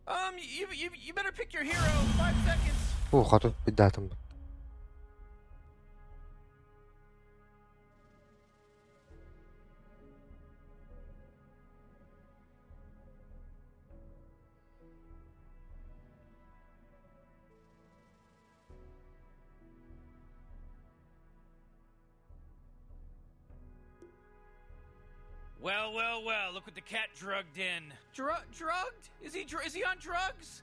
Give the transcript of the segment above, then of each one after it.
Um, you, you, you better pick your hero. 5 seconds. Уу, хоту быдаатым. Well, well, well, look what the cat drugged in. Drugged? Is he on drugs?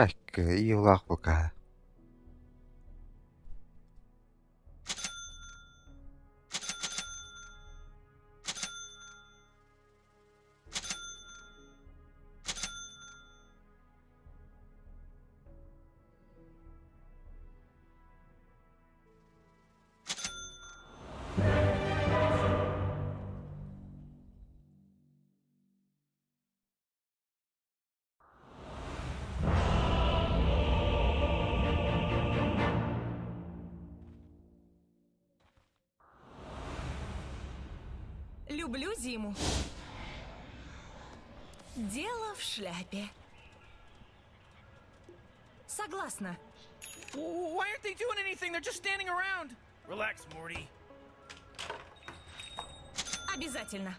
Ecco, io l'acqua cara. Люблю зиму. Дело в шляпе. Согласна. Why aren't they doing anything? They're just standing around. Relax, Morty. Обязательно.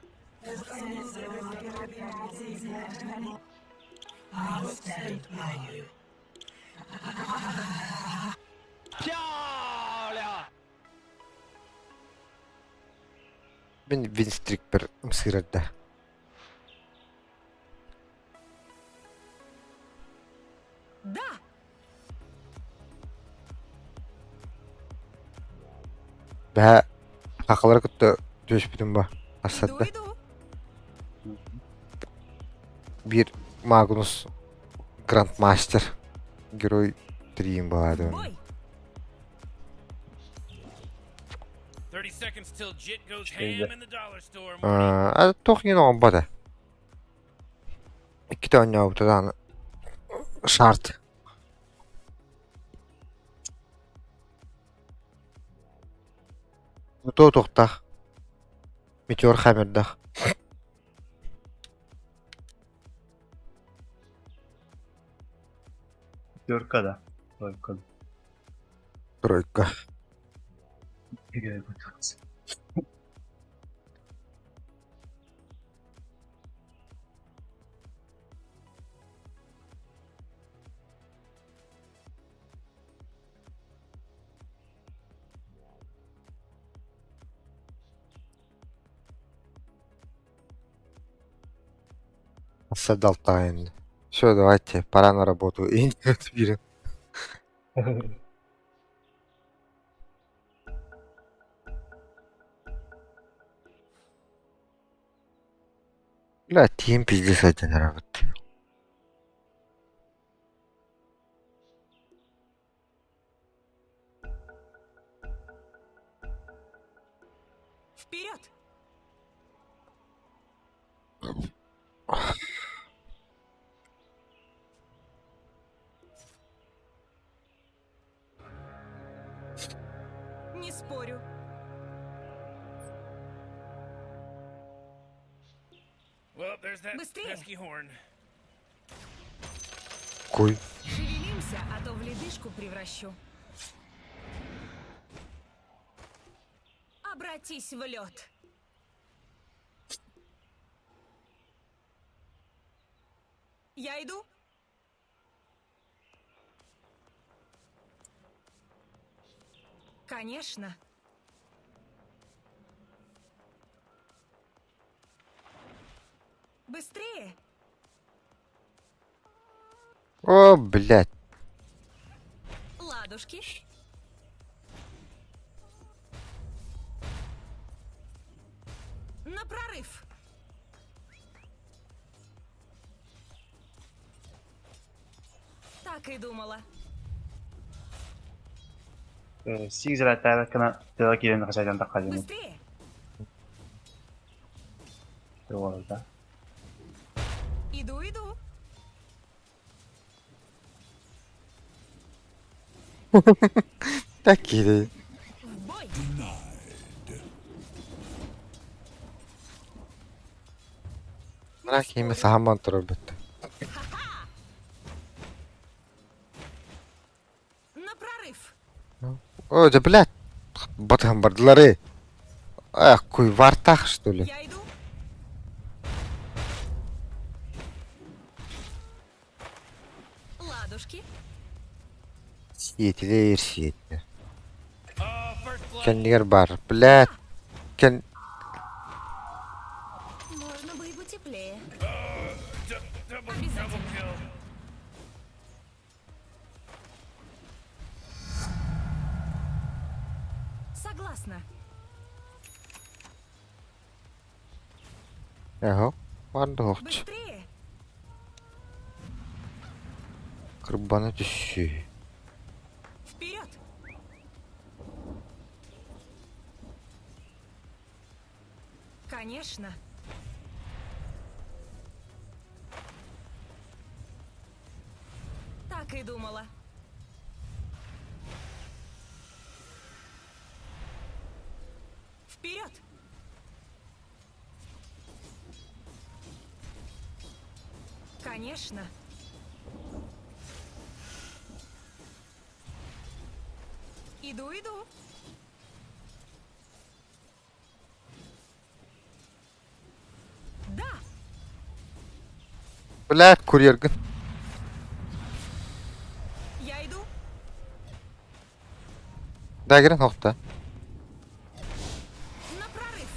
Мин Винстрикпер ымсыырда. Да! Бэһэ хахалары кытта түөспүтүм ба Иду, ассадда. иду. Биир Магнус Грандмастер герой триим В баады. бой! 30 seconds till Jit goes Şeyde. ham in the dollar store, Morty. Аа, туох иҥин оҥорбото. Иккитэ оонньообута даҕаны шарт. Тоо туохтаах Метеор Хаммердаах. Пятерка да. Тройка. Тройка. Играй бутылцы. Садал тайн. Все, давайте, пора на работу. И нет, Бля, тим пиздец один работает. Вперед! Не спорю. Well, there's that Быстрее. pesky horn. Куй. Шевелимся, а то в ледышку превращу. Обратись в лед. Я иду. Конечно. Быстрее! О, блядь. Ладушки. На прорыв! Так и думала. Сиик зэрээттээбэккэ тыаҕа киирэн хачайдан таххадьыммыт Быстрее! уолда. Иду, иду. Так киирэй. В бой! Мына киһими саһамман турар бүттэ. Ха-ха! На прорыв! О, да блядь. Батыһан бардылар эй. Эх, куй вартах что ли? Я иду. Ладушки. Сиэтилэр сиэтилэр. Oh, first blood. Кэннигэр баар. Блядь. Кэн... Можно бы и потеплее. Double, double kill. Согласна. Эһо. Баар да охч. Быстрее! Кырбана түссүү. Вперед! Конечно. Так и думала. Вперед! Конечно. Иду, иду. Да, Блядь, курьергын. я иду. Дагерин хохта. На прорыв.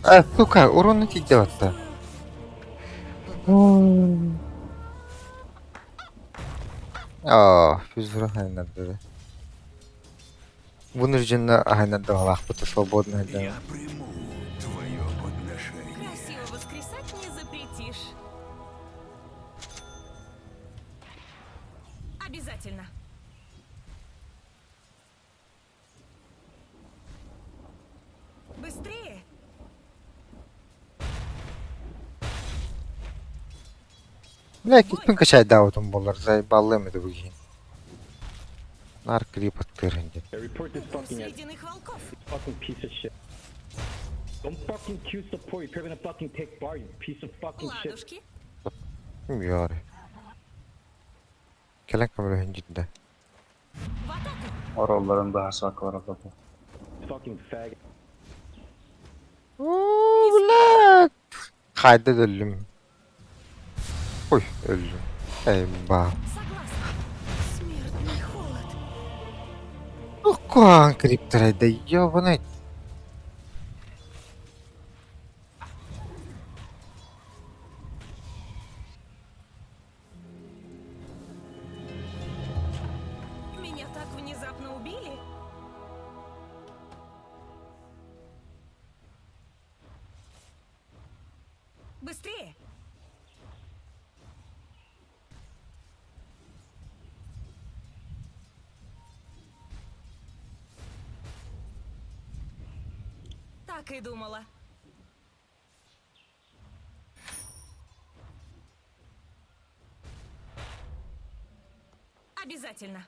А, Ничего сука, урон не тиийдэ батта. чувствую. Аа, физра хайнарда. Вынужденно хайнарда халаахпыт свободно хайда. Я приму твое подношение. Красиво воскресать не запретишь. Обязательно. Быстрее! Бля, киппин качайдаабытым буоллар, заебаллыам этэ бу киһини. Нар клип аттыырын диэн. Yeah, report this Укус fucking ass ледяных волков. fucking piece of shit. Don't fucking queue support. You're gonna fucking take bar, you piece of fucking shit. Ладушки. Яри. Кэлэн көмөлөһүн дьиндэ. В атаку! Ороллорун быһаарсыбакка бараллар буо. Fucking faggot. Оо, блядь. Хайда да өллүм. Ой, өллүм. Эйба. Согласна. Смертный холод. Укуан криптер да ёбаный. Меня так внезапно убили. Быстрее! Так и думала. Обязательно.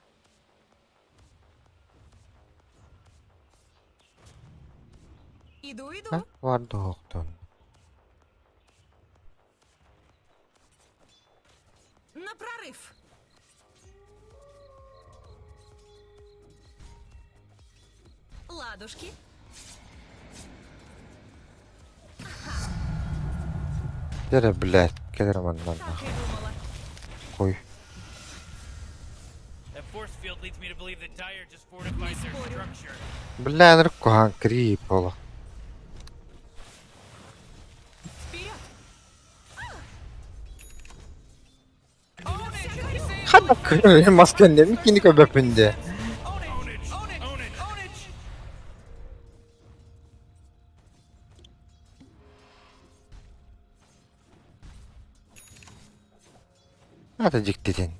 Иду, иду. А, Вардохтон. На прорыв. Ладушки. Дere блядь, кэлэр манна Так и думала. Кой. That force field leads me to believe that Dire just fortified their спорю. structure. Бля, наркохан крип ола. Хайдах мас кэннэ кини көбөппүн дии. Own it! Own it! Own it! Own it! Аата дьиктитин.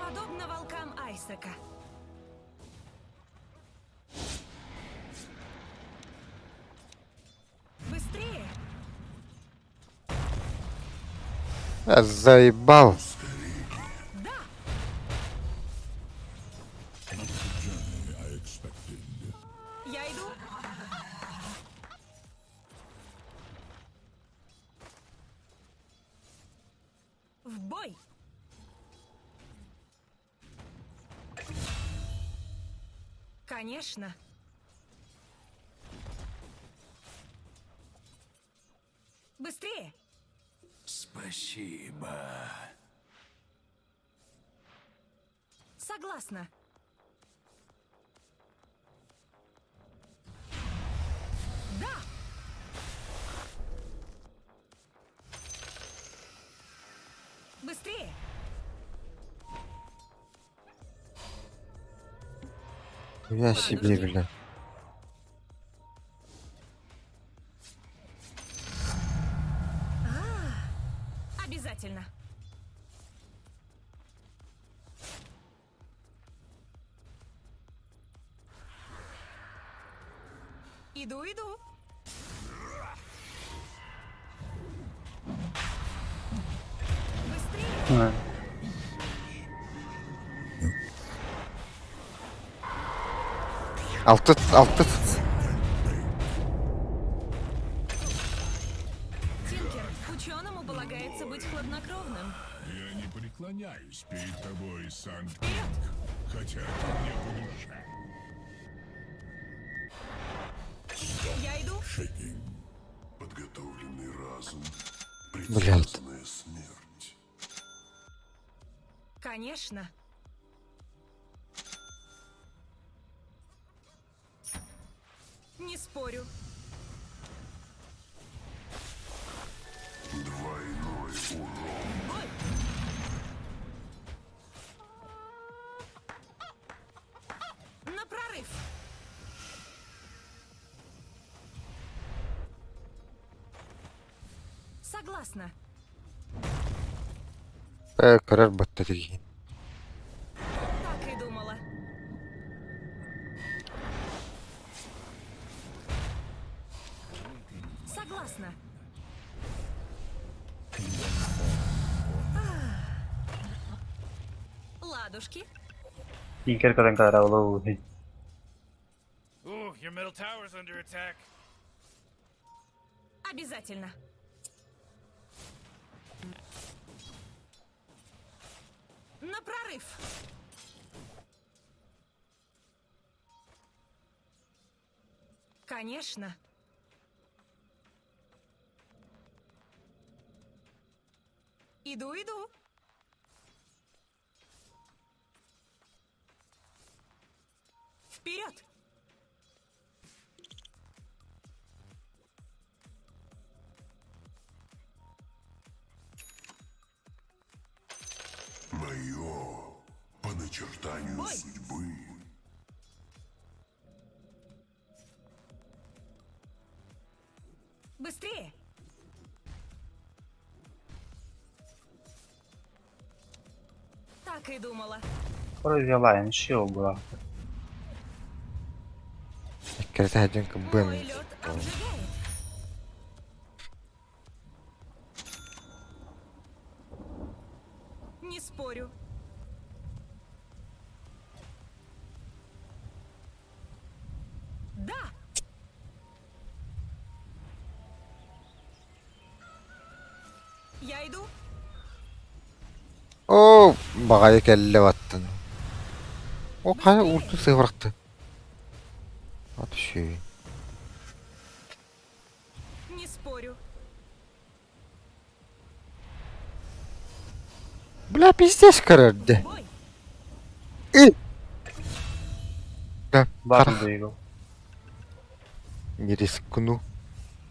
Подобно волкам Айсека. Быстрее! Заебал. Да! Я иду. В бой! Конечно. Быстрее! Спасибо. Согласна. Да! Быстрее! Я себе, бля. Обязательно. Иду, иду. Быстрее! Алтыт, алтыт. Тинкер, ученому полагается быть хладнокровным. Я не преклоняюсь перед тобой, Санд Вперед! хотя ты мне по душе. Я иду. Шекинг. Подготовленный разум, Блядь. предсказанная смерть. Конечно. Не спорю. Двойной урон. Бой! На прорыв! Согласна. Э, көрөр батта тигин. Так и думала. Согласна. Ладушки. Тинкер көрөн кэлэрэ олуу Ooh, your middle tower's under attack. Обязательно. На прорыв. Конечно. Иду, иду. Вперед! Мое по начертанию Бой. судьбы. Быстрее! Так и думала. Король shield була. Эккирэтэ сылдьан кыбыам. Мой лед обжигает. Не спорю. Да! Я иду. Оо, баҕайы кэллэ баттан. О, хайа уурту сыһыарахты. Ат үчүгэй. Не спорю. Бля, пиздец көрөрдө. Бой! И. Да, Баар харах. дойду. Не рискну.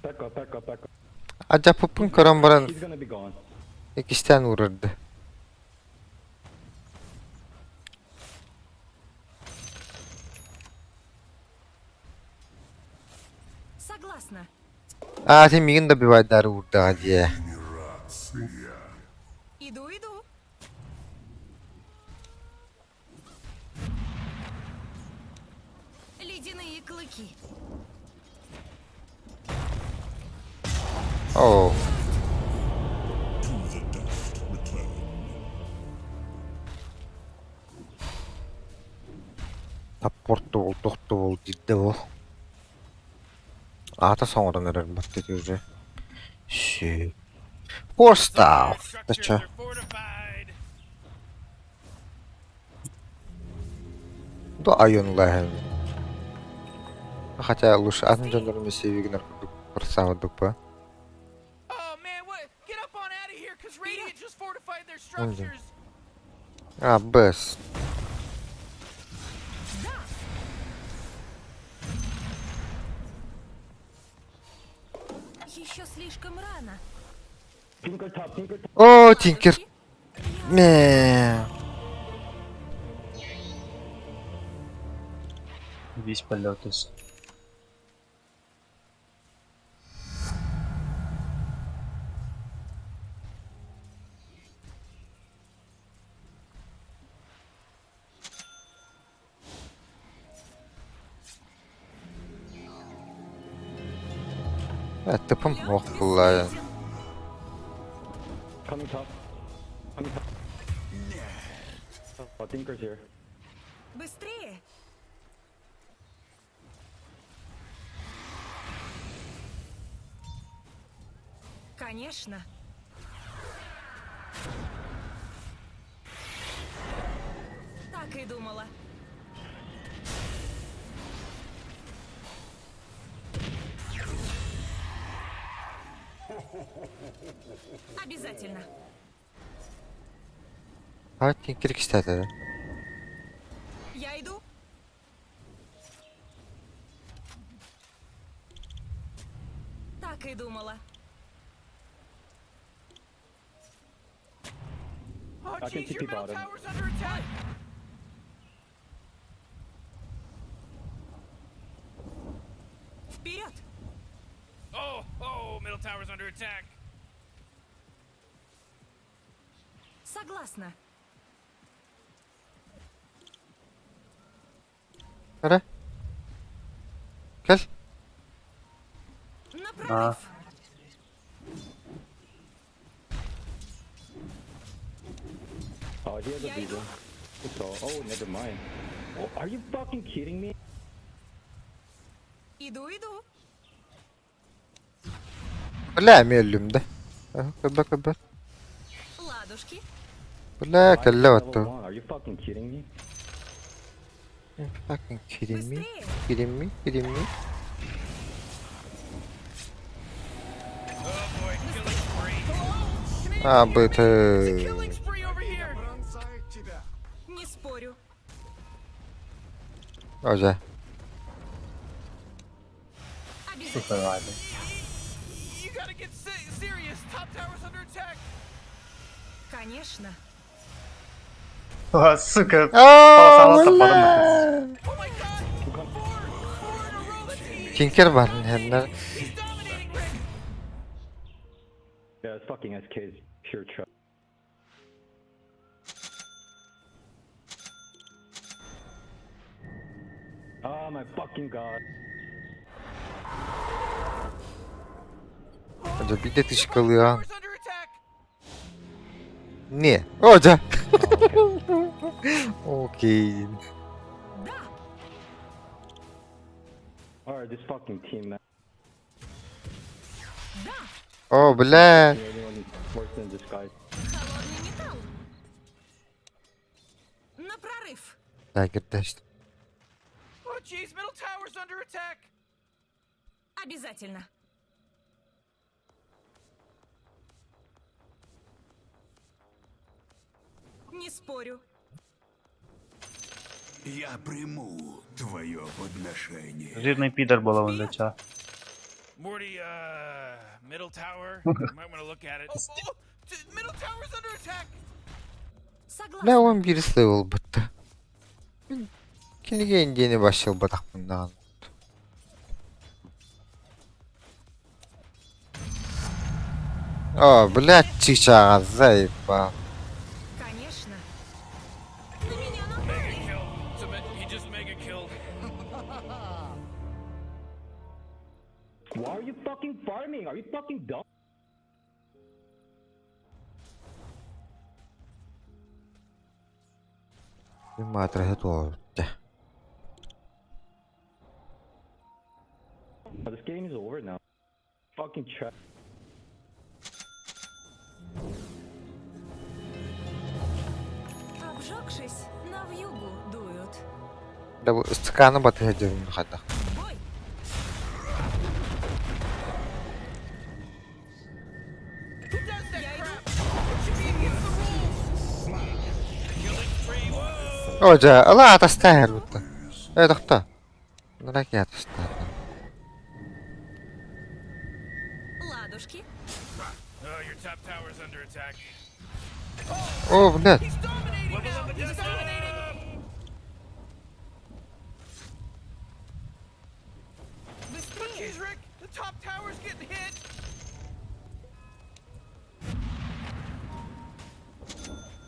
Back up, back up, back up. Адьаппыппын көрөн баран He's gonna be gone. иккистээн уурарда. Согласна. Аа, син миигин добивайдаары уурдаҕа дии. Иду, иду. Ледяные клыки. Оо, To the dust return. таппорт буол, тохту буол диирдэ буол. Аата соҥорон эрэр баттык уже. Ши. Four Dire staff. structures Тача. are fortified. Бу айонлаһын. Хотя лучше атын дьоннорун севигинер курдук барсаабыдык ба. Oh man, what? Get up on out of here, cause Radiant just fortified their Мгм. structures. А, бэс. Да. Еще слишком рано. Tinker top, Tinker top. О, Тинкер. Ладушки. Мэ. Весь полетус. Тыпым Лёд ох булла. бессмертен. Coming top. Coming top. Oh, Tinker's here. Быстрее. Конечно. Так и думала. Обязательно. А, Тинкер кистәде. Я иду. Так и думала. Oh I can jeez, your TP middle bottom. tower's under attack. Вперед! Oh, oh, middle tower's under attack. Согласна. Ара. Кел. На прорыв! Oh, he has a Я иду. vision. So, oh, never mind. Oh, are you fucking kidding me? Иду, иду. Бля, мөллүм да. Көбө көбө. Ладушки. Бля, Why is кэллэ level отту. one? Are you fucking kidding me? Fucking kidding me? Быстрее! Kidding me? Kidding me? Oh boy, killing spree. Hello? Can anyone А, hear me? быт. It's a killing spree over here. Не спорю. Оже. Обязательно. Сука, ладно. You gotta get serious. Top tower's under attack. Конечно. А, сука, А, полосалата бля. подумать. Oh my god. Four, four in a row. That's he. Тинкер бар хэннер. He's dominating Rick. Yeah, it's fucking SK is pure trash. Oh my fucking god. Оже бидэ Your тышкалыан. bottom tower's under attack. Не. Оже. Oh, okay. Окей. Да! Alright, this fucking team, man. Да! О, бля. Anyone worse than this guy. Холодный металл. На прорыв! Дагердэш. Oh jeez, middle tower's under attack. Обязательно. Не спорю. Я приму твое подношение. Жирный пидор был он для чего. Morty, middle tower. You might want to look at it. Oh, middle tower's under attack. Бля, Согласна. 11 level буолбута. Мин кинигэ индиэни вообще ылбатахпын даҕаны. О, блядь, чычааҕа заебал. Конечно. На меня напали. Mega kill. It's a he just mega killed. Why are you fucking farming? Are you fucking dumb? Мин маатыраһы туолбута. This game is over now. Fucking trash. Обжегшись, на вьюгу дуют. Да бу ыстакааны батыһа дьабын хата. В бой. Who does that Я иду. crap? It should be against the rules. Killing spree. Whoa. О, дьэ, ыла атастаһар бутта. Э, тохто. Нурак атастаһар. Ладушки. Oh, your top tower's under attack. О, блядь. He's dominating now. He's dominating. Быстрее. Jeez, Rick, the top tower's getting hit.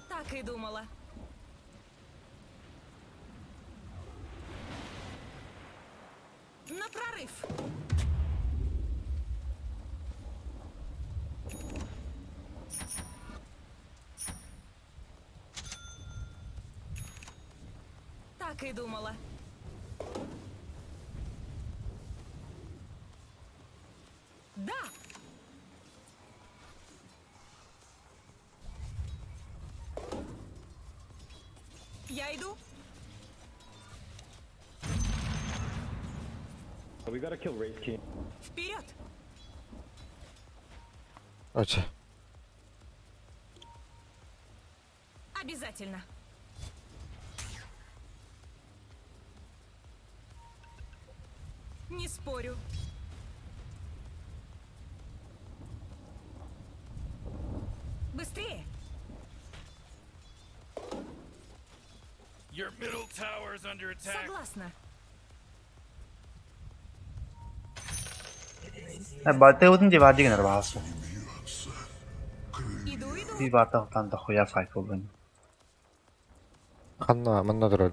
Так и думала. На прорыв. Так и думала. Да! Я иду. We gotta kill Wraith King. Вперед! О, чэ. Обязательно. Не спорю. Быстрее! Your middle tower's under attack. Согласна. Баатыбытын дии баар дигэнэр баҕас. Иду, иду. Биир баартан дохуя файт буолбун. Ханна, манна турар.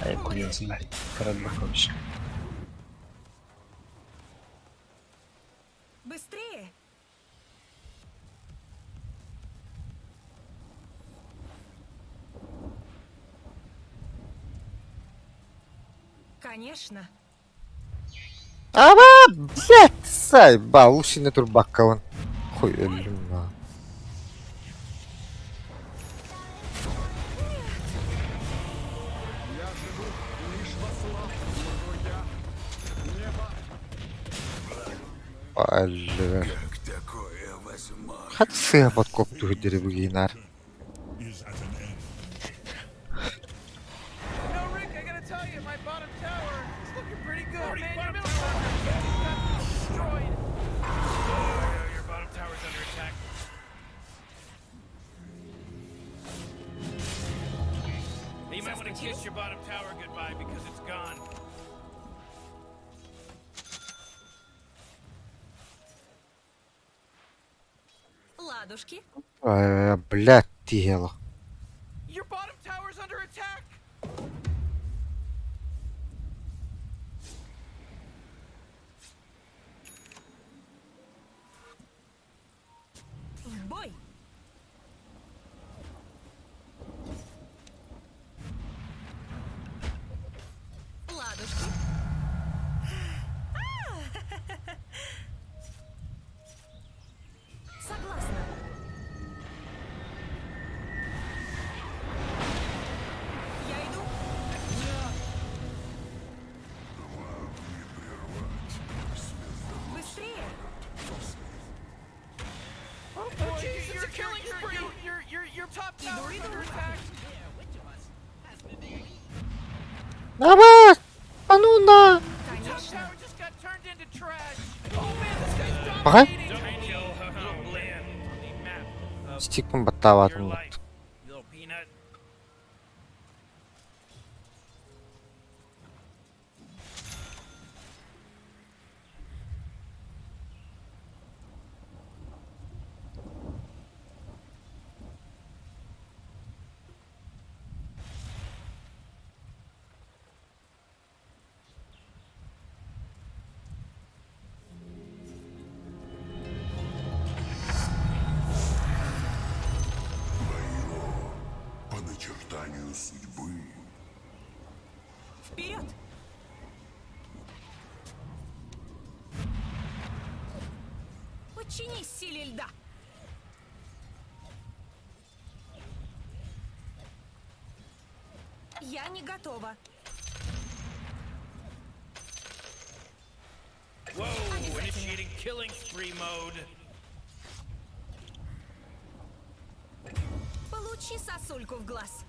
Ай куйусын баар. Көрөр бакыбыш. Быстрее! Конечно. Аба, блядь, заебал. Лучше турбаккабын. Хуй өллүм ба. Я живу лишь во славу своего я. Небо Өллүм. Как такое возможно? Хат сыа подкоп түһүддери бүгинар. Is at an end. You know, Rick, I gotta tell you, my bottom tower is looking pretty good, man. Your middle tower just got destroyed. Oh, your bottom tower's under attack. Hey, you might want to kiss your bottom tower goodbye because it's gone. Ладушки. Э, блядь, тиһэло. Your bottom tower's under attack. В бой! Ладушки. Согласна. Я иду. Быстрее! Oh, jeez, it's a killing spree. Your top tower's under attack. Аба! А ну на! Top Конечно. tower just got Пахай? Стикпин баттаабатым бат. По начертанию судьбы. Вперед! Подчинись силе льда! Я не готова. Whoa, Обязательно. initiating killing spree mode. Получи сосульку в глаз.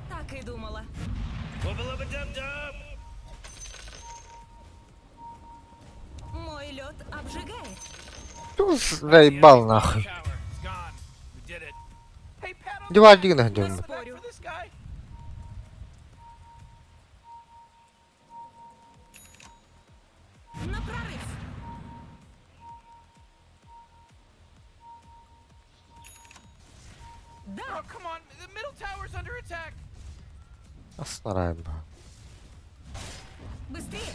Так и думала. Wubba lubba dub dub. Мой лед обжигает. Туз заебал нахуй. Tower is gone. We did it. Hey, pat on the Дивардигна Не дьон. back спорю. for this guy. На прорыв. Да, Oh, come on. The middle tower's under attack. Астарай ба. быстрее.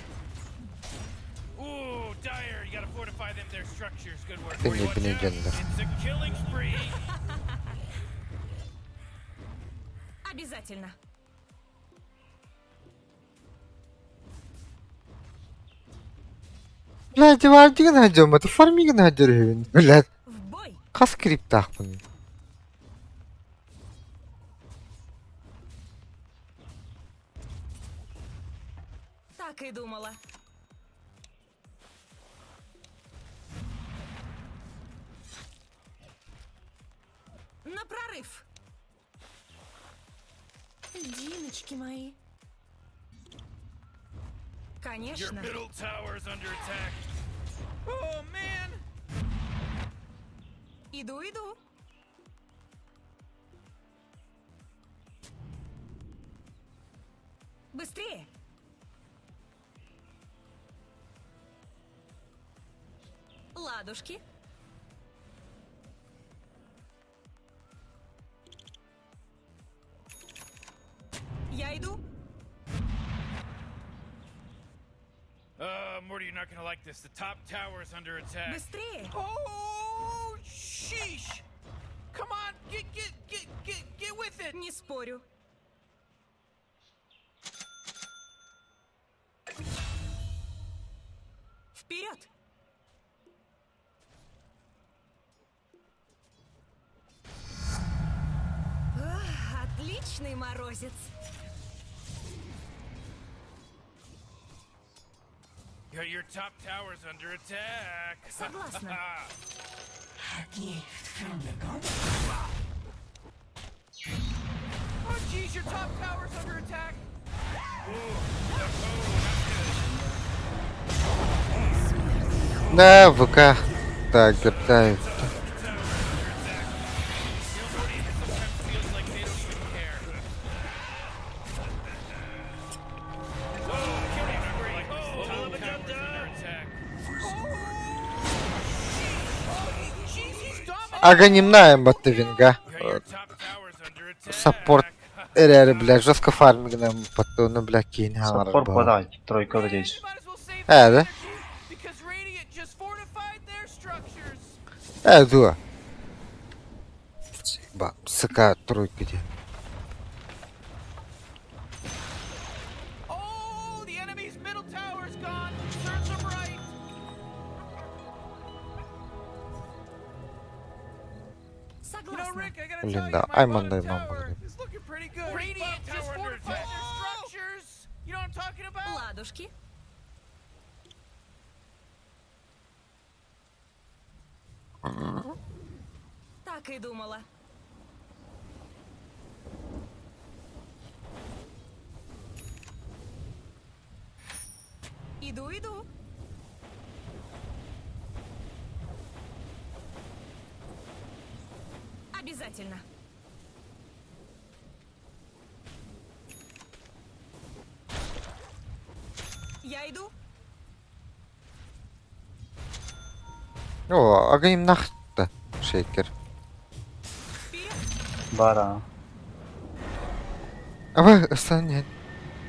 Ooh, Dire, you gotta fortify them, their structures. Good work. Ты не Watch out. бнегендер. It's a killing spree. Обязательно. Бля, дивардигна дьон. Это фармигна дьон. Бля, В бой. хас криптахпын. Так и думала. На прорыв. Диночки мои. Your Конечно. middle tower's under attack. Oh, man. Иду, иду. Быстрее. Ладушки. Я иду. Morty, you're not gonna like this. The top tower's under attack. Быстрее. Oh, sheesh. Come on, get, get, get, get, get with it. Не спорю. Вперед! Отличный морозец. Yeah, your top tower's under attack. Согласна. Oh, jeez, your top tower's under attack. Да, ВК. Так, да, Feels like they don't even care. Whoa, killing spree. Oh, top tower's under attack. Oh, jeez, he's dominating. Аганимная баттавинга. Yeah, your top tower's under attack. Саппорт. Эрэр, бля, жестко фармигна паттуну, бля, кейн Саппорт подавай, тройка здесь. You might as well save Э, that да? energy, because Radiant just fortified their structures. Э, дуа. Ба, СК тройка где. Oh, the enemy's middle tower's gone. Serves them right. You know, Согласна. Rick, I gotta Блин, tell you, да, my Айман bottom дай маму, tower блин. is looking pretty good. Radiant Bottom just tower under fortified attack. their structures. You know what I'm talking about? Ладушки. Так и думала. Иду, иду. Обязательно. Я иду. О, агайымнахта шейкер. Вперед! Баар аа. Аба ыстан иһэн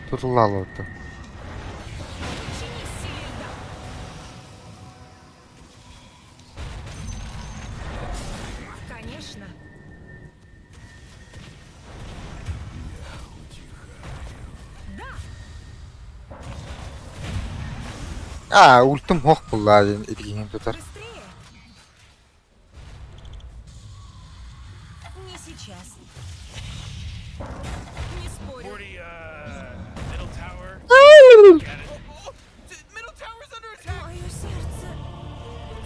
тутулла олордо. Подчинись силе льда. Конечно. Да! Аа, ультум хоох буллаа диэн итигиһин тутар. Быстрее! Не сейчас. Не спорю. Morty, middle tower. Ай! Got it. Oh, middle tower's under attack. Мое сердце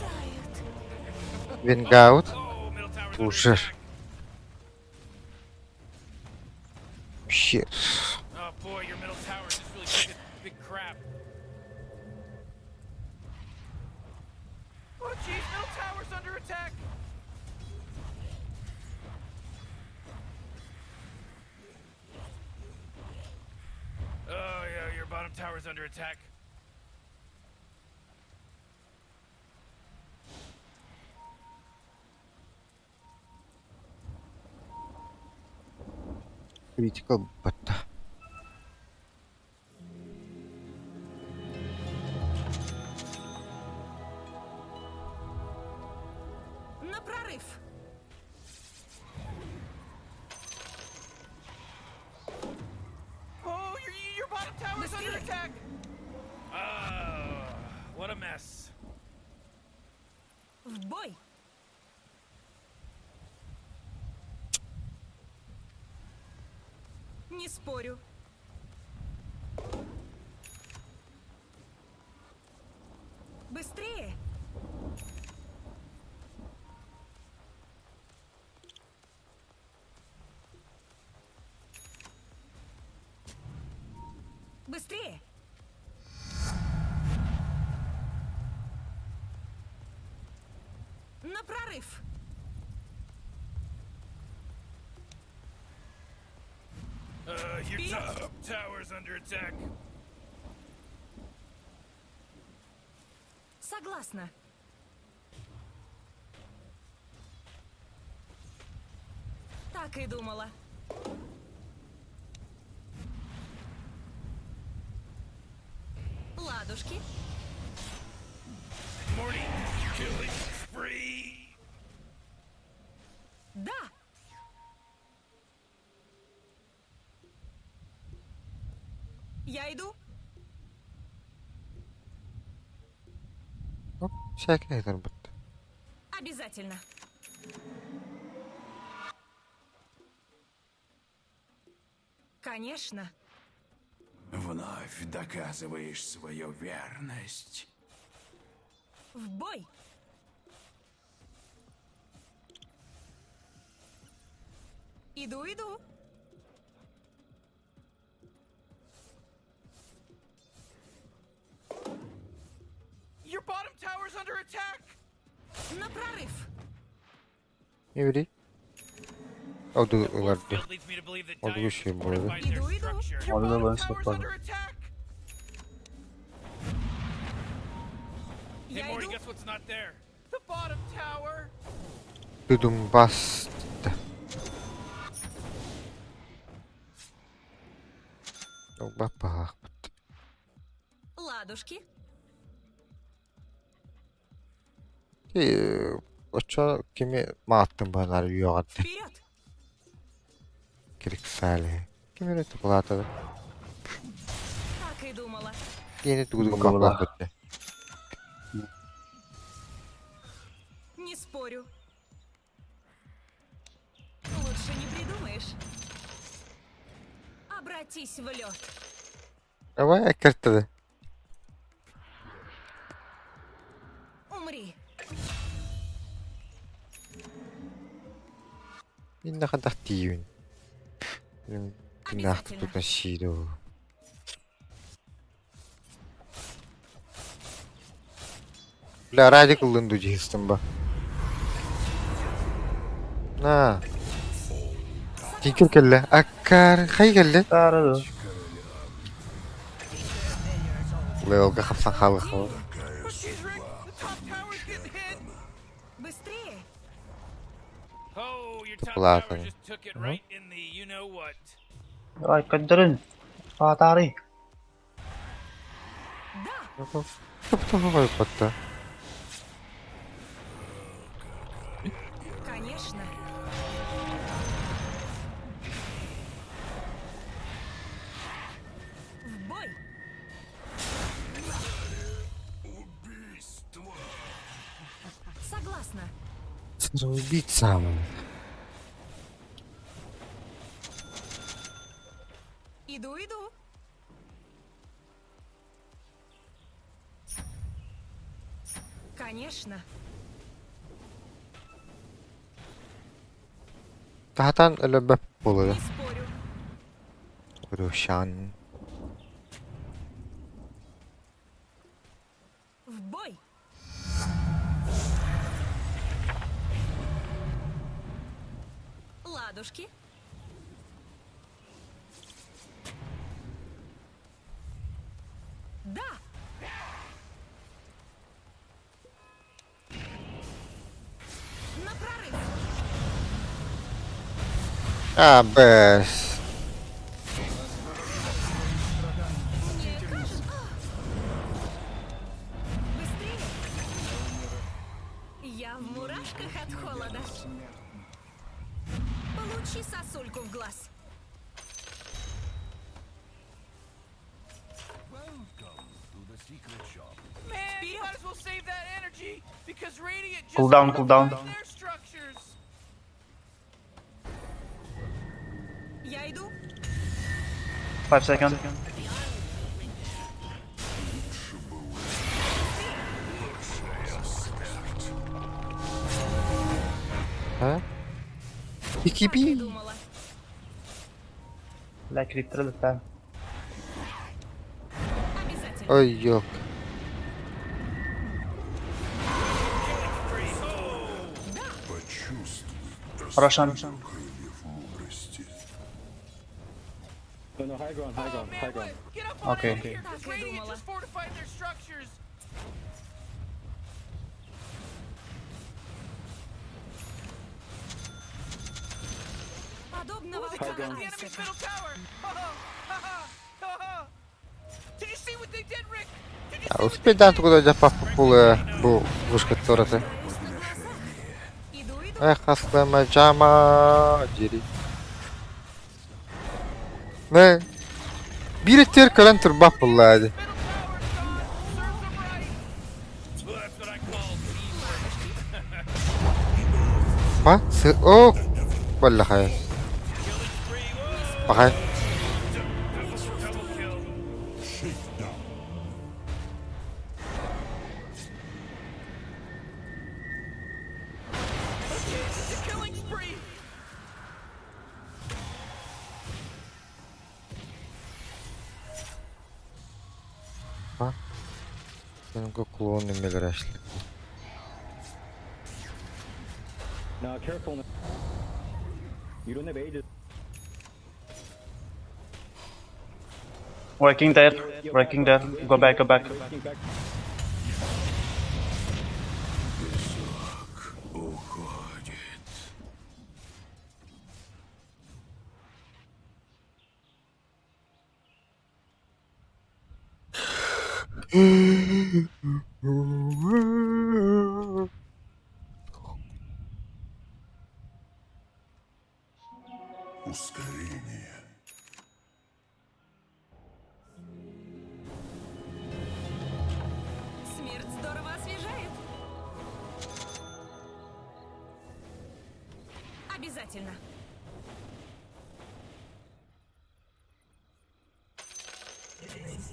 тает. Вингаут. Oh, middle tower's under Пушер. attack. Shit. Oh boy, your middle tower just really took a big crap. Oh jeez, middle tower's under attack. Oh yeah, your bottom tower's under attack. Critical батта. На прорыв! Oh, your bottom tower's under Быстрее. attack. Oh, what a mess. В бой! Не спорю. Быстрее! Быстрее! На прорыв! Your Вперед! top tower's under attack. Согласна. Так и думала. Ладушки. Morty, killing spree. Да! Я иду. Оп, всякий батта. Обязательно. Конечно. Вновь доказываешь свою верность. В бой! Иду, иду. Your bottom tower's under attack. На прорыв! Еврей. Оду The force ыларды. field leads me to believe that Оду Dire еще just буолла. fortified their Иду, иду. structure. Your Orada da bottom ben tower's topladım. under attack. Hey Я Morty, иду. guess what's not there? The bottom tower. Дудум баста. Баппаах. Ладушки. Очо кими мааттын баанар үйөҕөрдө Вперед! кириксаали. Кими эрэ тукулаатада. Так и думала. Диэни тугу Кубала. баппаах Не спорю. Лучше не придумаешь. Обратись в лед. Давай эккертеде. Умри. Инна хантах тиийбин. Тиннаахты Обязательно. тутан сиидoo. Бля, Радик ыллын дуу дьиһистим ба. На. Тинкер кэллэ. Аккар, хай кэллэ. Тары. Левелга хапсан хаалыха. Oh, jeez, Rick, the top tower's getting hit. Быстрее! Oh, your top Ладно. tower just took it right in the you know what. Давай, көрдөрүн. Аатаары. Да! Батта. Конечно! В бой! Согласна. Убить сам. Иду, иду. Конечно. Тахатан өлөбөп буолуо. Не спорю. Рушан. В бой! Ладушки. Да! На прорыв! А, бэс. Мне кажется... А! Быстрее! Я в мурашках от холода. Получи сосульку в глаз. Man, you might as well save that energy because Radiant just Cooldown, cooldown. fortified their structures. Я иду. 5 second. А? Так и Икипи. думала. Бля, криптер летаем. Обязательно. Ой, ёк. Рошан. Мудрости. No, no, high ground, high Oh ground, man, high ground. what? Get up on Okay. out of here because Так и Radiant думала. just fortified their structures. Подобного Ooh, they took out the айсека. enemy's middle tower. Ha ha ha ha ha. Did you see what they did, Rick? Did you see what they Успейдан тугуда жаппап буолуо бу вышка тораты. Стараюсь на глазах. Иду, иду. Эх, хаслама жама дири. Не. Биир тер көрөн турбап булла Middle tower's gone. Serves them right. Well, that's what I call Па? Сы о. Болла хай. Бахай. double kill. Okay, this is a killing spree. Менге клон эмелер ашли. Now, careful. You don't have ages. Working there. Working there. Go back, go back. Working back. Уходит. Ускорение. Смерть здорово освежает. Обязательно.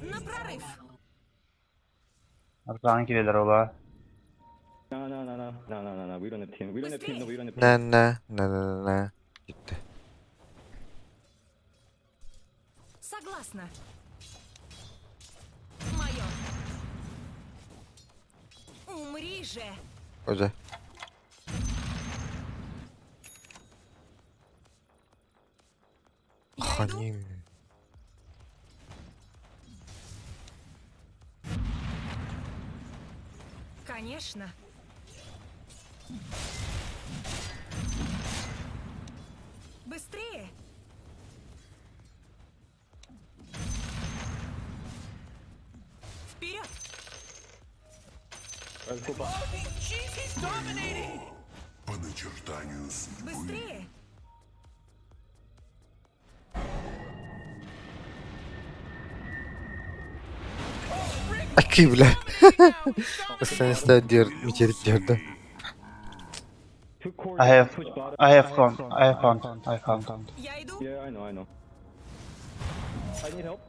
На прорыв. Аркадан кирелер ола. No, no, no, no, no, no, no, no. We don't have team. We don't have team. No, we don't have team. На на на на на. Gitti. Согласна. Мое. Умри же! Уже. Я иду. Ханим. Конечно. Быстрее! Вперед! Let's go bot. Oh, jeez, he's dominating. По начертанию судьбы. Быстрее! Аки, бля. Dominating now. He's dominating. Ыстан диэр мичерит диэрдэ. Two cores. I have Push bottom. I have found I have found I found. Я иду. Yeah, I know, I know. I need help.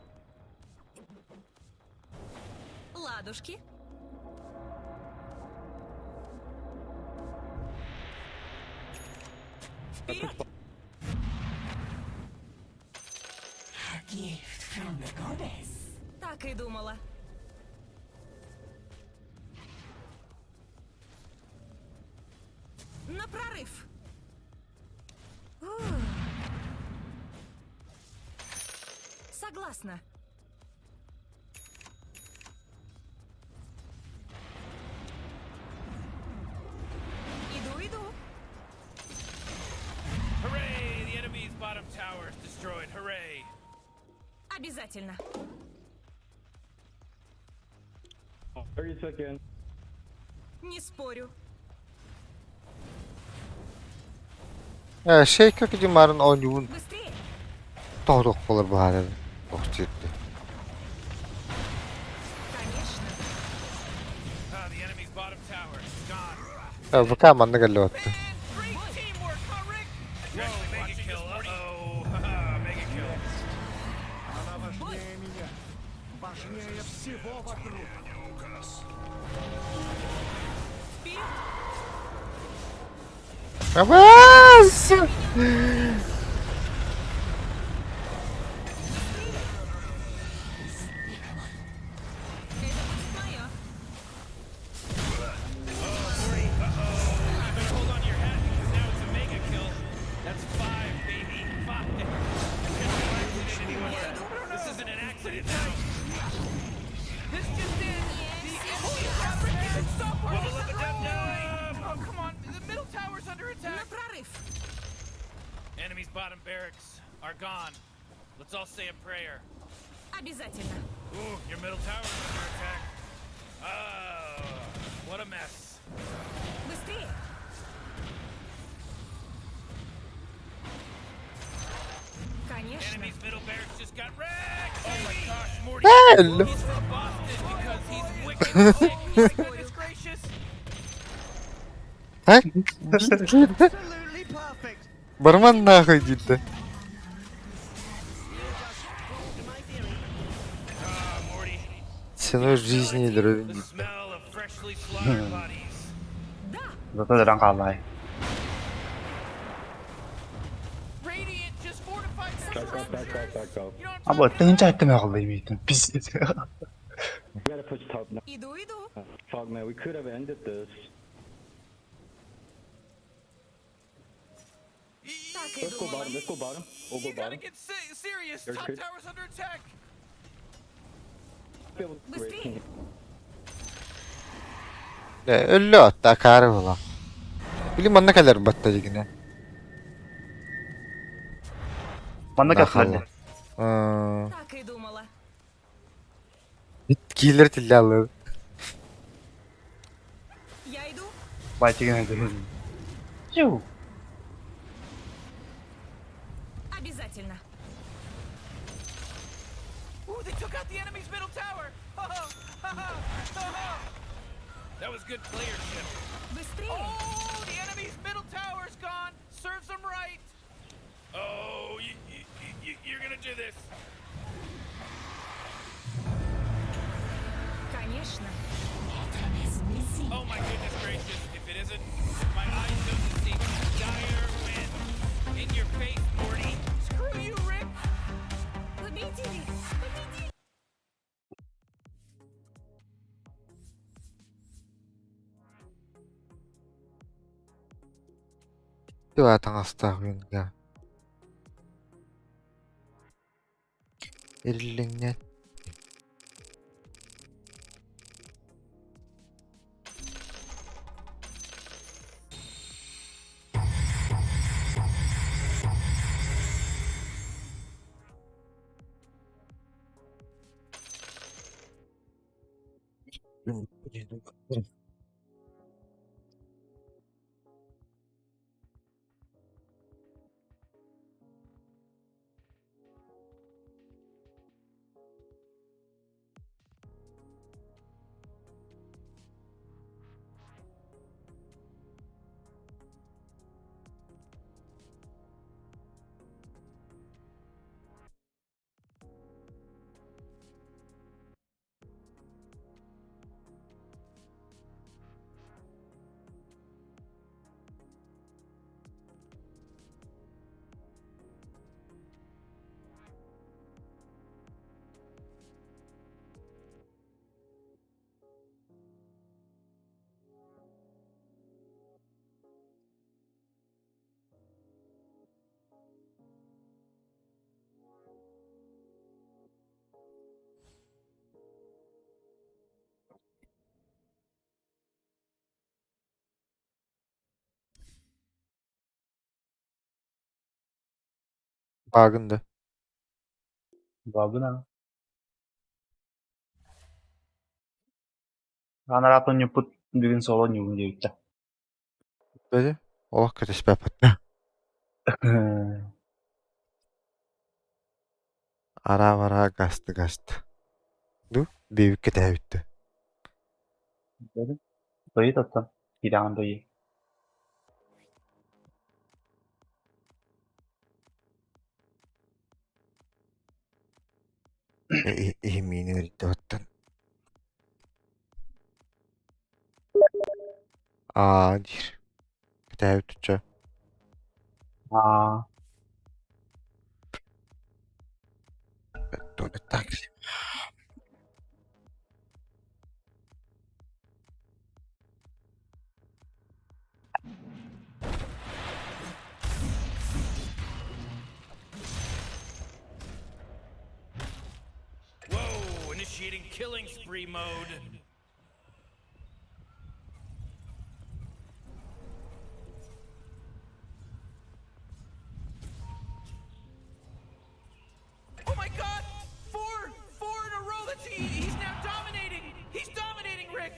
Ладушки. Вперед! Так и думала. На прорыв! Ух. Согласна. Иду, иду. Hooray! The enemy's bottom tower is destroyed. Hooray! Обязательно. 30 seconds. Не спорю. Э, шейка кидимарын оонньуун Быстрее! тоҕдох буолар баһаарар. Охчитты. Конечно. Ah, the enemy's bottom tower is gone. Э, ВК манна кэллэбэтти. Man, great teamwork, huh, Rick? Whoa, mega kill. Uh-oh. Haha, mega kill. Она важнее меня. Важнее всего вокруг. Указ. Вперед! Абаас! Это будет мое. You better hold on to your hat because now it's a mega kill. That's five, baby. Five. There's no accident anymore. This isn't an accident now. This just in. The holy crap, Rick, you can stop Wubba lubba dub dub! Oh, come on. The middle tower's under На attack. прорыв! Enemy's bottom barracks are gone. Let's all say a prayer. Обязательно. Ooh, your middle tower's under attack. Oh, what a mess. Быстрее! Конечно. Enemy's middle barracks just got wrecked. Oh my gosh, Morty. Hell! He's from Boston because he's wicked sick. My goodness gracious. А? Absolutely perfect. Барман нахуй диэтэ. Ah, Morty. Ценой жизни The диэтэ. smell of freshly slaughtered bodies. Да! Зато дран хааллай. Radiant just fortified their Back up, back up, back up. You know what I'm А бу talking тыһыынча item хаалла имейтин. Пиздец. We gotta push top now. Иду, иду. Fuck, man, we could have ended this. Так и Let's go думала. bottom. Let's go bottom. We'll go You gotta bottom. get serious. There's Top creep. tower's under attack. Be able to- Быстрее! Э, өллө атта акаары була. Били манна кэлэр батта дигине. Манна Нахалла. кафе. Э, Так и думала. киилер тиллялы. Я иду. Байтигин эдэ. Ю. Обязательно. Ooh, they took out the enemy's middle tower. Ha ha ha ha ha. That was good playership. Быстрее! Oh, the enemy's middle tower's gone. Serves them right. Oh, you're gonna do this. Конечно. Oh my goodness gracious! If it isn't, if my eyes don't deceive me, Dire wins. In your face, Morty. Screw you, Rick. Победили! Победили! Дьикти таҥастаах юнга Эриллиҥнээн Баагын да Баҕабын аа. Анараатын ньуппут бүгүн соло ньугун диэбиттэ. Били олох кэтэспэппит. Араа-бараа гасты-гасты. Ду биэбиккэ кэтээбиттэ. Дойу тоттон, киирэҕин дойу. Иһимиини өрдөөттөн. Аа диир. Кэтээбит оччо. Аа. Так. Whoa, initiating killing spree mode. Oh my god! Four! Four in a row! That's he's now dominating! He's dominating, Rick!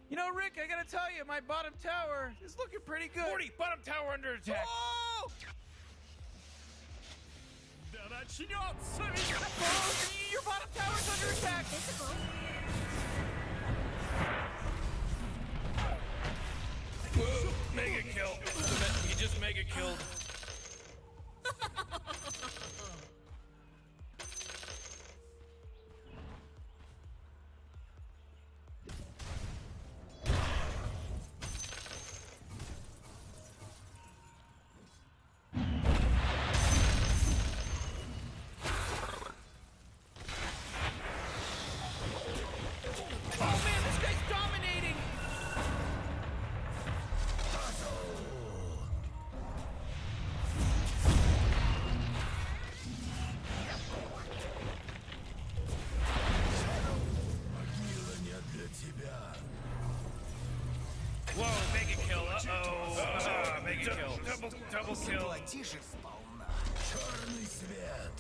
You know, Rick, I gotta tell you, my bottom tower is looking pretty good. 40, bottom tower under attack. Oh! Oh, your bottom tower's under attack! Whoa, mega kill. He just mega killed. Oh man, this guy's dominating! Whoa, mega kill. Uh-oh. Mega kill. Double, double kill. Заплати же сполна. Черный свет!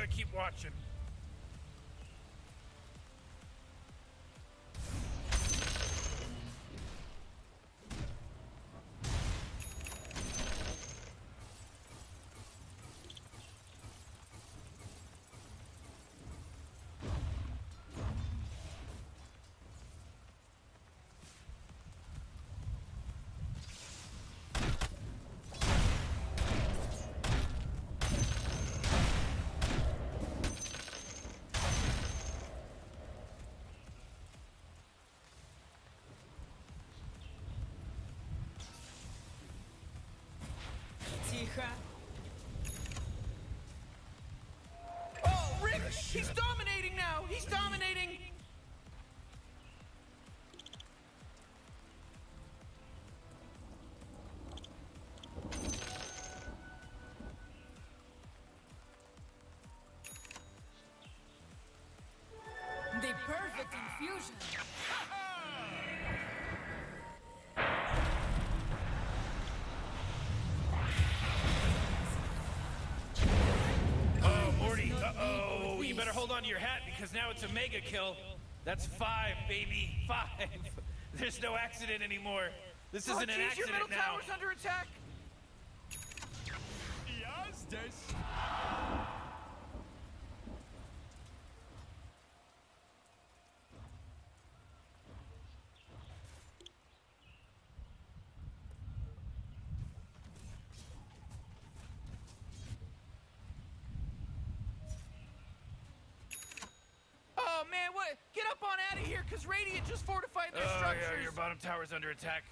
gonna keep watching. Тихо. Oh, Rick, he's dominating now. He's dominating. The perfect infusion. Oh, Morty, uh-oh. You better hold on to your hat because now it's a mega kill. That's five, baby. Five. There's no accident anymore. This Oh, isn't an jeez, your accident middle now. tower's under attack. Я здесь. Oh man, what? Get up on out of here, cause Radiant just fortified their Oh, structures. yeah, your bottom tower's under attack.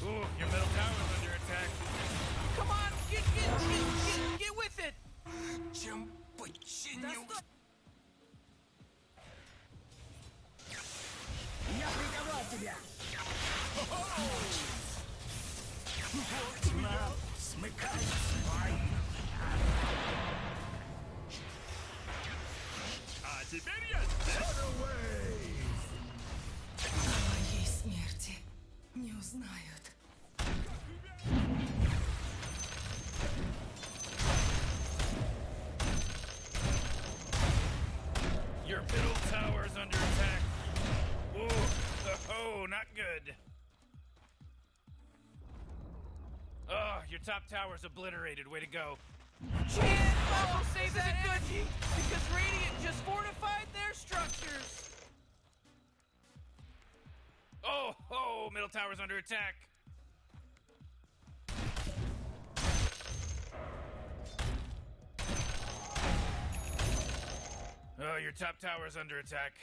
Ooh, your middle tower's under attack. Come on, get get get get get with it. Чем починю? Я приковал тебя! Тьма смыкает свай. А теперь я здесь. О моей смерти не узнают. Your middle tower's under attack. Ooh, oh, not good. Oh, your top tower's obliterated. Way to go. Chan, oh, save that energy, because Radiant just fortified their structures. Oh, oh, middle tower's under attack. Oh, your top tower's under attack.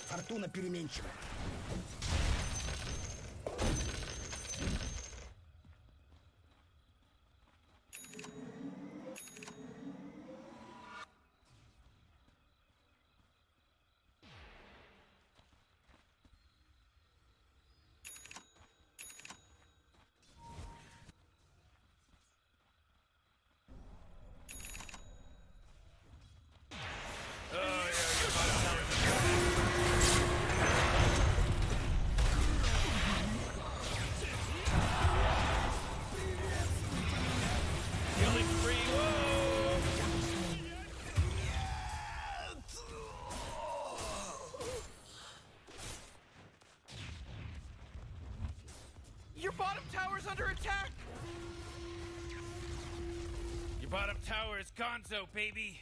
Фортуна переменчива. Oh, yeah, your bottom tower's under attack. Killing spree. Whoa! Your bottom tower's under attack. Your bottom tower is gonzo, baby.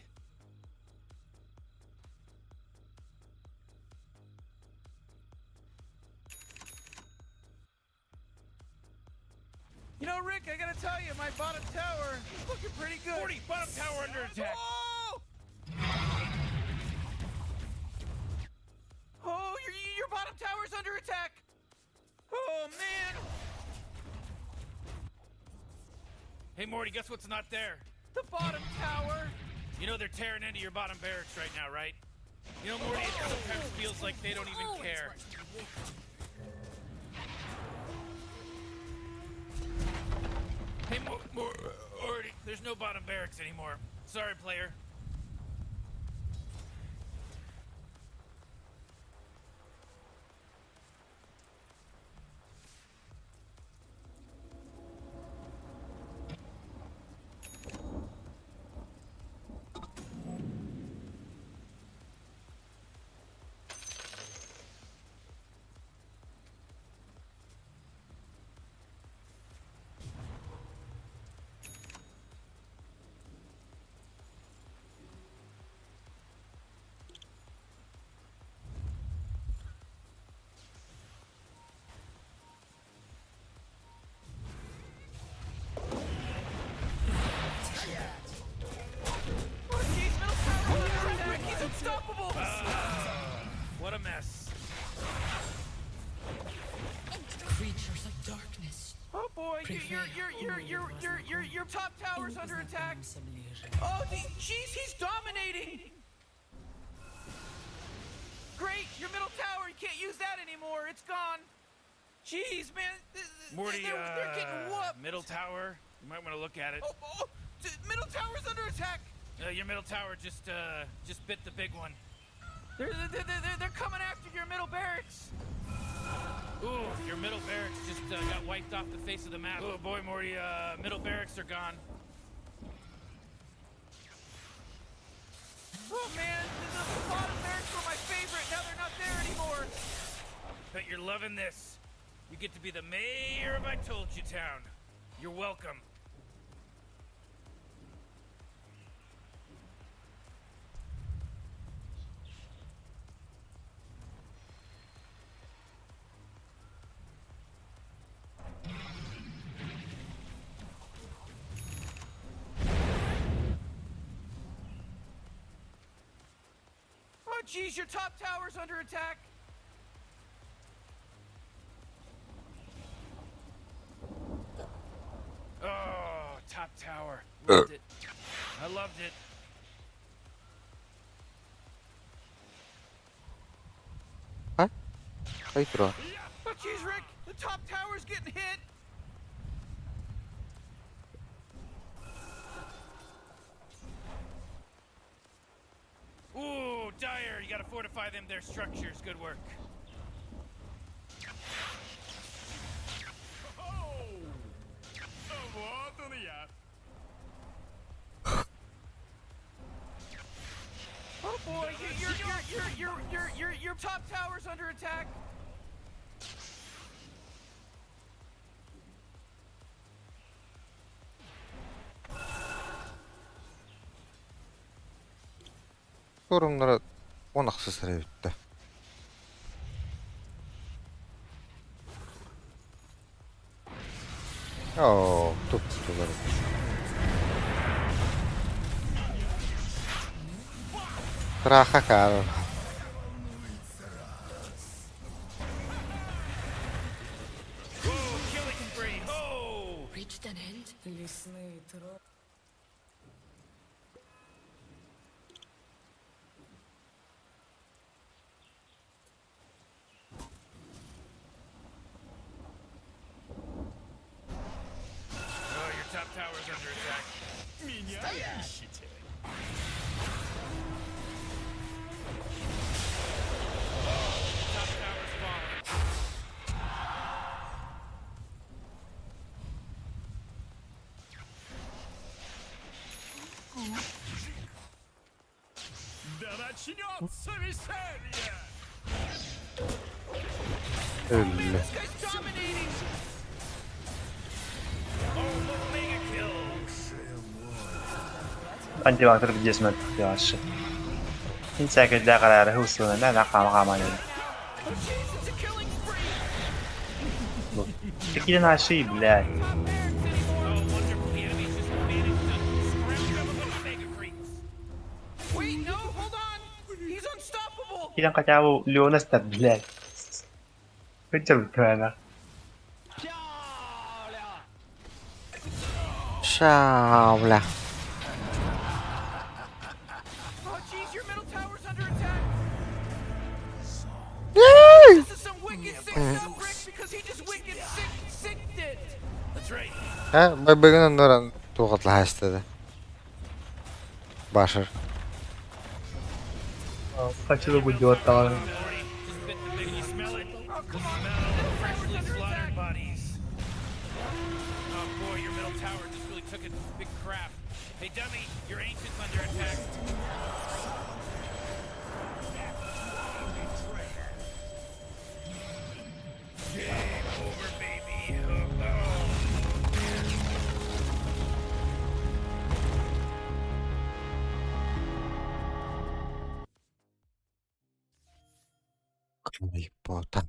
know, Rick, I gotta tell you, my bottom tower is looking pretty good. 40, bottom tower under attack. Oh! Oh, your, your bottom tower's under attack. Oh, man. Hey, Morty, guess what's not there? The bottom tower. You know they're tearing into your bottom barracks right now, right? You know, Morty, it sometimes feels like they don't even care. Hey, Morty, there's no bottom barracks anymore. Sorry, player. Oh, jeez, middle tower's under attack. Rick, he's unstoppable. What a mess. Creatures of darkness. Oh boy, your your your your your your your top tower's under attack. Oh, jeez, he's dominating. Great, your middle tower, you can't use that anymore. It's gone. Jeez, man, Morty, they're getting whooped. middle tower. You might want to look at it. Oh, oh, middle tower's under attack. Your middle tower just bit the big one. They're coming after your middle barracks. Ooh, your middle barracks just got wiped off the face of the map. Oh boy, Morty, middle barracks are gone. Oh man, the bottom barracks were my favorite. Now they're not there anymore. Bet you're loving this. You get to be the mayor of I Told You Town. You're welcome. Oh jeez, your top tower's under attack. Oh, top tower. Loved it. I loved it. Хай тура. Oh jeez, Rick, the top tower's getting hit. Ooh, Dire, you gotta fortify them, their structures. Good work. Oh! Вот он я. Oh boy, your top tower's under attack. Форумнара он ахсыс эбиттэ. Оо, туттулар. Траха каар. Whoa, killing spree. Oh! Reached an end. Лесные тропы. Oh, your top tower's under attack. Меня ищете? Top tower's falling. Да начнется веселье! Өллө. This guy's dominating. Oh, mega kills. Антивактер 10 вообще. Инсәкәдә карары хусуна на кама кама. Oh jeez, it's a killing spree. Какие наши, блядь. Top barracks. Киирэн хотя бы Леона стар, блядь. Кыччалыктаана. Шауля. Oh jeez, your middle tower's under attack. This is some wicked sick stuff, Rick, because he just wicked sick sicked it. That's right. Һэ, байбыгын оннорон туохатлаһаастада. Башыр. Хочу бы делать там. Morty, just bit the big. You smell it? Oh come on, Smell middle the tower's freshly under slaughtered attack. bodies. Oh boy, your middle tower just really took a big crap. Hey dummy, your ancient's under attack. Game over, baby. Oh, oh. Кайпота.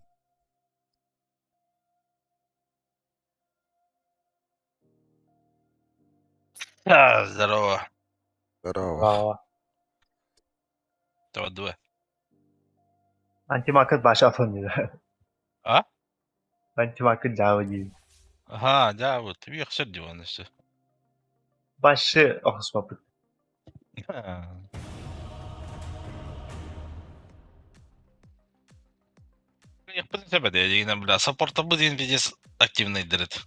А, здорово. Здорово. Браво. Това две. Антимаркет баша афон А? Антимаркет жаба дии. Ага, да, вот. Их диван все. Башы охсуппут. Я в принципе, я бля, саппорта будет пиздец активный дырыт.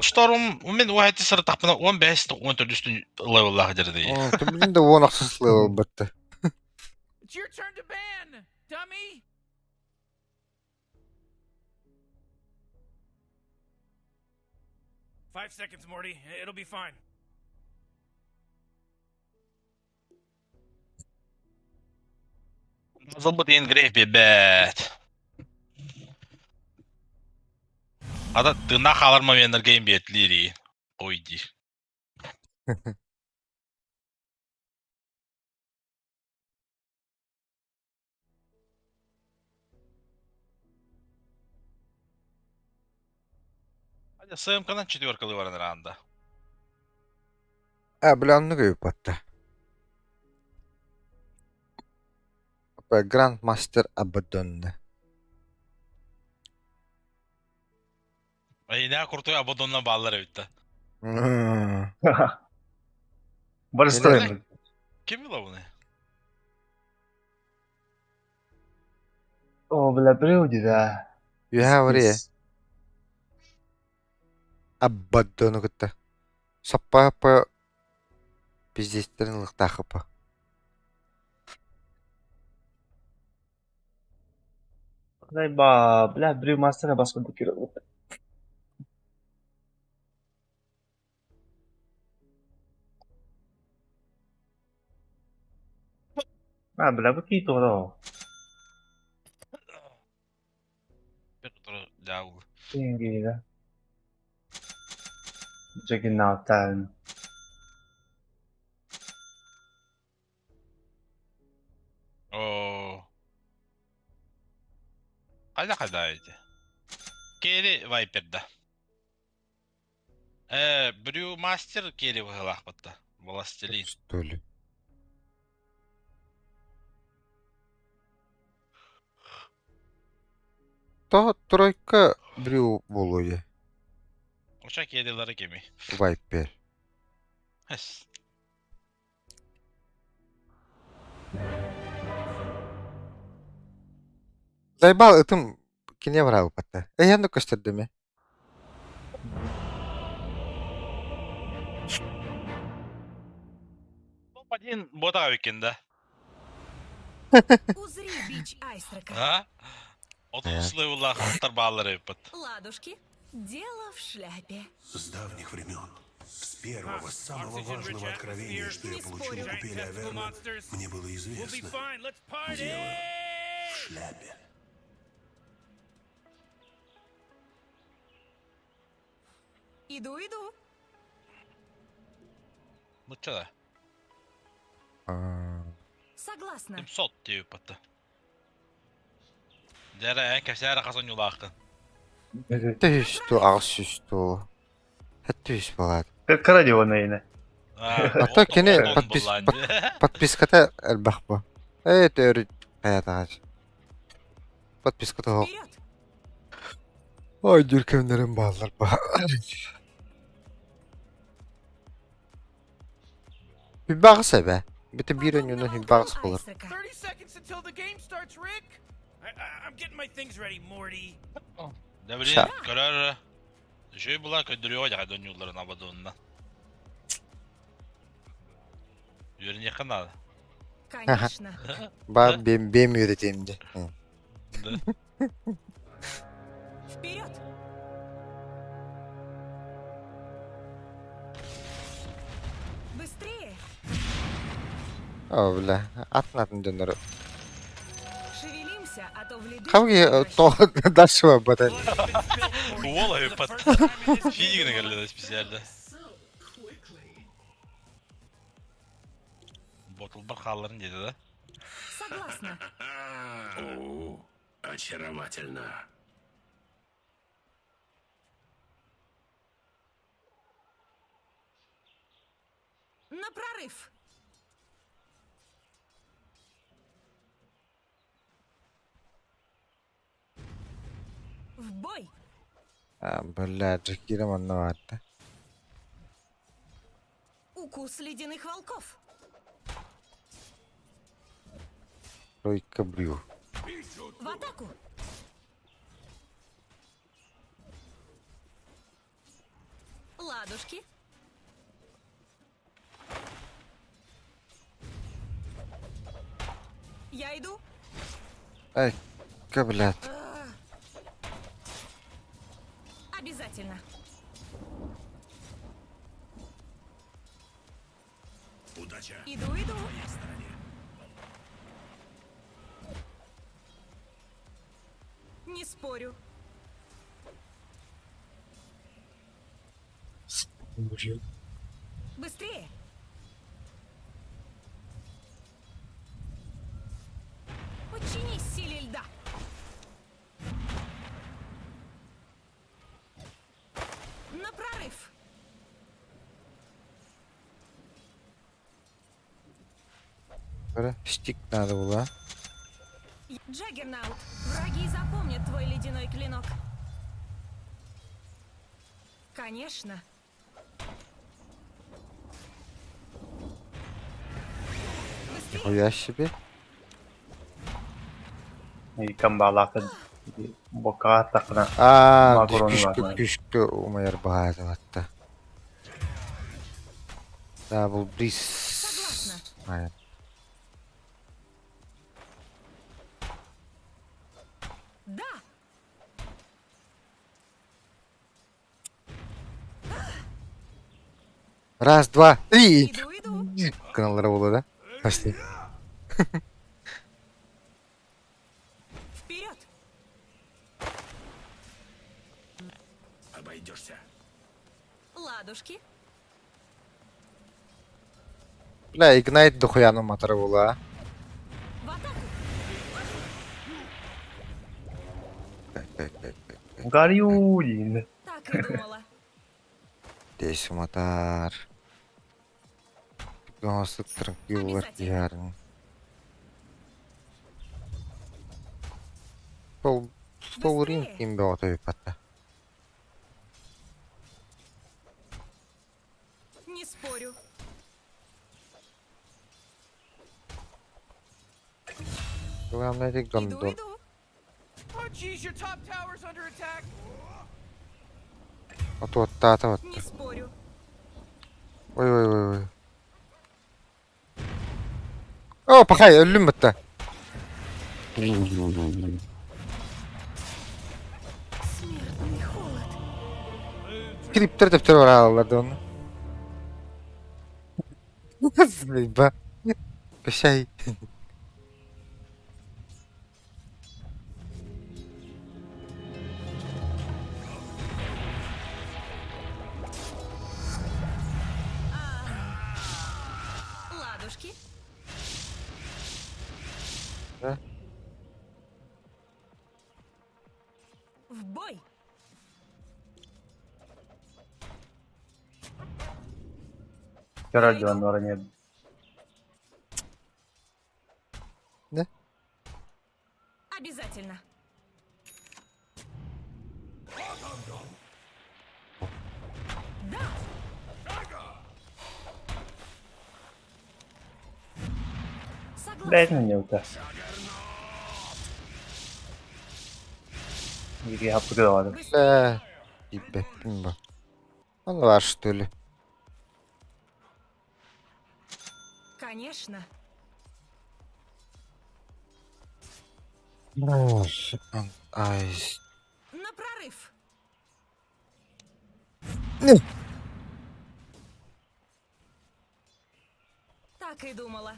Шторм, у меня уайт сыр тапына 15 14 левеллах дырды. О, ты блин да вон ахсыс левел бітті. It's your turn to ban, dummy. 5 seconds, Morty. It'll be fine. Золбут ингрейв бебет. Ада тына халар моменттер гейм бетлири. Ойди. Hadi СМК-дан четверка лыварын ранда. А, бля, оннук өйүппатта. Гранд Мастер Абадонна. Ай, не крутой Абадонна баллар битте. Барыстырын. Ким била bunu? О, бля, брюди, да. Үһэ вария. Абадону кытта. Саппа пиздестерин лыктаахыпа. Ба, бля, брю мастера баскын кирок. А, бля, бу кий торо. Bir дауыл. Ингида. Джаггернаут. О. Қайда қайда еді? Кери Вайперда. Брю Мастер кери выхылах батта. Властелин. Что ли? То тройка брю болуя. Uşak yedileri gemi. Вайпер. Хес. Заебал ытым кине барабы патта. Э, я ну көстөрдөме. Топ-1 бота викенда. Узри бич Айсрака. А? 30 левеллах аттар баллары бит. Ладушки, дело в шляпе. С давних времен, с первого, самого Oxygen-rich важного откровения, что я atmosphere, получил у giant купели testicle Аверна, monsters. мне было We'll be известно. fine. Let's party! Дело в шляпе. Иду, иду. Ну чё да? Согласна. 700 дип батта. Дәрә кәсәр қазан юлақын. Түсту, ағыс түсту. Түс болады. Кыра дион айна. А то кини подписката элбэх бу. Ээ төрүт хайатаҕач. Подписка тоһох. Вперед! Ой, дүркемнерим бааллар ба. Хүббаҕыс эбэ. Бите биир Потом өнньүнэн на хүббаҕыс балкон буолар. Айсека. 30 seconds until the game starts, Rick. I'm getting my things ready, Morty. Да блин, Ша. көрөр үчүгэй була көрдөрүөҕэ дьаха донньуулларын абадонна. Үөрэниэххэ наада. Конечно. Ба бем бем үөрэтиэм дии. Да. Вперед! Быстрее! Оо бля, атын атын дьоннору. Шевелимся, а то в ледышку Хавги превращусь. тоҕо дальше барбата. Blood has been spilled, Morty. Уол For the айыппат. first time in this game. Фигина кэллэ специально. Ботулбар хаалларын диэтэ да. Согласна. О, очаровательно. На прорыв! В бой! Бля, Джекира манна баарда. Укус ледяных волков! Тройка брю. В атаку! Ладушки! Я иду. Ай, блядь. Обязательно. Удача Иду, иду. на стороне. Не спорю. Быстрее! Подчинись силе льда! На прорыв! Штик надо было. Джаггернаут, враги запомнят твой ледяной клинок. Конечно. Быстрее! Нихуя себе. Камбалаахтан бокаҕа аттаххына Аа, Макрону күшкө бар. күшкө умайар баһаатылатта. Дабл бриз. Согласна. Айан. Да! Раз, два, три. Иду, иду. Гыналлара буолуо да? Почти. Вперед! Обойдешься. Ладушки. Бля, Игнайт дохуяну матара буолуо, а? В атаку! Гарюлин. Так и думала. Десь матар. Гонсук транквилар диярын. Пол пол ринг Быстрее! ким бөҕөтө патта. Не спорю. Главное это Иду, гондон. иду. Oh, jeez, your top tower's under attack. Отуоттаата Не батта. спорю. Ой ой ой ой. О, пахай, өллүм батта. Смертный холод. Криптер төптөр барааллар да оны. Ба. Кашай. Ладушки. Да? В бой! Көрөр дьон не. Обязательно. Да! Согласна. Бэйэтин анньыбыта. Биги хаппыты даҕаны. Бля, тиийбэппин бу. Он ваш, что ли? Конечно. Ай. На прорыв. Так и думала.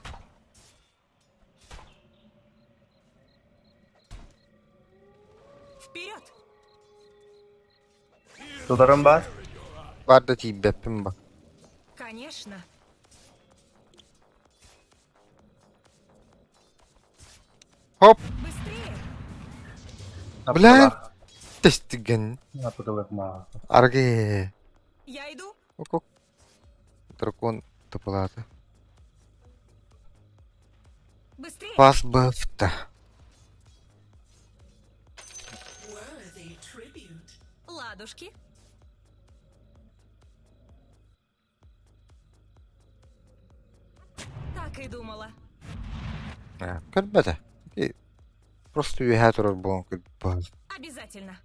Вперед! Тутарым баар. Бар да тиийбэппин бу. Конечно. Хоп! Быстрее! Бля! Тэстигэн. Аппытылык маа. Аргы. Я иду. Ок-ок. Дракон тупалаата. Быстрее! Пас бафта. Ладушки. Так и думала. Көрбөтө. Просто үөһээ турар буолан көрбөт. Обязательно.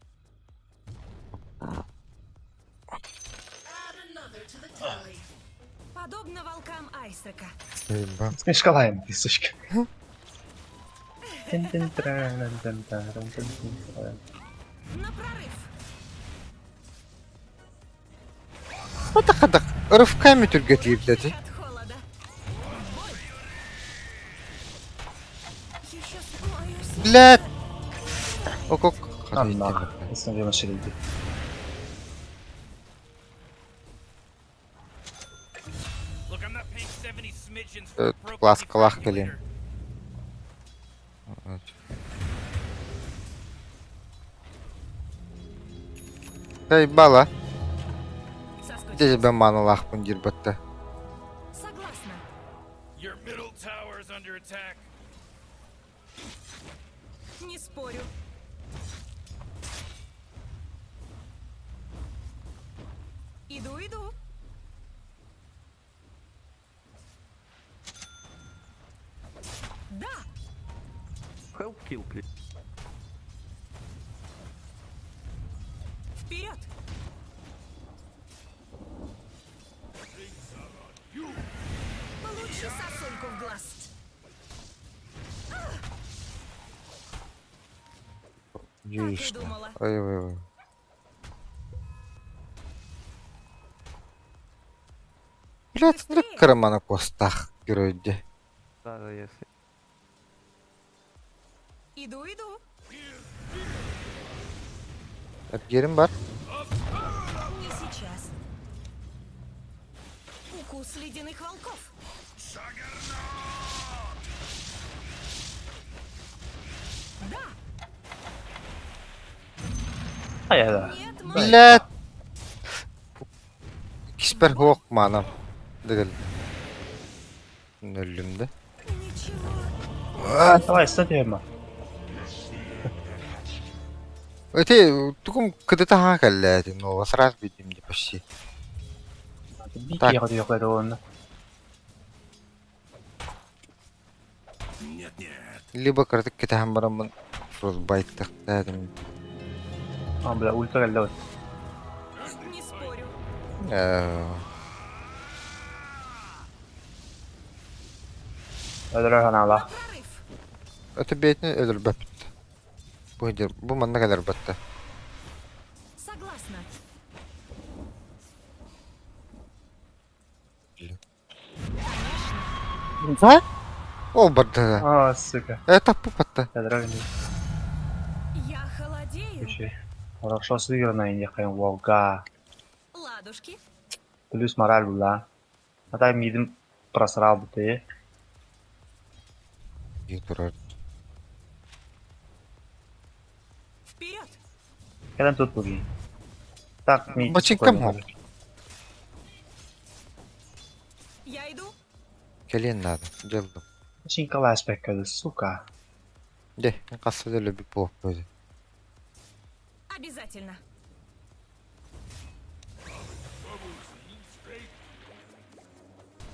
Подобно волкам Айсека. Смешкалаем, сучка. На прорыв! Хата-хата рывками түргэтиирдэ От холода. В бой! Еще мою Блядь! Ок-ок. Анна, основной машине. Look, I'm not paying 70 smidgens for a broken Класс, класс, кэлин. defibrillator. Заебала. Соскучилась. Где тебя маналаахпын диир батта. Согласна. Your middle tower is under attack. Не спорю. Иду, иду. Да! Help kill, please. Вперед! Получи сосульку в глаз. Дьюишно. думала. Ой-ой-ой. Блядь, смотри, кармана костах, герой. Да, да, если. Иду, иду. Эргиэрим бар. Не сейчас. Укус ледяных волков. Да! Хайа Нет, мы... Блядь! Киспер хуох манам. Дэгэл. Нөллүм да. Ничего. Давай, статьяма. Эти тугум кыдыта ха кэллээти, но сразу видим не почти. Так. Нет-нет. Либо кырдык кэтэһэн бараммын фростбайт тахтаатым. А, бля, ультра лед. Не спорю. Өлөрөр ханаалаах. На прорыв. Өтө бэйэтин өлөрбөппүт. Бу дьэ- бу манна кэлэрбэтте. Согласна. Да? Ол барда. А, сука. Это пупатта. Өлөрөр Я холодею. еще. Хорошо сыграно, я не волга. Ладушки. Плюс мораль была. А так мидим просрал бы ты. Турар. Вперед. Кэлэн тут буги. Так, мид. Бачинкам хоп. Я иду. Кэлиэн надо. Дьэлдым. Бачинка ласпекка, сука. Дьэ, хасса да өлөрбүт буолуохпут. Обязательно.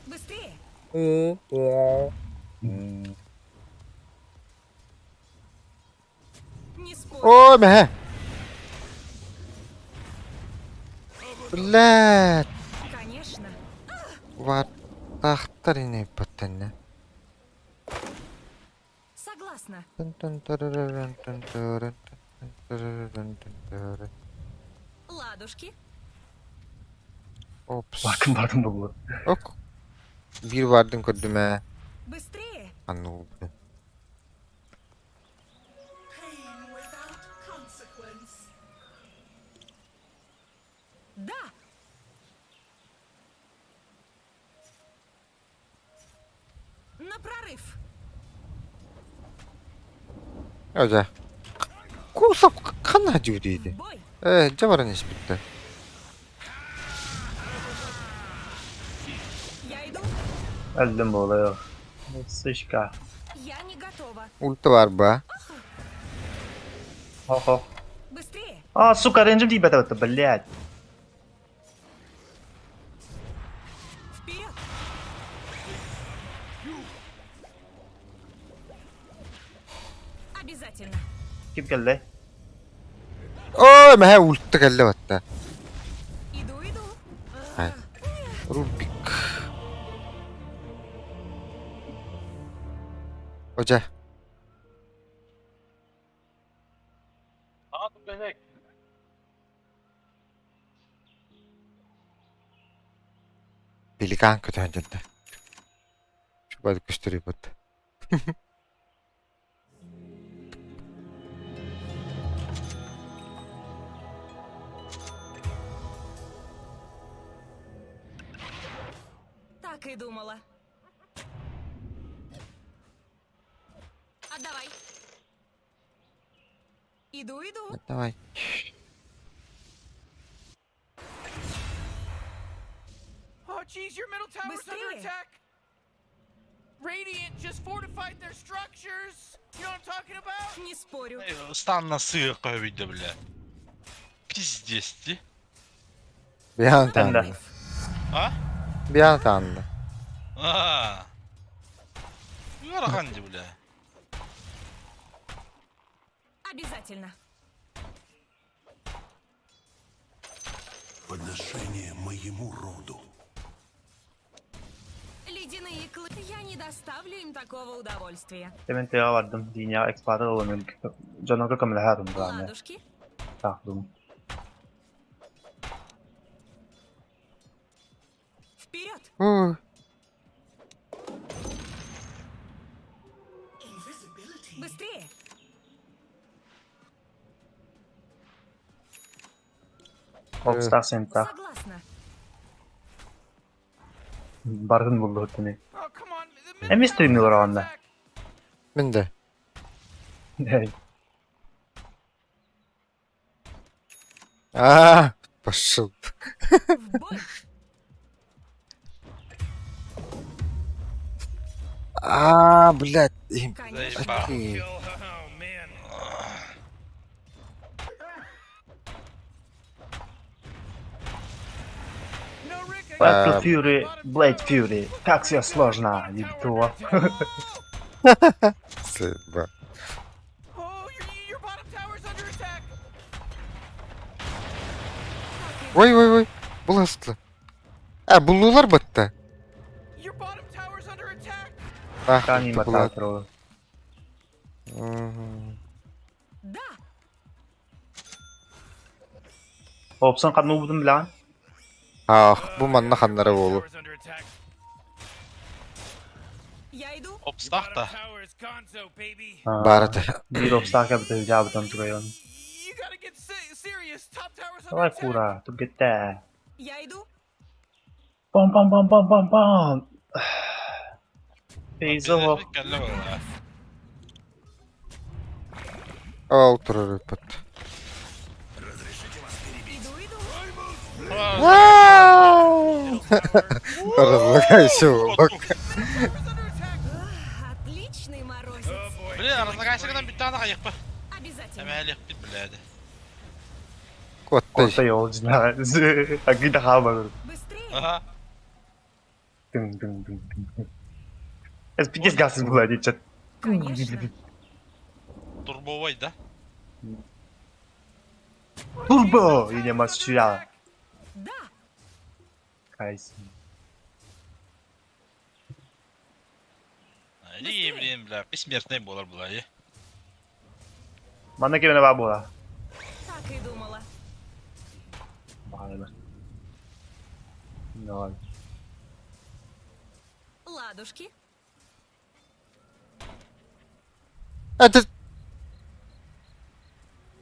Быстрее! Не спорь. Оо, мэһэ! Блядь! Конечно. Вартахтар ини баттанна. Согласна. Ладушки. Опс. Бардым бардым булла. Ок. Биир бардын көрдүм ээ. Быстрее. Анны булбутум. Да. На прорыв. Öde. Кусап ханна дьүдүйдü. В бой. Э, дьэ баран испиттэр. Я иду. Өлдүм буолуо. Сышка. Я не готова. Ульта бар ба. Хо-хо. Быстрее. А, сука, рейнджим тиийбэтэ бытта, блядь. Вперед. Обязательно. Ким кэллэй? Ой, мэһэ ульта кэллэ батта. Иду, иду. Ай. Рубик. Ожа. Пеликан көтөһөн дьэнтэ. Чубады көстөрүй бут. Так и думала. Отдавай. Иду, иду. Давай. Oh, jeez, your middle tower's under Быстрее. attack. Radiant just fortified their structures. You know what I'm talking about? Не спорю. Станна сыыр көбүйдө бля. Пиздец ти. Биан Тэннэ. таанна. А? Биан таанна. А. Ыарахан ди бля. Обязательно. Подношение моему роду. Ледяные клы. Я не доставлю им такого удовольствия. Дьэ мин тыаҕа бардым, Диняҕа экспаты ылан дьоннорго көмөлөһө даҕаны. Ладушки. Таах дуу. Вперед! Ой. Быстрее! Опстаах сентаах. Согласна. Бардын буллуһуттуни. Oh, come on. The middle Эмис tower's тыыннылар under онно. attack. Мин да. А, пошел. В бой! А, блядь. им- Конечно. Заебал. Окей. Kill. Oh, man. No, Rick, I Battle Эм. Fury, Blade Fury. Как все сложно, ебтуо. Сыба. Oh, your bottom tower's under attack. Ой, ой, ой. Бұл астылы. А, бұлулар бітті. Your bottom tower's under attack. Ах, Кани бітті бұлар. мататру. Мгм. Да! Опсын қанны убудум билан. Ах, бұл манна ханнары болу. Tower's under attack. Я иду. Your Опстаах bottom да. tower is gonzo, baby. Бар ата. Биир опстаах кэбитэ жаабытан турайон. You gotta get serious. Top tower's under Давай attack. кура, тургетте. Я иду. Бам бам бам бам бам бам. Бейзо. Кэллэ буолла. Ол тұрыр бітті. Иду, иду. Разлагайся, волок. Tower's under attack. Ах, Отличный морозец. Oh boy. Блин, разлагайся. Эсэ гынан бүттэҕинэ хайыахпыт? Обязательно. Эмээлиэхпит билээди. Куотта. Куотта йоолдьунаҕа. Агыйда хаалбатыр. Быстрее! Аха. Дың дың дың дың. Это пиздец газ была, дичат. Конечно. Турбовой, да? Турбо! 有点没需要。 Да! 开心。 Или, блин, бля, бессмертный буолар була. Манна кимэн баар буола. Так и думала. Баҕайылар. Ноль. Ладушки. Это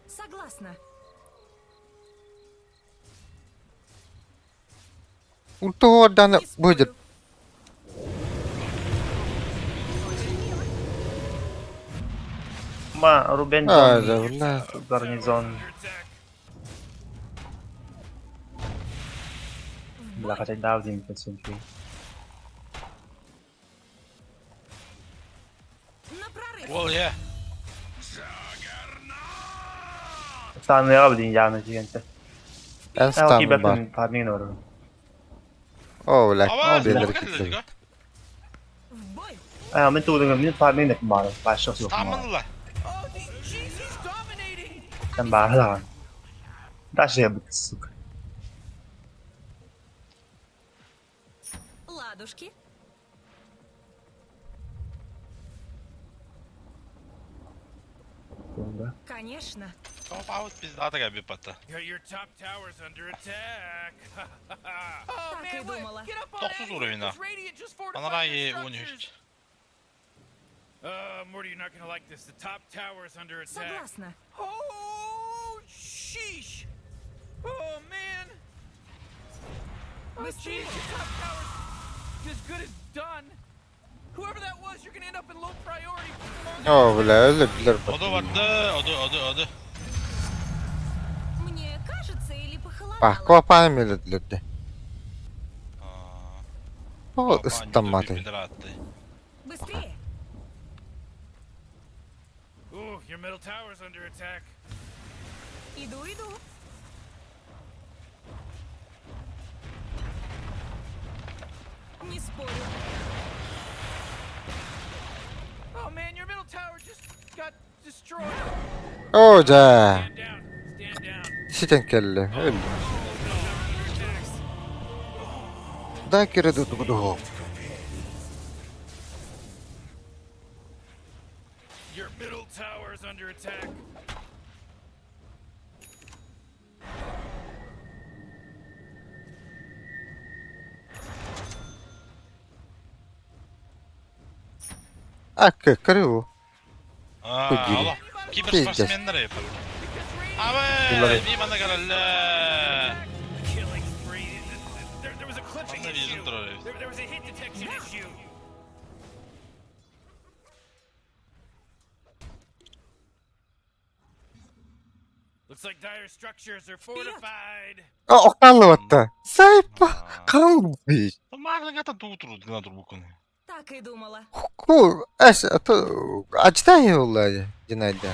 Согласна. Ультуордан Не будет. спорю. Очень мило. Ма Рубен А, да, бля. гарнизон. Under attack. В Бля, бой. хотя да, один пацанки. На прорыв. Ол я. Станыга блин яны дигәнчә. Эн Ә, станым бар. кибәтен фарминг бар. О, бля. Ава, Белер кеттик. киттик. В бой. Ә, мин тудым, мин фарминг бар. Башы юк. Стамынла. Oh, the, jeez, he's dominating. Сен бар лаган. Даже я бит, сука. Ладушки. Конечно. Топ-аут пиздата кәби патта. Got your top tower's under attack. Oh Так и man, look, думала. get up on Тохсус out of here. уровень, This Radiant just fortified Анара their е он structures. үч. Morty, you're not gonna like this. The top tower's under attack. Согласна. Oh, sheesh. Oh man. Oh, Быстрее. jeez, your top tower's as good as done. Whoever that was, you're gonna end up in low priority. О, бля, öyle bilir bak. Оду барды, оду, оду, оду. Мне кажется, или похолодало? Bak, kopağını bilirdi. O ıstanmadı. Быстрее. Ooh, your middle tower's under attack. Иду, иду. Не спорю. Oh man, your middle tower just got destroyed. О, да. Stand down. Stand down. Ситен келли. Öldü. Да, кире дуду. Your middle tower's under attack. Акы, кыры. Алло. Киберспортсменнер епар. Абы, ми мана каралла. Killing spree. There was a clipping Манна issue. вижен турар эбит. There was a hit detection issue. Looks like dire structures are fortified. О, kalmadı. Saypa. Kalmış. Марлыга та туутур гына тур бу күн. Так и думала. Ку, эс, ачта yolladı cinayda.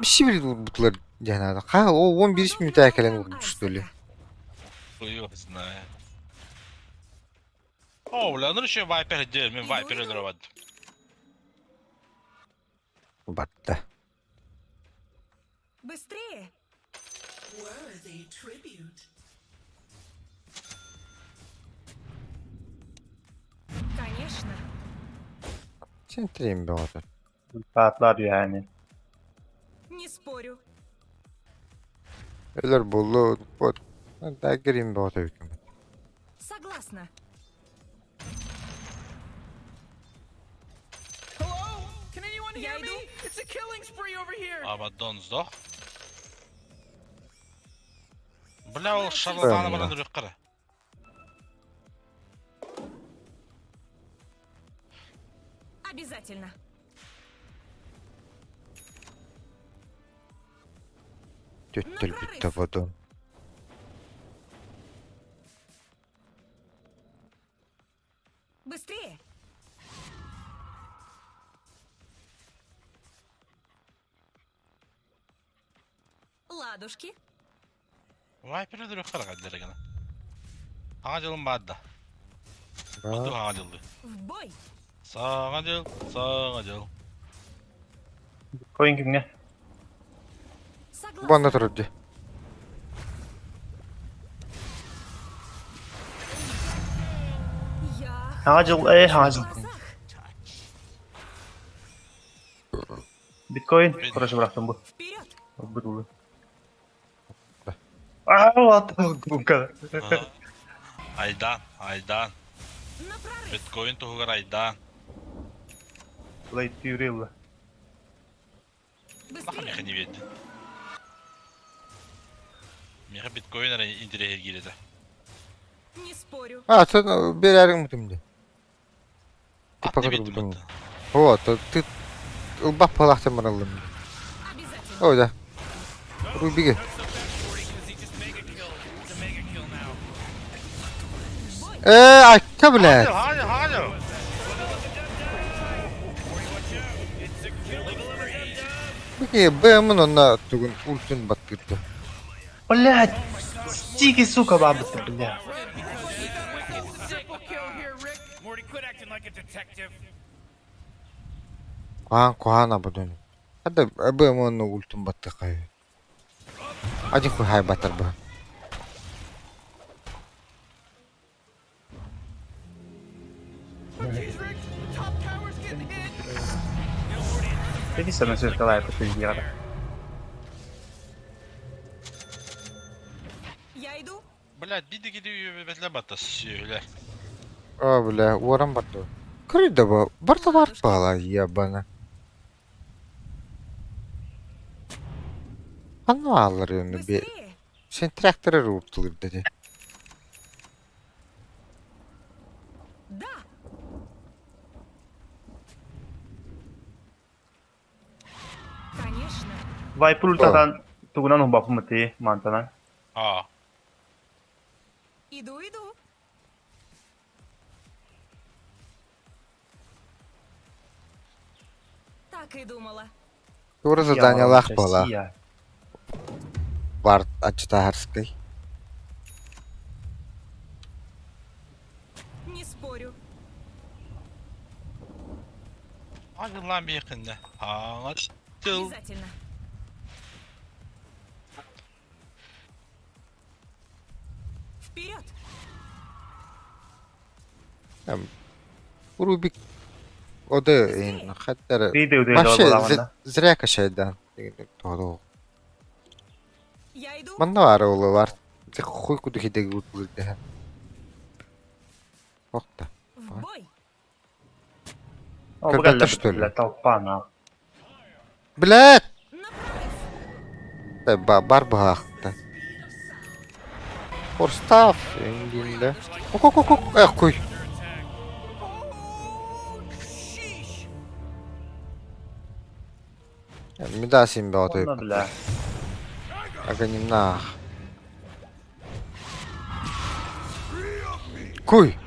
Bir şey bir vurdular cenada. Ha, o 11 Подобно mütəkkelen рукам vurmuştu öyle. Айзека. Хуй знаю. О, бля, ну еще вайпер дел, мен вайпер өлөрөбөт. Battı. Быстрее. Конечно. Sentriyim be orada. Patlar yani. Не спорю. Ölür buldu. Bot. Da gireyim be orada hükümet. Согласна. Hello? Can anyone Я hear me? иду. It's a killing spree over here. Абаддон сдох. Бля, ол шарлатаны баран үрек кара. Обязательно. Tüttül bitti budun. Быстрее. Ладушки. Вайпер өлөрүөххэ эрэ гына. Саҥа дьылым баар да. Онту саҥа дьыллыы. В бой. Саҥа дьыл, саҥа дьыл. Койын кимҥэ? Бу Согласна. онно турар дии. Я Саҥа дьыл, ээ саҥа в дьыл. глазах. Биткоин, короче, бырахтым бу. Вперед. Ылбыт ылы. Аа, вот, гумка. Айдаан, айдаан. На прорыв. Биткоин туһугар айдаан. Блейд Fury ылла. Наха Быстрее. миэхэ не биэрдин. Миэхэ биткоин эрэ интэриэһиргиир этэ. Не спорю. А, ты биэрээриҥ мутум дии. Ты Ат пока не биэрдим турбутуҥ. оттон. О, то ты ылбах палахтан бараллым. Обязательно. О, да. Рубиги. Not so fast, Morty, because he just mega killed. It's a mega kill now. Э, айка, блядь. Хаҥа дьыл, хаҥа дьыл! Morty, watch out. It's a killing spree. Бики, бэмин онно тугун ультун баттырды. Блядь! Стики, сука, бабыта, бля. Triple kill here, Rick. Morty, quit acting like a detective. Куһаан куһаан абыдын. Хадда бэмин онно ультун баттыкай. Один хуй хай баттар бу. Oh, jeez, Rick. The top tower's getting hit. Vedi se non si riesce a пиздец. Я иду. Блядь, биир да киһи үөбэтилэр батта сүөһүлэр. О, бля, уоран барды. Көрүйдэ бу. Барта бар бала, ебана. Ханна алар оны би. Быстрее. Сен тракторы уртулur dedi. Да. Конечно. Вайпер ультатан тугунан убапымыты мантанан. Аа. Иду, иду. Так и думала. Тура заданиялаах буола. Россия. Бар ачтаарскай. Не спорю. Саҥа дьыллаан биэххиннэ. Саҥа дьыл. Обязательно. Вперед! Рубик ода ин хаттар Видео вообще буолаҕына. зря качайдан. Тоҕо. Я иду. Манна баар олар. Хуй куду хидеги уртулur dedi. Охта. В бой! О, Когда-то, что ли? Бля, толпа на. Блядь! На прорыв! Бар баахта. Форстав ингинде. Ок ок ок эх куй. Oh, sheesh. Мидасим баотой. Онно, бля. Аганимнах. Куй.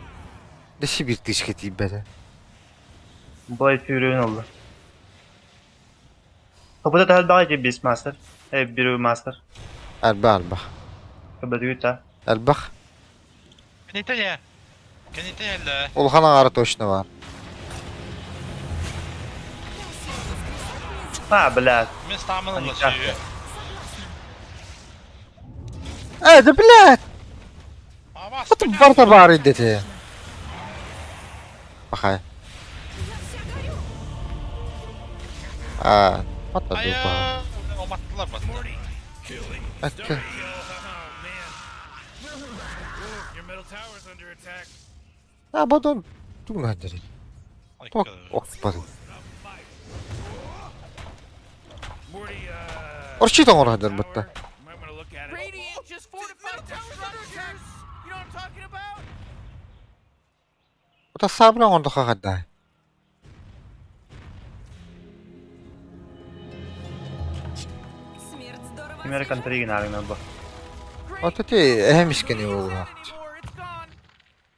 Да Сибирь тысяча тебе. Blade Fury'nin oldu. Kapıda da daha iyi Beastmaster. E, Brewmaster. Арба арба. Kapıda güta. Арбах. Кэнитэ Кэнитэ эллэ. Улахан аҥаара точно бар. А, бля. Мин стамын Они ылла как? сүөһү. Э, да блядь! Абас, Вот барта бар дети. Пахай. Я вся горю! А, вот это Айа, дуба. уматтылар батта. Morty, killing. Акка. Kill. Oh, man. Your middle tower's under attack. А потом тугна дери. Ток, ох, бары. Morty, Орчи тоҥор хадыр бытта. You might want to look at it. Radiant just fortified their structures. You know what I'm talking about? Ота сабра ондоха хадда. Смерть здорово American освежает. Trigger нарыгна бу. Great. Ота ти эхемишкени Not олуга. anymore. It's gone.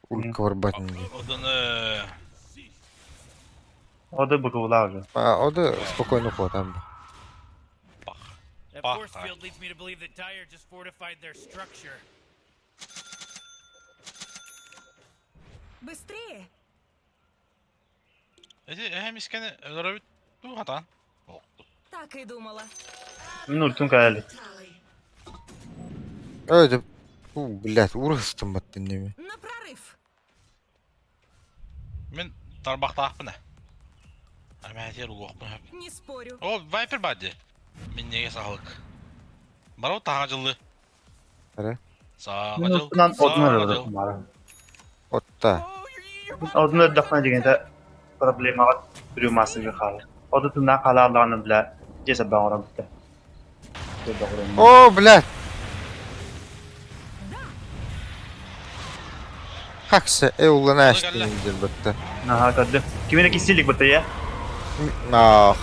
Улка барбатын. Одан Ода бу кулаа уже. А, ода спокойно хотам. бах. That Оппа. force field leads me to believe that Dire just fortified their structure. Быстрее! Эти эһэ мискэни өлөрөбүт дуу хатаан? Охту. Так и думала. Мин ультум кэлэ илик. Öldüm. Бу, блядь, урыстым баттын неме. На прорыв! Мин тарбахтаахпын ээ. Армээтигэр угуохпун сөп. Не спорю. О, Viper баар дии. Минньигэс аһылык. Барабыт таһаҕа дьыллыы. Эрэ. Саҥа Мин дьыл, устунан отун саҥа өлөрдüm дьыл. баара. Отта. Oh, your bottom Отун tower's өлдөхпүнэ under дьиҥэтэ attack. проблемаҕа трюмасыга хаалар. Оту тыыннаах хаалааллаҕына бля дьиэ сарбаҕа оҥорон бүттэ. О, блядь. Хакса эуллана Кэллэ. аштын бытта. Наһаа көрдүм. Кимин кистиилик бытта я? Ах.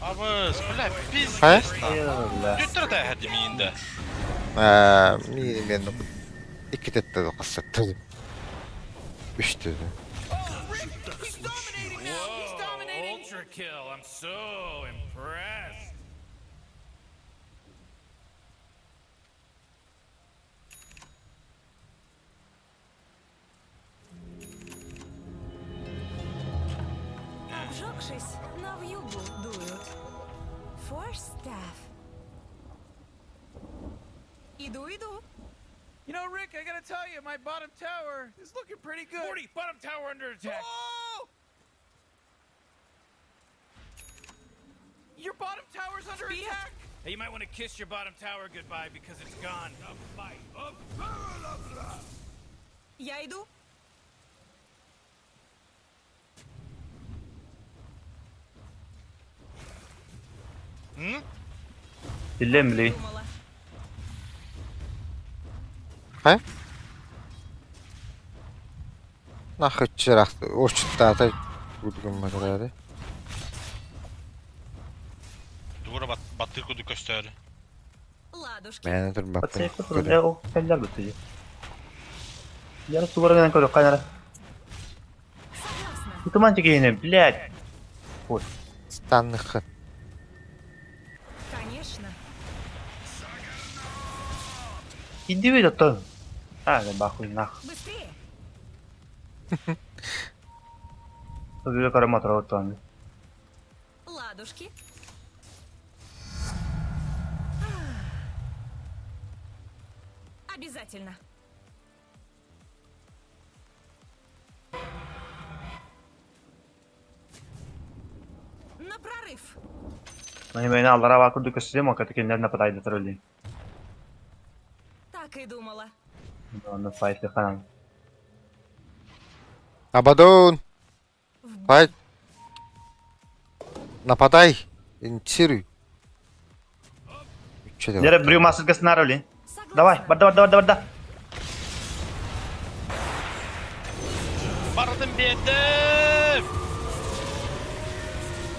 Абыс, бля, Хайа? пиздец на. Түттэр тээһэрди миинде. Аа, миин мен икки тетте қассаттым. Үш dedi. He's dominating now. He's Whoa, dominating. ultra kill. I'm so impressed. Обжегшись, на вьюгу дуют. Форстав. Иду, иду. You know, Rick, I gotta tell you, my bottom tower is looking pretty good. 40, bottom tower under attack. Oh! Your bottom tower's under Вперед! attack. Hey, you might want to kiss your bottom tower goodbye because it's gone. Я иду. М? Биллэн били. Думала. Хайа? Нахыччырах урчуттаата гудгумматылары. Дура баттыы курдук көстөөрү. Ладушки. Мээнэ турбаппын. Пациентка турар ол кэллэр бытты. Я тубарынан көрө канара. Согласна. Туман тигине, блядь. Ой, Станныххын. Конечно. иди вы оттон. А, да бахуй нах. Быстрее! Түгү көрө мотор оттон. Ладушки. Обязательно. На прорыв! Мани мен аллара бар курдук көстүм, оката кинилер нападайды тролли. Так и думала. Онно файт ханан. Абадон! В Файт! Нападай! Инициируй! Үччэ Лера брю масыргас нароли. Согласна. Давай, барда барда барда барда. Бардым биэрдим!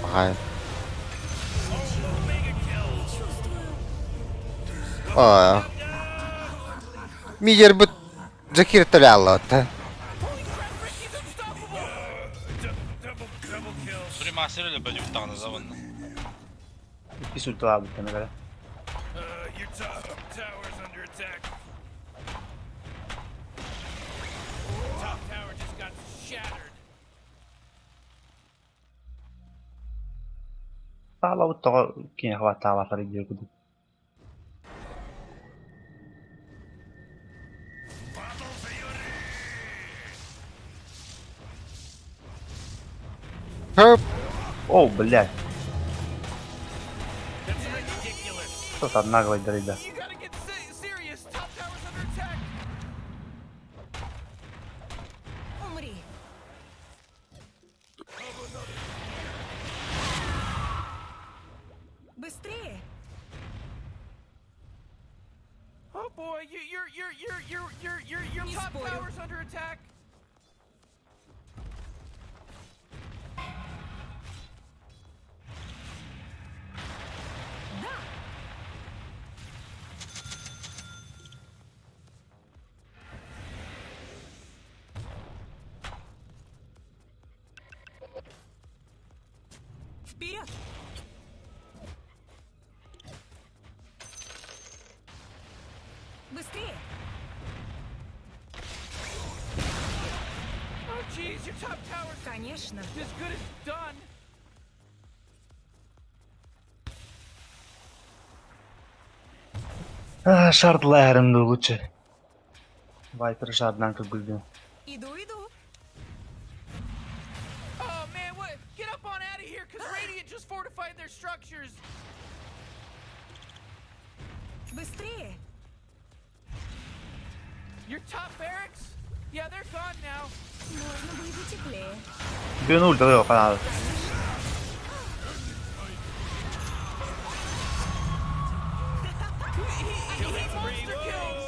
Баҕайы. Чувствую. Аа. Мигер бут Джакир таляллаата. Double, double kill. Сури мастер өлө бөлүбүт даҕаны забынна. Икки сүртү аабыттан эбere. Your top tower's under attack. Top tower just got shattered. Таалабыт тоҕо киниэхэ баттаабатар диир курдук. Хөп! О, блядь. That's ridiculous. Что там наглый дрида. You gotta get serious. Top tower's under attack. Умри. Быстрее! Oh boy, you, your Не top спорю. tower's under attack. Да! Вперед! Быстрее! Oh jeez, your top tower's Конечно. as good as done. Шардлайрым дуу лучше. Вайпер шардынан кыргызды. Иду, иду. Oh man, what? Get up on out of here, cause Radiant just fortified their structures. Быстрее! Your top barracks? Yeah, they're gone now. Можно будет и теплее. Бүгүн ульта канал. He, he monster kills.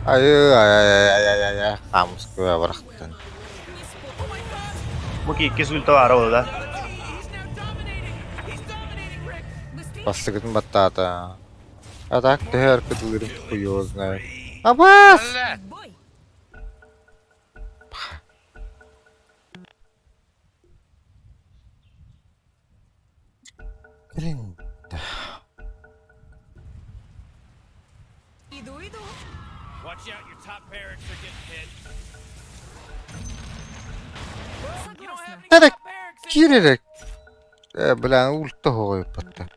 Айы ай ай ай ай ай ай Хамская барахтан. Не спорю. Oh my god! Бу иккис ульта баар ол да. He's now dominating. He's dominating, Rick. Быстрее! Бастыгытын баттаата. А так төһөр кытылырым хуё знает. Абас! Блядь! В бой! Блин. Иду, иду. Watch out, your top barracks are getting hit. You don't Согласна. have any Тарак top barracks anymore. киирэрэ. Э, бля, ульта хоҕойуппатта.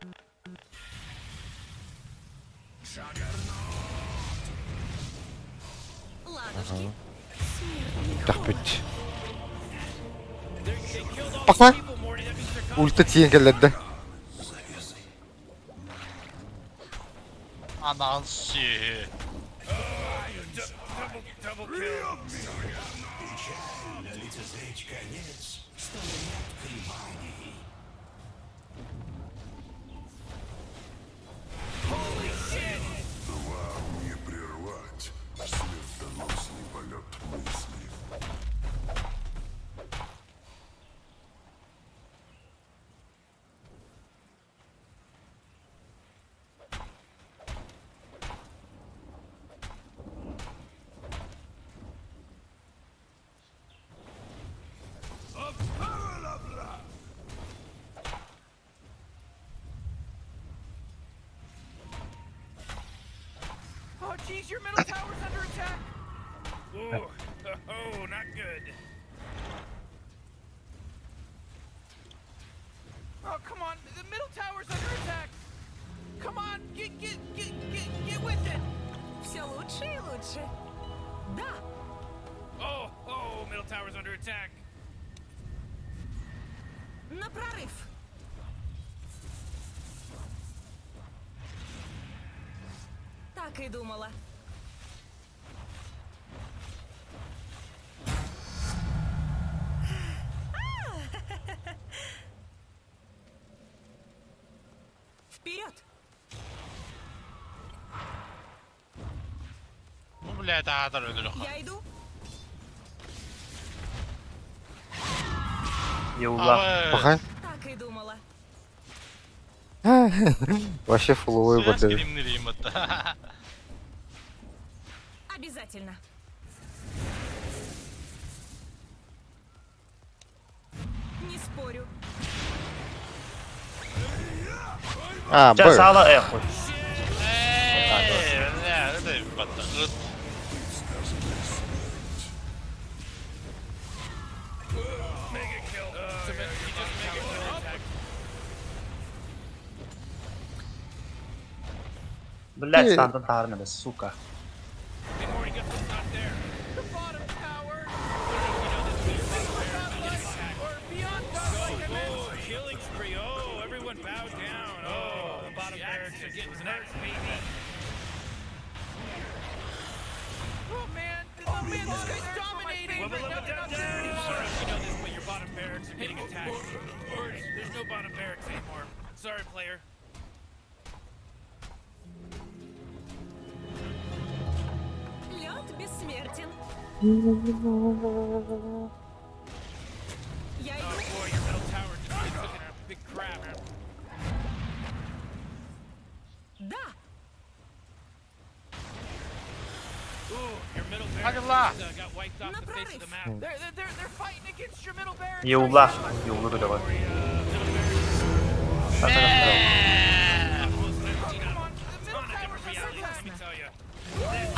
Ладушки. Смертный Тахпыт. холод. They killed all Пахла. the people, Morty. That means they're coming. Ульта тиийэн кэллэрдэ. Анаҕын сүөһү. Double, double kill. Печально лицезреть конец столь редкой мании. Вам не прервать смертоносный полет мысли. Oh jeez, your middle tower's under attack. Ooh. Oh, not good. Oh come on, the middle tower's under attack. Come on, get get get get get with it. Все лучше и лучше. Да! Oh, oh, middle tower's under attack. На прорыв! Так и думала. Вперед! Бу блядь аатар өлөрөх. Я иду. Еула. Пахай. Так и думала. Вообще фуловой Связь барды. киримнирим атта. Обязательно. Не спорю. А, Ча б. саала эхуй. Ээ, бля, это батта. Ыт. Mega kill. He just mega kill attack. Блядь, стантан таарна сука. Hey, Morty, guess what's not there? The bottom tower. Super godlike or beyond godlike, I meant. Oh, killing spree. Oh, everyone bow down. Oh, the bottom barracks are getting hurt, baby. Oh man, oh man, this guy's dominating. Wubba Right now lubba they're dub not there dub. anymore. Sorry if you know this, but your bottom barracks are getting attacked. Morty, there's no bottom barracks anymore. Sorry, player. Лед бессмертен. Я Oh иду. boy, your middle tower just took a big crap. Да! Ooh, your middle barracks Hadi just, got wiped off На the face of the прорыв. map. They're fighting against your middle barracks. Еула. Еула бля. Middle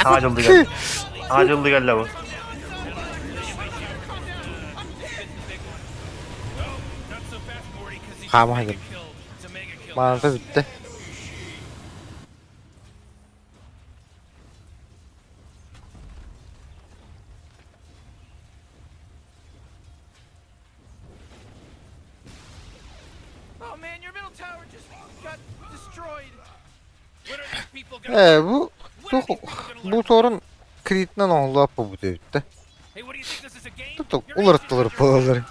Саҥа дьыллыы кэллэ. Саҥа дьыллыы кэллэ бу. Хаама сылдьар. Мааната бүттэ. Oh man, your middle tower just got destroyed. Ээ бу туох бу торун критынан оҥоһуллубат буолбут эбит да. Тут уларыттылар буолаллар.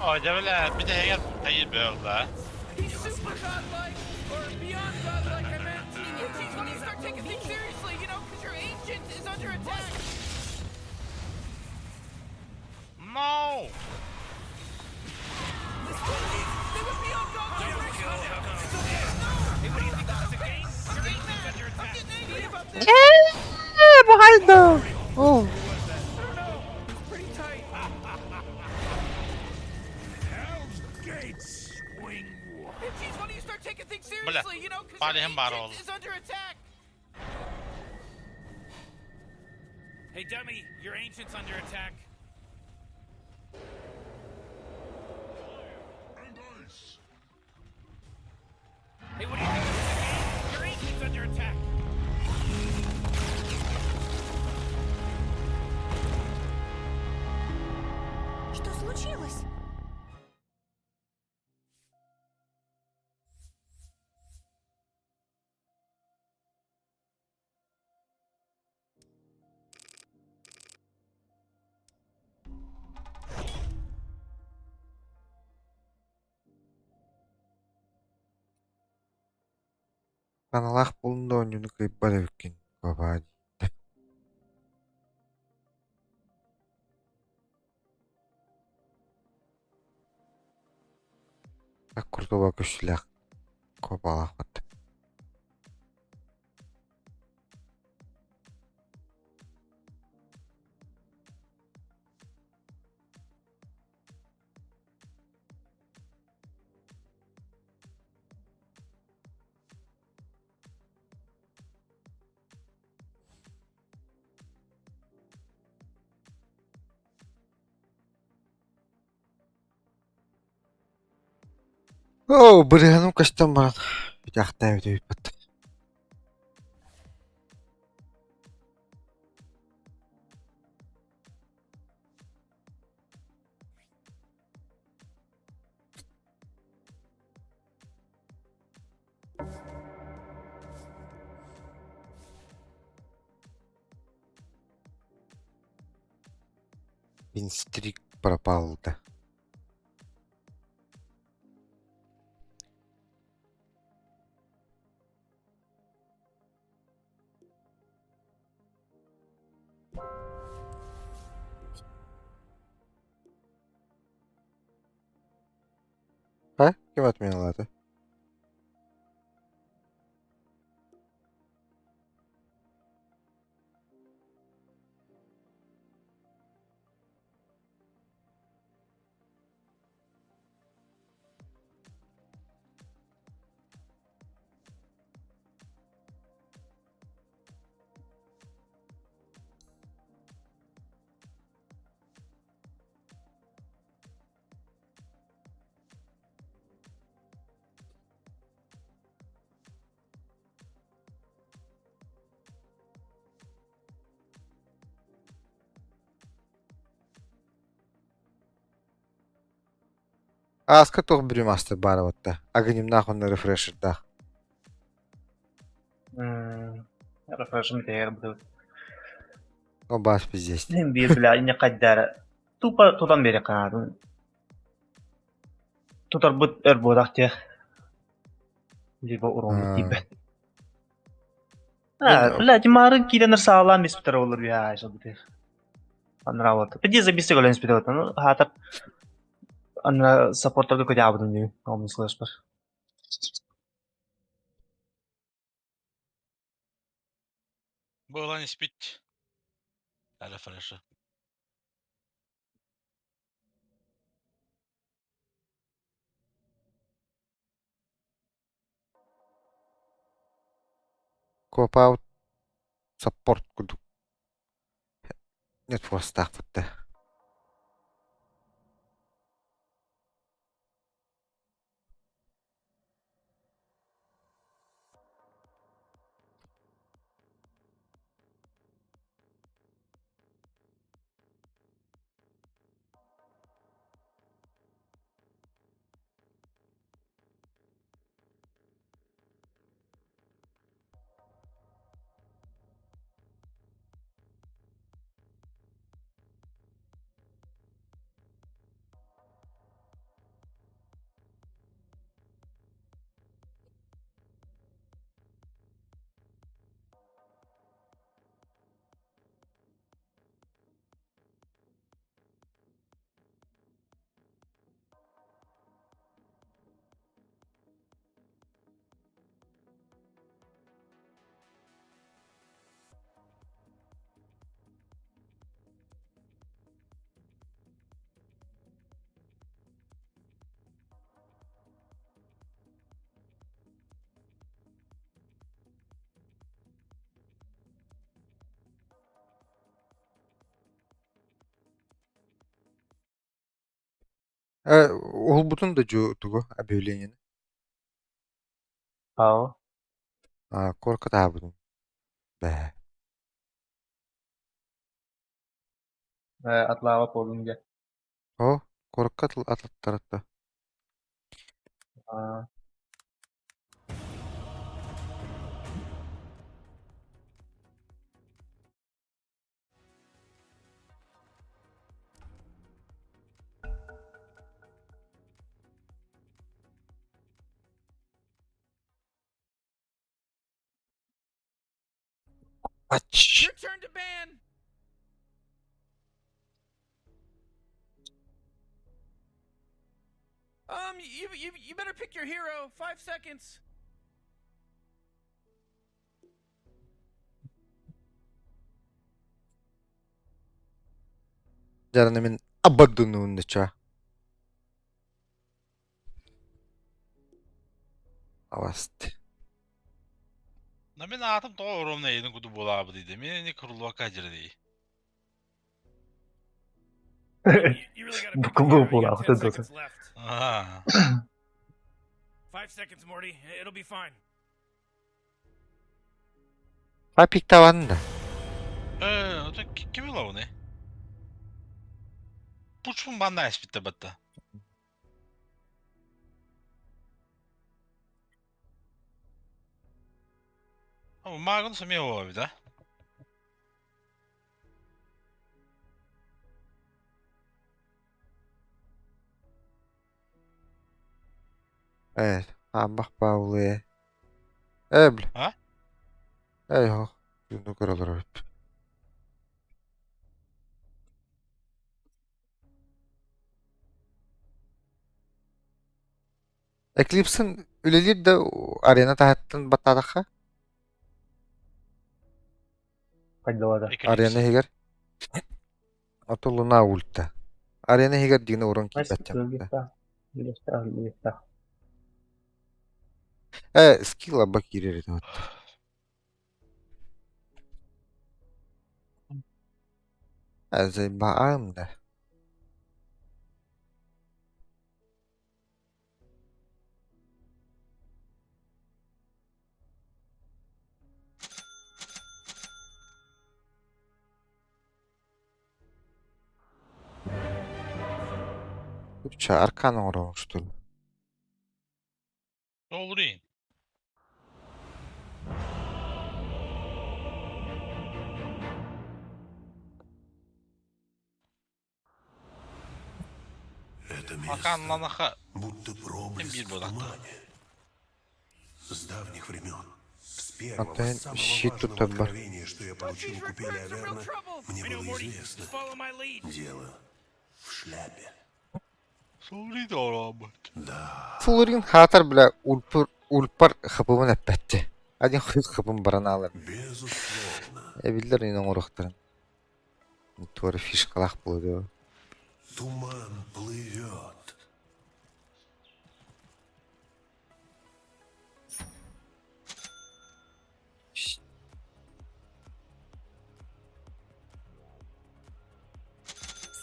О, дьэ бile бүтэһигэр хайы бөөллө. He's super godlike, or beyond godlike, I meant. Jeez, when do you start taking things seriously, you know, because your ancient is under attack. No! They were beyond godlike. Hey, what do you think this is a game? Your ancient's under I'm attack. getting angry about this. Ээ, behind them. Oh. I don't know. It's pretty tight. Hell's gates swing wide. Hey, jeez, when do you start taking things Бля, seriously, you know, because your палиһым баар ancient ол. is under attack. Hey, dummy, your ancient's under attack. And ice. Hey, what do you think this is a game? Your ancient's under attack. Что случилось? Аналаах буоллун да оонньууну кыайбат эбиккин, куобаа диэтэ. Так курдуга көстүүлээх куобалаахпыт. Оо, бырыһаным көстөн баран, бүтээхтээбит эбиппит. Винстрик пропал да. А? Ким отменил это? Ааска туох бүрүмастер баар буолта. Агнимнаах уонна рефрешердаах. Рефрешим тэйэр бу. О баас пиздец. Син биир бля инне хайдара тупо тутан биэри хаатын. Тутарбыт өр буолах диэх. Либо уроммут тиийбэт. А, блядь, марын киирэн саалаан испитэр олор я бутых. Анрават. Пиди забисте голен испитэр. Ну, хаатар ана саппорторга көтөбүтүн дии. Ол слышпар. Бу ылан испит. Рефреши. Копаут саппорт курдук нетфорстаахпыт да. Э, уһулбутун да дьу тугу объявлениены? Ау. А, корка таабытын. Бээ. Э, атлаава буоллун дьэ. О, корка атлаттарата. Аа. Ач. Your turn to ban. You you you better pick your hero. 5 seconds. Дьараны мин абаддунууннуча. Аваст. На мин аатым тоҕо оруомна эйигин курдук буолаабыт дии. Мин ини курулуокка дьирэдий. You really gotta pick your Букулуу hero. You got буолаабыт 10 дуо? seconds left. Аа. 5 seconds, Morty. It'll be fine. А пиктаван да. Э, это ким ылабыный? Пучпун манна эспитте батта. Маагын сэмэ оҕо да? Э, амбах баулы. Э, бля. А? Эй, хо. Күнү көрөлөр эбит. Eclipse'in үлэлиир да арена таһыттан баттаатахха Хайдалада. арена иһигэр ото луна ульта. Арена иһигэр дигини урон киирбэт дьэ. Э, скилл аба киирэр этэ. Э, заебаам да. Ча аркан оҥоробун что ли? Толрин. Это Аркан место ланаха будто проблеск Имбирь в был, да. тумане. С давних времен, с первого Антон, самого щит тут важного табар. откровения, что я Oh, получил jeez, у we're купели in some real Аверна, trouble. мне I know, было Morty. известно. Just follow my lead. Дело в шляпе. Солрин оробут. Да, Флорин хаатар бля ульпур ульпар хапыбын эппэтти. Один хуй хапын баран аалар. безусловно. Эбиллер ин оҥоруохтарын. Туора фишкалаах буолуо дуо? Туман плывет.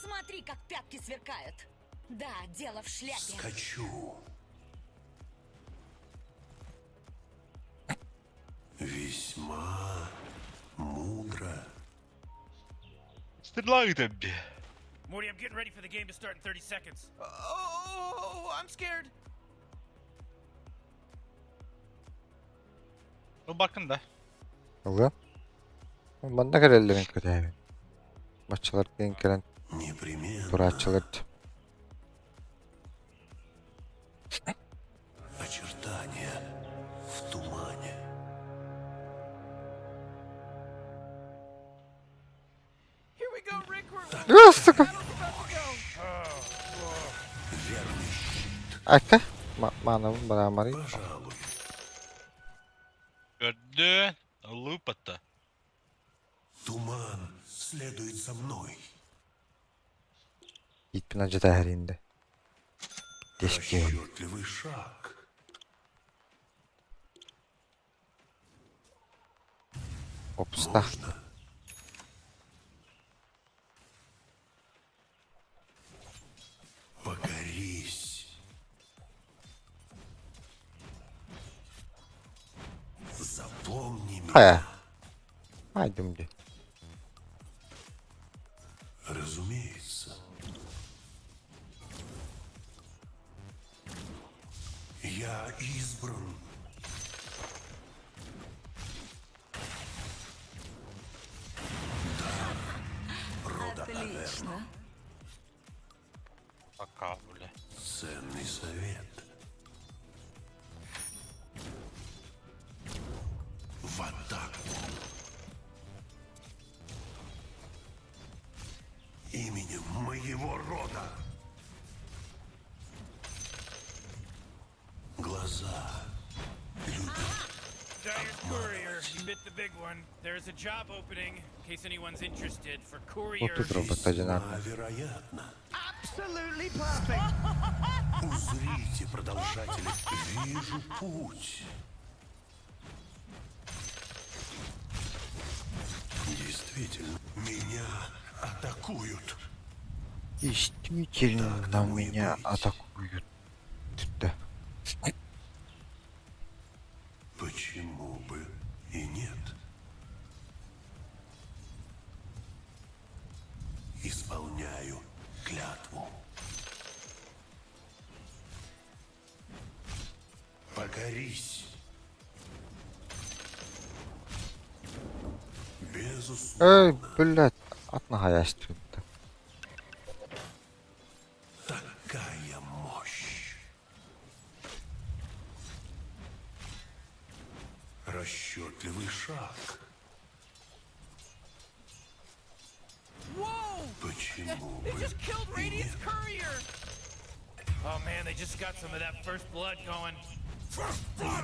Смотри, как пятки сверкают. Да, дело в шляпе. Скачу. Весьма мудро. Стрела тебе. Morty, I'm getting ready for the game to start in 30 seconds. Oh, I'm scared. Ылбаккын да. Ылыам. Манна кэлэллэрин кэтэһэбин. Баччалар диэн кэлэн Непременно. турааччылар Очертания в тумане. Here we go, Rick. We're, Ах, сука! battle's about to go. Верный щит. Айка, маанабын бараамарый. Пожалуй. Көрдүн. Ыллыыппатта. Туман следует за мной. Ииппин алдьата иһэриннэ. Дэскиэ. Расчетливый шаг. Опустах. Можно. Покорись. Запомни меня. Хайа. Айдым дии. Разумеется. Я избран. Дар рода Аверн. Отлично. Пока, бля. Ценный совет. В атаку. Именем моего рода. Глаза любят Dire's courier, you bit the big one. There's a job opening, in case anyone's interested, for courier. Отут робот одинаковый. весьма вероятно. Absolutely perfect. Узрите, продолжатели, вижу путь. Действительно, меня атакуют. Действительно тому и меня быть. атакуют. Да. Почему бы и нет? Исполняю клятву. Покорись. Безусловно. Эй, блядь, атын хайаастыбыт. Такая мощь. Расчетливый шаг. Whoa! Почему They бы just killed и Radiant's нет? courier. Oh man, they just got some of that first blood going.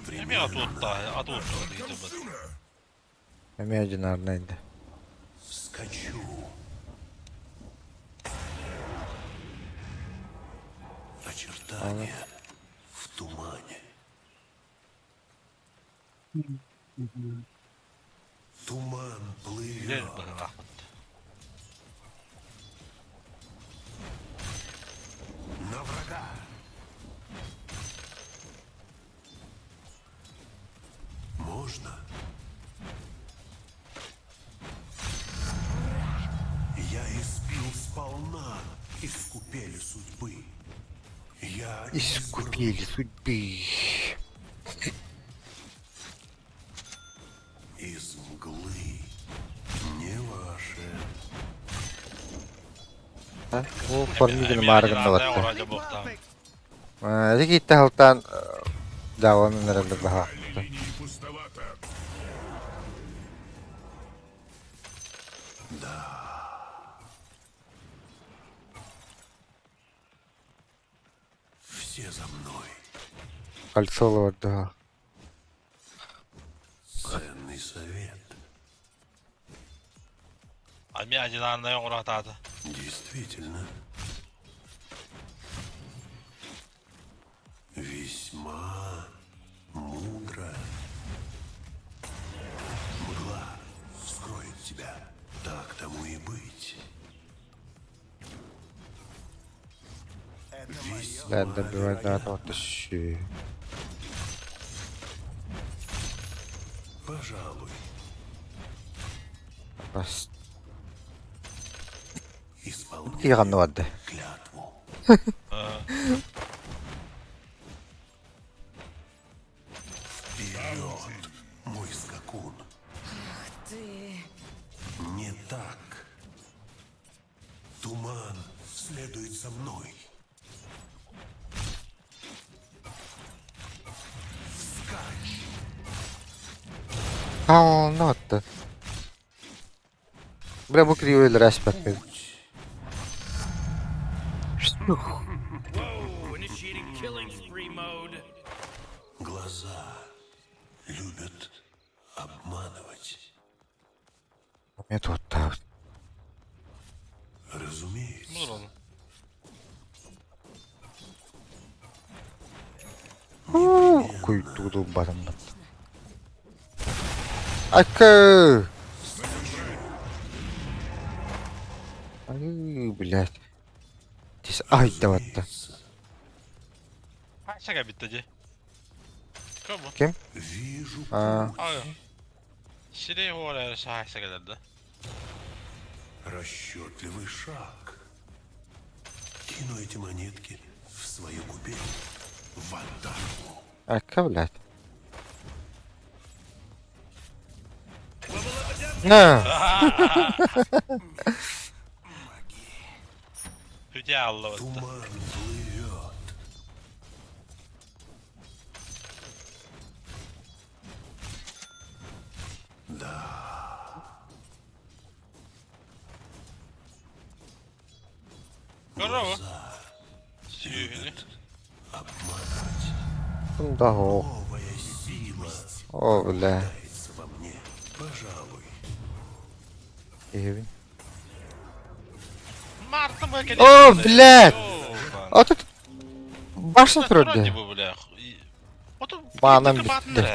Эмиэ атуутта, атуутта диэтибит. Эмиэ одинарнай да. Скачу. Очертания в тумане. Туман Билэр плывет. быһыылаахпыт. На врага. Можно? Я испил сполна из купели судьбы. Я избран Искупили судьбы. из мглы. Не ваше. А? О, формидин мааргын Эмиэ одинарнай буохтаах. Эти киитте халтаан дааванын эрэллэр баһаахпыта. Линии пустовато. Все за мной. Кольцо олордо. Ценный совет. Эмиэ одинарнай оҥоро сатаата. Действительно. Весьма мудро. Мгла скроет тебя. Так тому и быть. Бля, Весьма добивать вероятно. вот еще. Пожалуй, Бас. исполняю Кигануады. клятву. Э, Вперед, мой скакун. Ты... Не так. Туман следует за мной. Скач! Алнотты. Бля, бу кривой распятый. Whoa, initiating killing spree mode. Глаза любят обманывать. Мне вот так. Разумеется. Budur oğlum. Культуру барым. Ака! Ай, блядь. Здесь ай, давай. Kaç bitti di. Кому? Вижу А, Ай. Сирей хола шайса келді. расчетливый шаг. Кину эти монетки в свою купель. В атаку. ака, блядь. На! Hüde aldı battı. Туман плывет. Görür mü? Sürüyünü. Обманывать. Да, о, Новая сила о, бля. пытается во мне. Пожалуй. Евин. Мартın bu О, блядь! А тут башня Вроде вроде. bu бля. Ото Банан битти.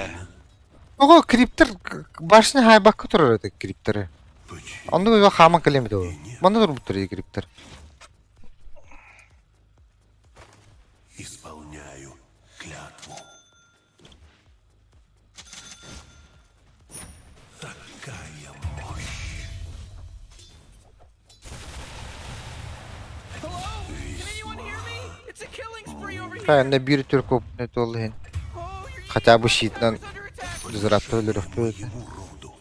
Ого, криптер башня хайбакка турар это криптеры. Почему? Онда его хама калем до. Манда тур буттар криптер. Исполняю клятву. Такая мощь. Hello? Can anyone hear me? It's a killing spree over here. Хайна бир түрк опны толын. Oh, your Хотя бы tower's щитнан under attack. зраттылыр Моему роду.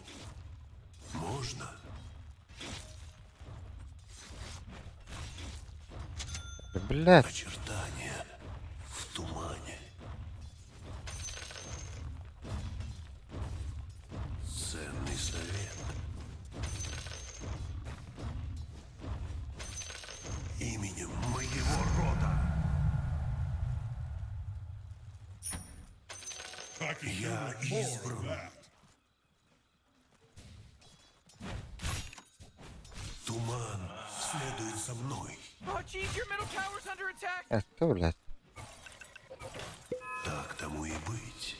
Можно? Блядь. Очертания в тумане. Ценный совет. Именем моего рода. Я избран. Туман следует за мной. Oh, jeez, your middle tower's under attack. Это, блядь. Так тому и быть.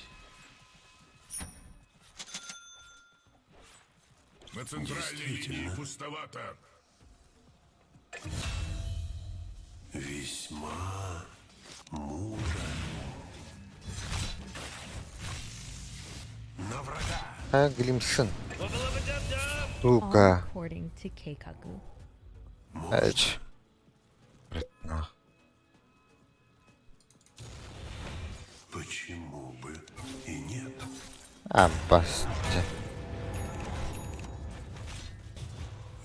На центральной линии пустовато. Весьма мудро. На врага! Ха, Глимсын. All Сука. according to Keikaku. Эч. Блядь, нах. Почему бы и нет? А, басты.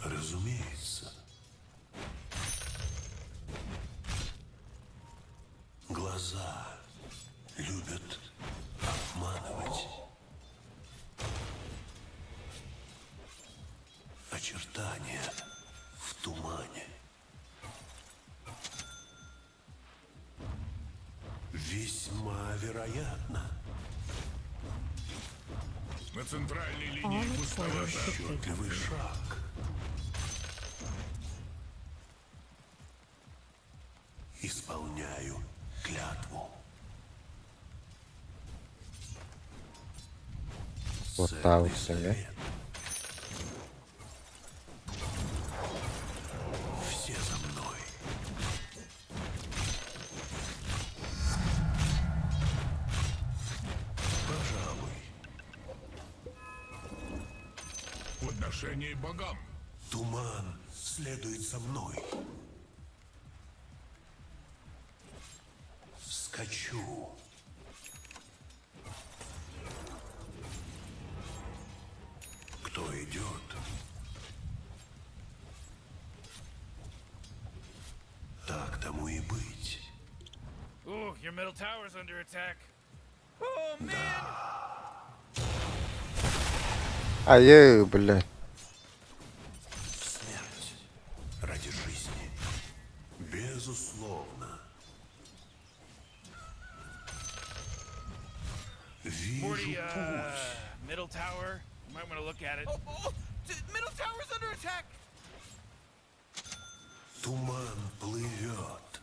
Разумеется. Глаза любят обманывать. Очертания в тумане. Весьма вероятно. На центральной All линии according пустовато. to Keikaku. Отчетливый шаг. Исполняю клятву. Уоттаабыт Ценный тэҥэ. совет. Все за мной. Пожалуй, Подношение богам. туман следует за мной. Скачу. Кто идет? Так тому и быть. Ooh, your middle tower's under attack. Oh man! Айыы, блядь. Смерть ради жизни. Безусловно. Вижу Morty, путь. middle tower. You might want to look at it. Oh, oh, middle tower's under attack. Туман плывет.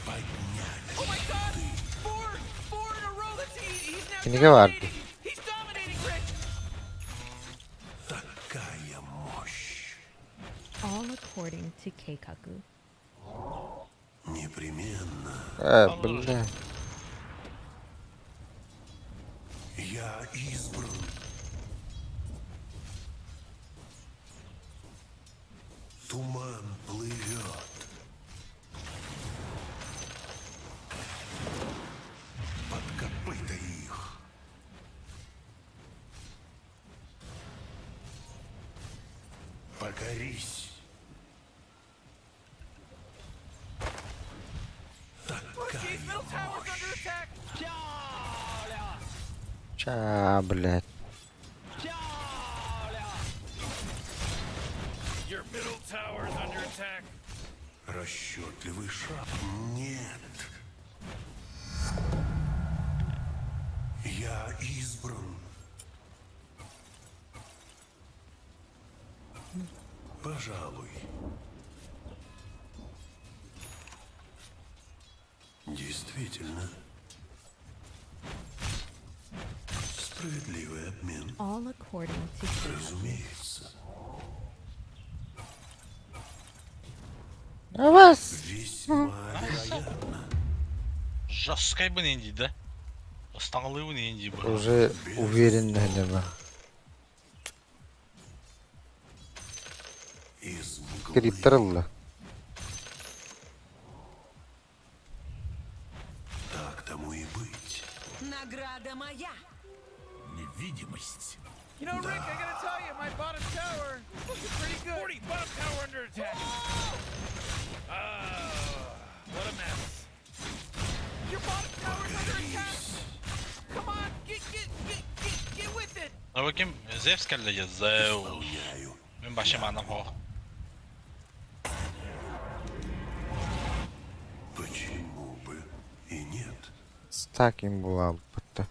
Поднять Oh my God! Four, four in a row. That's he, he's now Кинигэ баар dominating. He's dominating, Rick. такая мощь. All according to Keikaku. Непременно Э, бля. я избран. Туман плывет. Под копыта их. Покорись. Oh Такая jeez, middle tower's under attack. Ча, блядь. Your middle tower's under attack. Расчетливый шаг. Нет. Я избран. Пожалуй. Действительно. Справедливый обмен. All according to Keikaku. Разумеется. А вас? Весьма вероятно. Жесткайбын инди да. Ыстаңылыбын инди бу. Уже уверенно нема. Из мглы. Криптер ылла. Так тому и быть. Награда моя! Невидимость. You know, Rick, I gotta tell you, my bottom tower is looking pretty good. 40, bottom tower under attack. Oh, what a mess. Your bottom tower's under attack. Come on, get get get get get with it. А ким Зевс келди Зеус. Исполняю. Мен башым анам хо. Почему бы и нет? Стакин була бутта.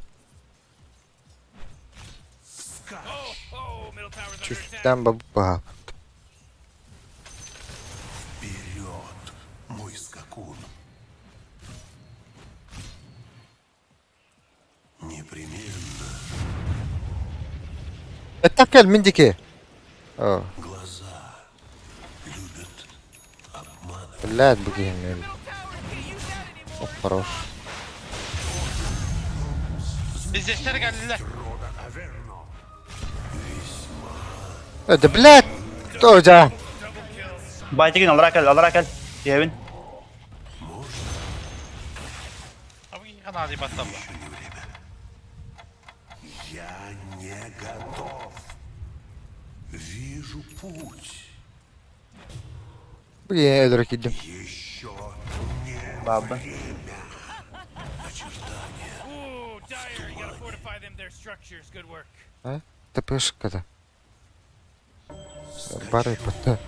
Скач! Oh, oh, middle tower's under attack. Чүстэн бабба. Вперед, мой скакун! Непременно Этакел миндики. О, глаза любят обманывать. блядь, бугин. Middle tower can't use that anymore. О, хорош. Биздештер келдилер. Рода Аверно. Да, блядь! Кто у тебя? Байтигин алара кел, алара кел. Диэбин. Abi канады баттабы. Еще не время. Я не готов. Вижу путь. Блин, өлөрө киирдим. Еще не Баба. время. Очертания. Ooh, Dire, you gotta fortify them, their structures. Good work. А? ТПшка-то. Бары бутта.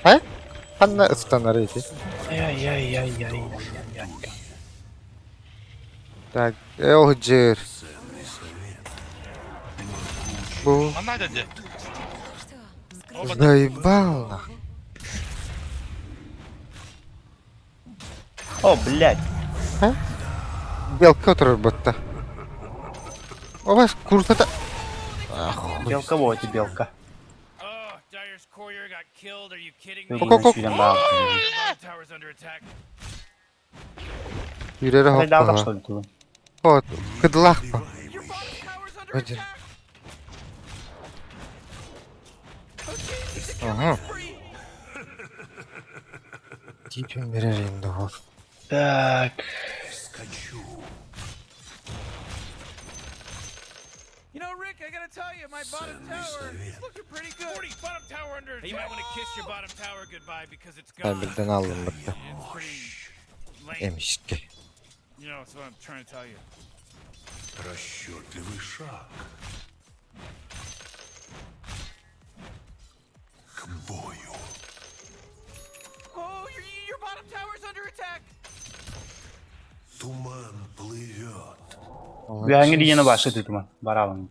А? Ханна ыстанар эти. Ай-яй-яй-яй-яй-яй. Так, Элджир. Ценный совет. Бу. Манна деди. Заебал нах. О, блядь. А? Белка отырар батта. Обас курсата. Белка вот и белка. Ко-ко-ко. Yürere Хайдаах hoppa. что ли тугун? Вот, кыдлахпа. Один. Ага. Типин берер енді ол. Так. You know, Rick, I gotta tell you, my bottom tower is looking pretty good. 40 bottom tower under attack. You might want to kiss your bottom tower goodbye because it's Ben gone. birden aldım bitti. It's pretty lame. Emişti. You know, that's what I'm trying to tell you. Расчетливый шаг. К бою. Oh, your, your bottom tower's under attack. Туман плывет. Үөһэҥҥи диэни башы тутума. Барабын.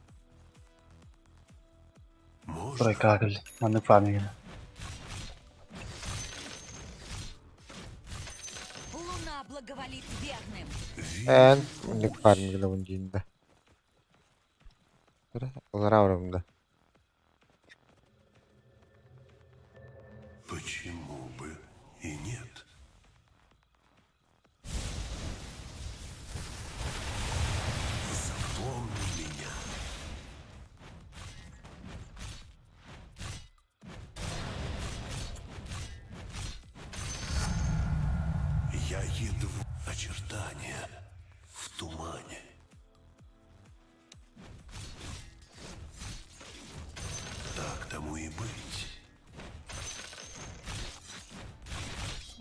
Можно Тройка кэл. Маннык фармигына. Луна благоволит верным. Эн мындык фармигына бұн Олар ауырымда. Почему бы и нет? Запомни меня. Я едва очертания в тумане. Так тому и быть.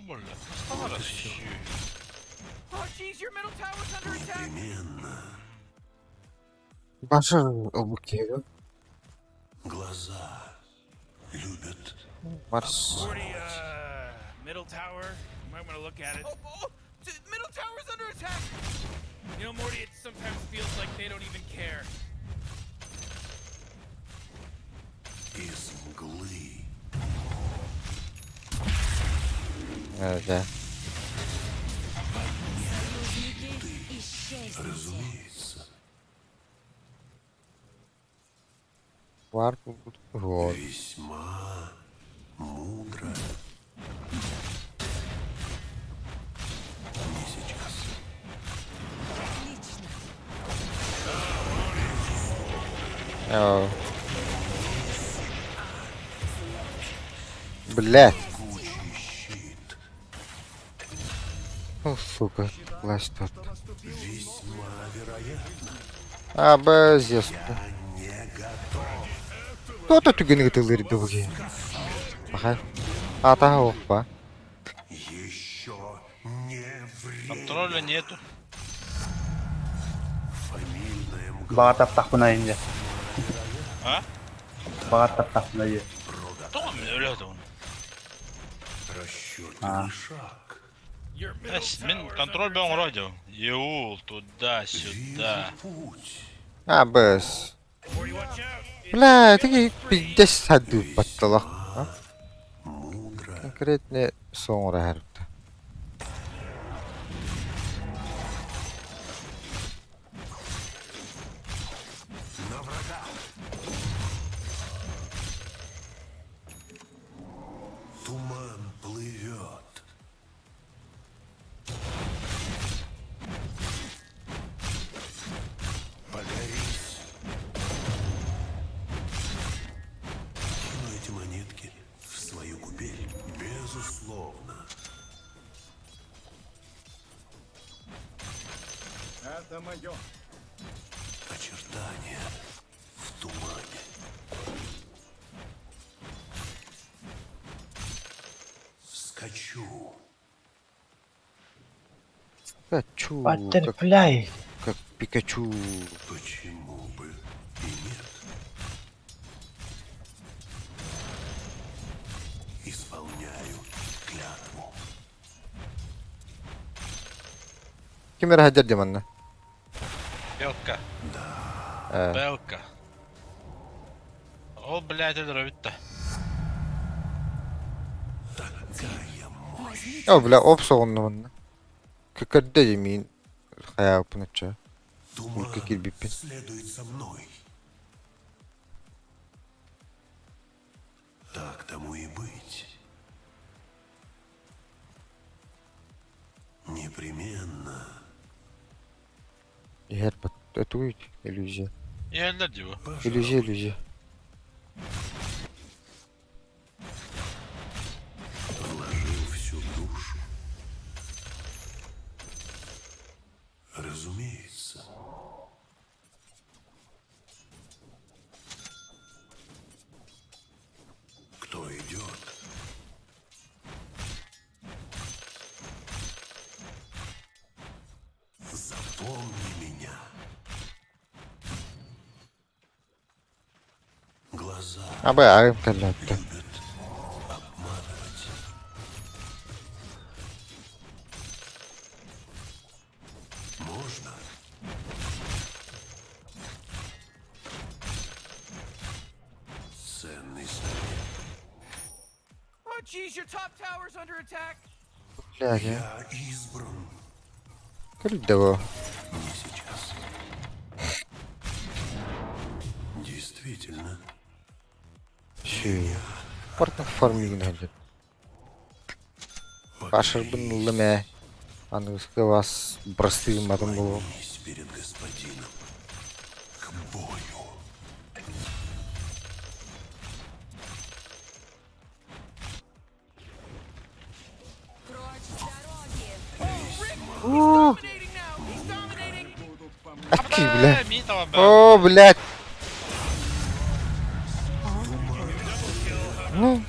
Бля, ну Oh, jeez, your middle tower's under attack. Непременно. Башы обук Глаза любят Марс. 40, middle tower. You might want to look at it. Oh, oh, middle tower's under attack. You know, Morty, it sometimes feels like they don't even care. из мглы. Evet. Союзники, исчезните. Разумеется, Var bu. Вот. весьма мудро. Не сейчас. Отлично. Ya. Блять. Щит Ну, сука, власть тут. весьма вероятно. А, без Не готов. Кто-то түгені гытылыр буги. Баха. Ата опа. Еще не время. Контроля нету. Фамильная мгла Баҕар таптахпына инде. А? Баҕар таптахпына дии. Тоҕо өлөөтө он. расчетливый шаг. Your middle Мин tower's контроль under бен вроде. Еул, туда-сюда. Вижу путь. А, без. Morty, watch out. It's Бля, таки пиздец саду баттала. Мудро. Конкретно соңра herifte. На врага. Туман плывет. Покорись. Кину эти монетки в свою купель. Безусловно. Это мое. Очертания в тумане. Скачу. Пикачу, как, Баттерфляй. как Пикачу. Почему бы и нет? Исполняю клятву. Ким эрэ хадьар диманна? Белка. Э, Белка. Ол, блядь, өлөрө бүтте. Какая мощь! О, бля, оп соҕуннубунна. Көрдө дии миин хайаабыппын оччо. Туман Үлкэ киирбиппин. следует за мной. Так тому и быть. Непременно. Иһэр бат. Тугуй иллюзия. Иһэллэр дии бу. Иллюзия, Пожалуй. иллюзия. Вложил всю душу. Разумеется. Кто идет? Запомни меня. Глаза Абы арым кэллэттэ. любят обманывать. Можно? Ценный совет. Oh, jeez, your top tower's under attack. Бля, я. Я избран Көрдө бу. не сейчас. Действительно, Шүү. Портна формигин хөллөт. Башырбын ыллым ээ. Аныгыскы вас бырастыгымматым буолуо. Склонись перед господином. К бою. Прочь с дороги! Oh, Rick, he's dominating now. He's dominating. Аки, бля. Мин табан бär. О, блядь. Ну,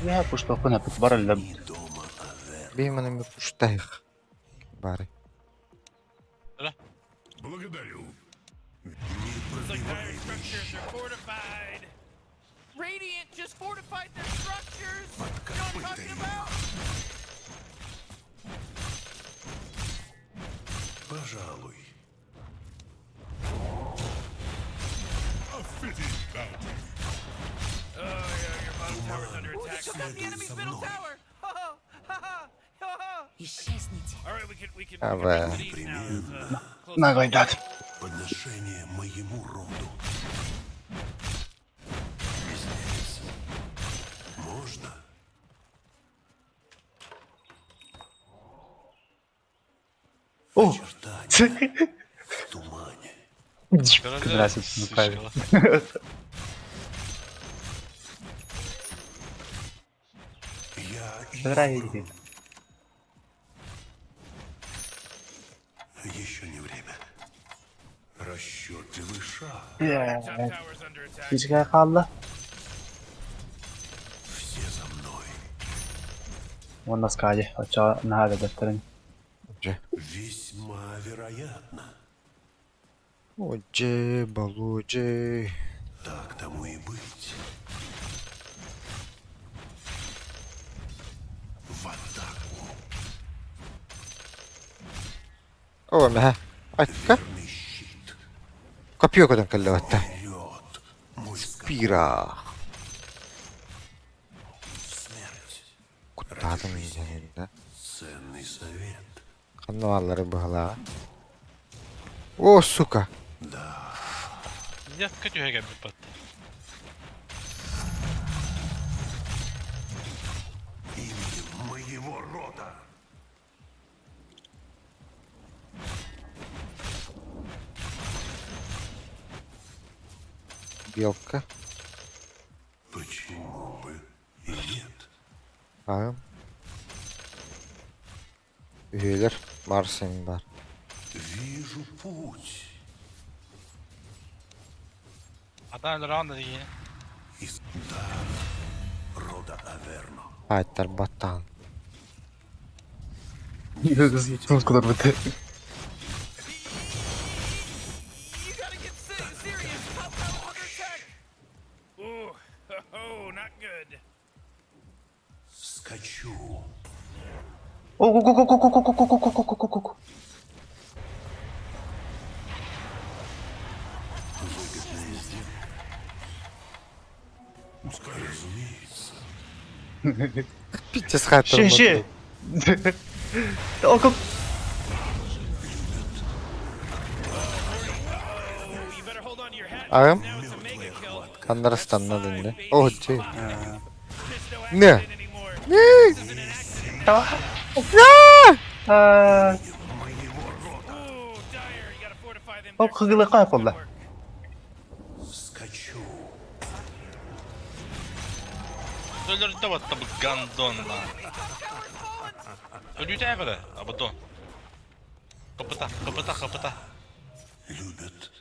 Бля, пуштохпун аппыт бар эле. Дома Авер. бейманы ми пуштайх. Бары. Благодарю. Looks like dire structures are fortified. Radiant just fortified their structures. You know what I'm talking about? Пожалуй. A fitting bounty. Oh yeah, your bottom tower's under Ooh, they attack. took out the enemy's middle tower. Ha ha ha ha ha. Исчезните! All right, we can we can. А, We can бля. rest at ease now. It's, close. Нагайдат. Подношение моему роду. Здесь. Можно? О! Очертания в тумане. Здравствуйте, правильно. Я Здравствуйте. избран. Еще не время. Расчетливый шаг. Top tower's under attack. Кичке хаалла. Все за мной. Уонна скаje, очо наһаа бэдэттерин. Дьэ. Весьма вероятно. Одже, балудже. Так тому и быть. В атаку. О, мэ. Акка. Верный щит. Копье көтөн кэллэбэтта. Вперед, мой скот. Пира. Смерть. Куттаатым иһэнинэ. Ценный совет. Ханна бааллары быһалаа. О, сука. Якка түһэ кэлбит бат. Именем моего рода. Белка. Почему бы и нет? Аҕам. Үһүөлэр Марсен бар. Вижу путь. Атан өлөр да дии. Из да, рода Аверно. Ааттар баттаан. Кудар быты. You gotta get serious. Top tower's under attack. Ooh, oh, not good. Скачу. О-го-го-го-го-го-го-го-го-го-го-го-го. Выгодная сделка. Пускай разумеется. Пиздец хааттар. Ши ши. Ол Аҕам ханнара станна дэннэ. Оо дьэ. Не. Не. Ол кыгылыкка буолла. Скачу. Өлөрдө батта бу гандон лан. Өлүүтэ бара, абадон. Капыта, капыта, капыта. Любят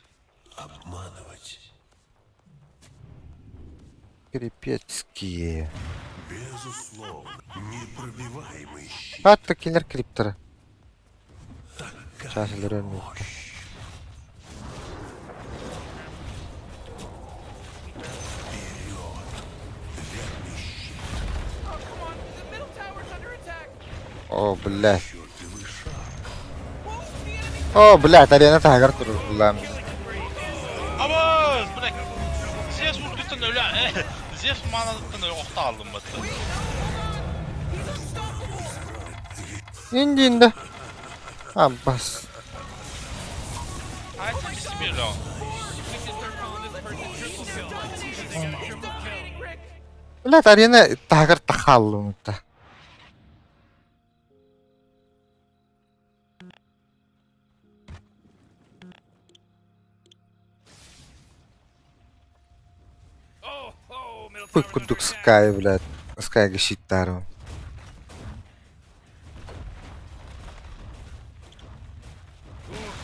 обманывать. Крипецкие. Безусловно, непробиваемый щит. Хатта кинилэр криптара. Такая Чаас өлөрөн мощь. Вперед, верный щит. Oh, come on. The middle tower's under attack. О, блядь. Отчетливый шаг. Whoa, the enemy О, блядь, арена таһыгар турар буллаам. Абыз, блядь. Зевс урдуттан өлө, Зевс маанадыттан өлө охта алдым батта. Индиинде. Аббас. Айтса бисмилла. Блядь, арена таһыгар тахааллымыта. Пык курдук Скай, блядь. Скайга щиттаарым.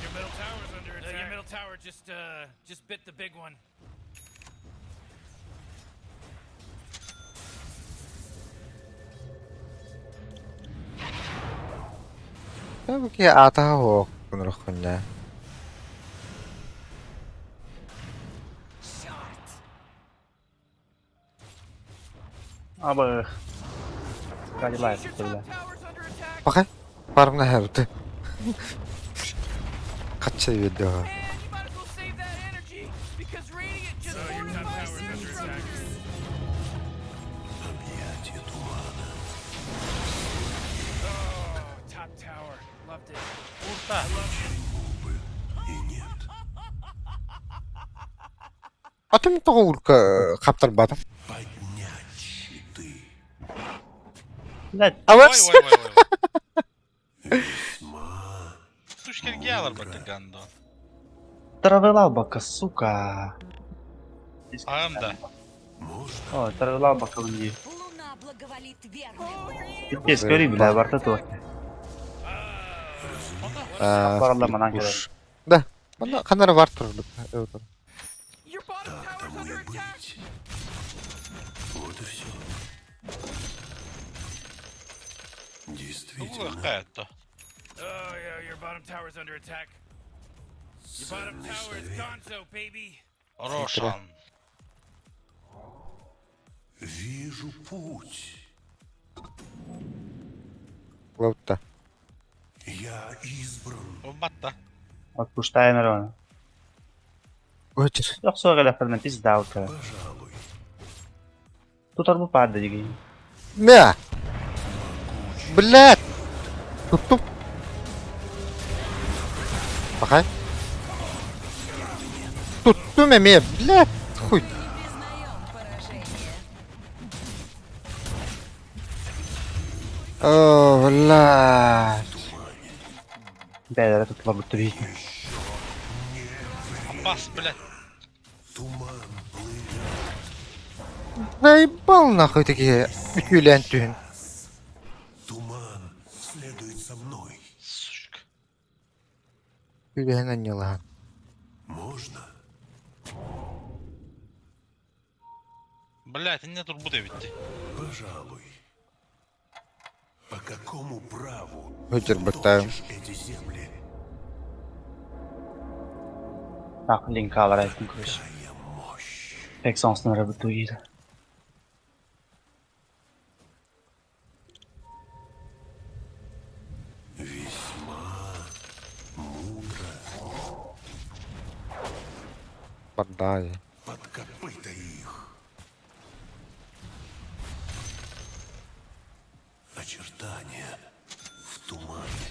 Your middle tower's under attack. Your middle tower just just bit the big one. Бу киһи аатаһа суох гыныраххын Абы. Кадилай бля. Пахай. Парымна хэрды. Хачча видео. Man, you might as well save that energy because Radiant just fortifies their structures. Объятия тумана. Oh, top tower. Loved it. Урта. Губы и нет. Атым тоҕо улка хаптарбатым. Поднять щиты. Блядь. Ой, Абас. ой, ой, ой. Весьма Тушкерге алар батта гандон. Травела сука. Агам да. можно. О, травела бака дии. Луна благоволит верным. Здесь көрүй бля, барта туох. Баралла манан Уж. Да. Манна ханара бар турдук. Your bottom Так tower's тому under и attack. быть. Вот и все. Действительно, Улахаятто. Oh yeah, your bottom tower's under attack. Your bottom ценный tower is совет. gonzo, baby. Рошан. Вижу путь. Лаутта. Я избран. Батта. Отпуштайын ровно. Өчір. Yoxsa qələflərlə pis dalka. Пожалуй. Tutar bu parda digi. Мә. Блядь. Туттум. Пахай. Туттум эме, блядь. Хуй. Не признаем поражение. О, блядь. Бәләрә tutula bu tabii. Аббас, блядь. Туман плывет. Заебал нахуй такие үтүлэн түһүн. Туман следует за мной. Сучка. Үтүлээн анньылаһан. Можно? Блядь, не турбу битти. Пожалуй. По какому праву Өтер баттайым. топчешь эти земли? Bak link alar aytın kış. Какая мощь! Pek sonsuna bu tuyi. Весьма мудро. Бардай. Под копыта их. в тумане.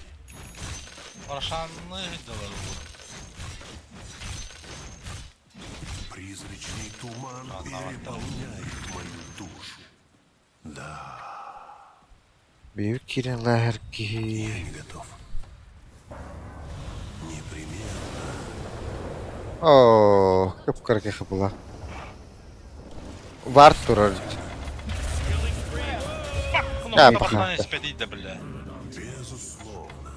Рошанны сылдьаллар бу. Призрачный туман Ладно, ладно. переполняет мою душу. Да, Биир киирэн лааһар киһи. я не готов. Непременно. Оо, кып-кыра киһи була. Вар турар. Кнопка пахнет. пахнет испэдий да бля. Безусловно.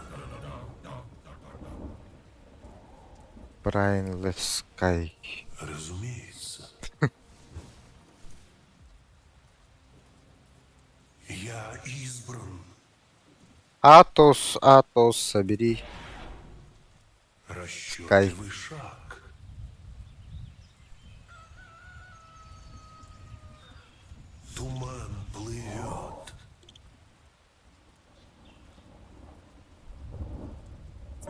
Брайан Левскай. Разумеется. Я избран. Атос, Атос, собери. Расчетливый шаг. Туман плывет.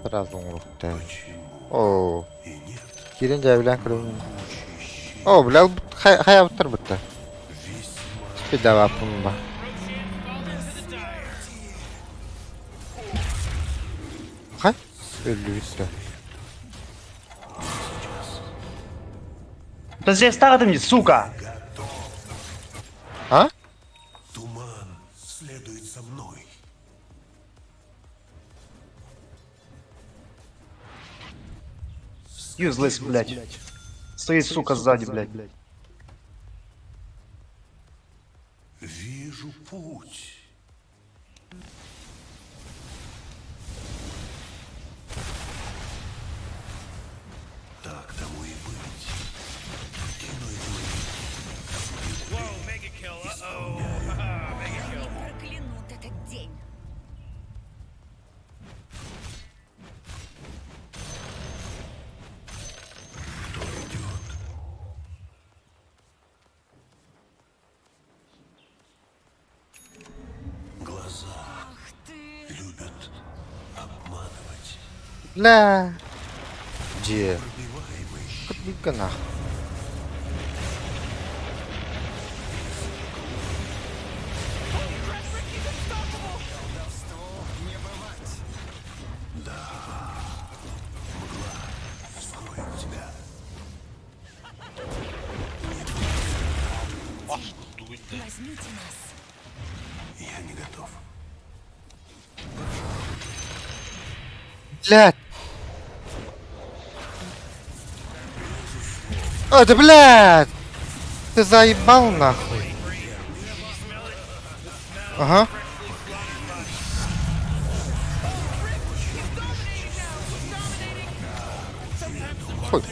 Сразу оҥоруохтаах. Почему Оо, и нет? киирэн дьээбилээн көрөбүн. Могучий щит Оо, бля, хайа бутар бутта. весьма Спидаваппын ба. Roshan's fallen to the Dire. Хай? Өллүбүт да. Да здесь тағытым сука! А? Туман следует за мной. Useless, блядь. Стоит, сука, сзади, блядь. Вижу путь. Так тому и быть. Иной Whoa, mega kill. Uh-oh. Mega kill. Проклянут этот день. Кто идет? Глаза Ах ты! любят обманывать. Бля. Дьиэ. Пробиваемый щит. Кытыйга нах. Скроет тебя. Ах, дугуй да. Возьмите нас. Я не готов. Блядь. О, да блядь! Ты заебал нахуй. Ага. Хуй.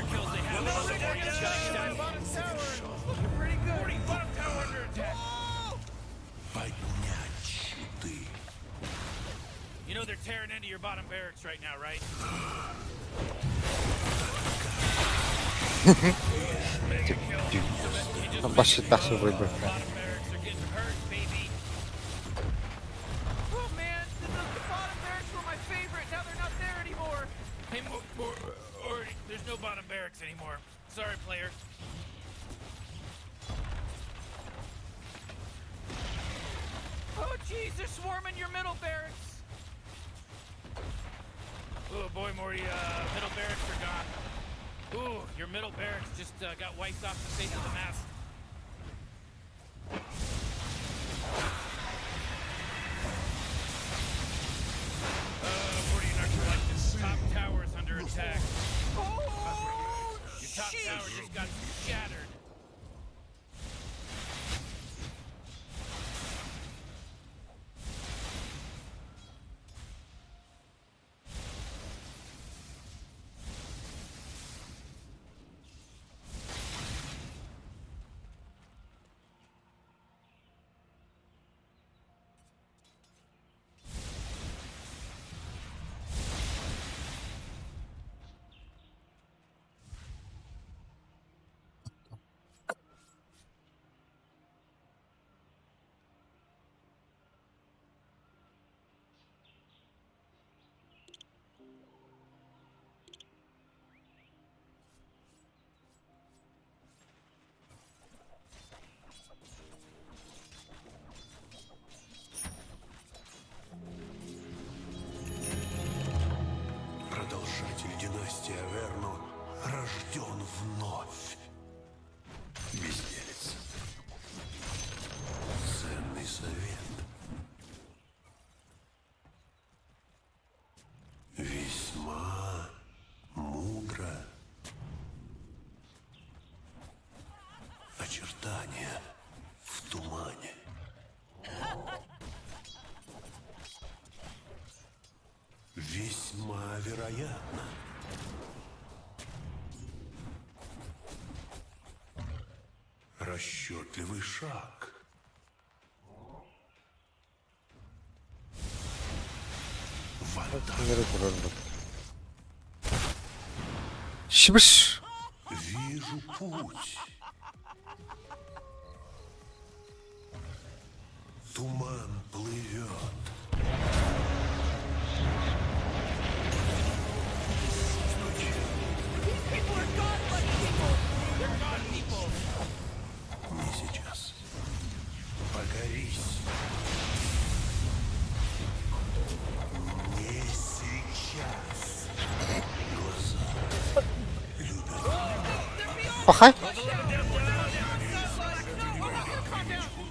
Поднять щиты. You know they're tearing into your bottom barracks right now, right? Баши тахсы выбор. Bottom barracks are getting hurt, baby. Oh man, the bottom barracks were my favorite. Now they're not there anymore. Hey, or, there's no bottom barracks anymore. Sorry, player. Oh jeez, they're swarming your middle barracks. Oh boy, Morty, middle barracks are gone. Ooh, your middle barracks just got wiped off the face of the map. Morty and Archie, top tower is under attack. Oh, Your top tower just got shattered. поместье Аверну рожден вновь. Безделица. Ценный совет. Весьма мудро. Очертания в тумане. Весьма вероятно. Расчетливый шаг. Вода. Түннэри турар бу. Шибиш! Вижу путь. Туман плывет. These people are godlike people. They're god people. Не сейчас. Покорись. Не сейчас. Глаза любят Пахай!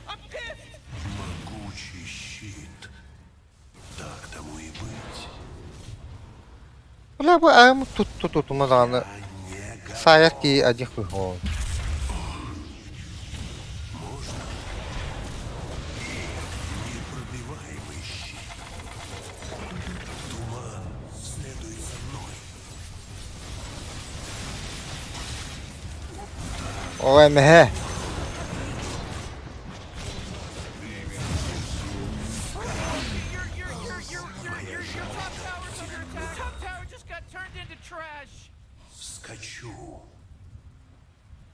I'm pissed. могучий щит. Так тому и быть. Бля, бу айым тут тут тут даҕаны А не готов. саайар киһи один хуй хоон. Можно? Непробиваемый щит. Туман следует за мной. Ой, мэһэ. Your your your your your your your top tower's under attack. Your top tower just got turned into trash. Скачу.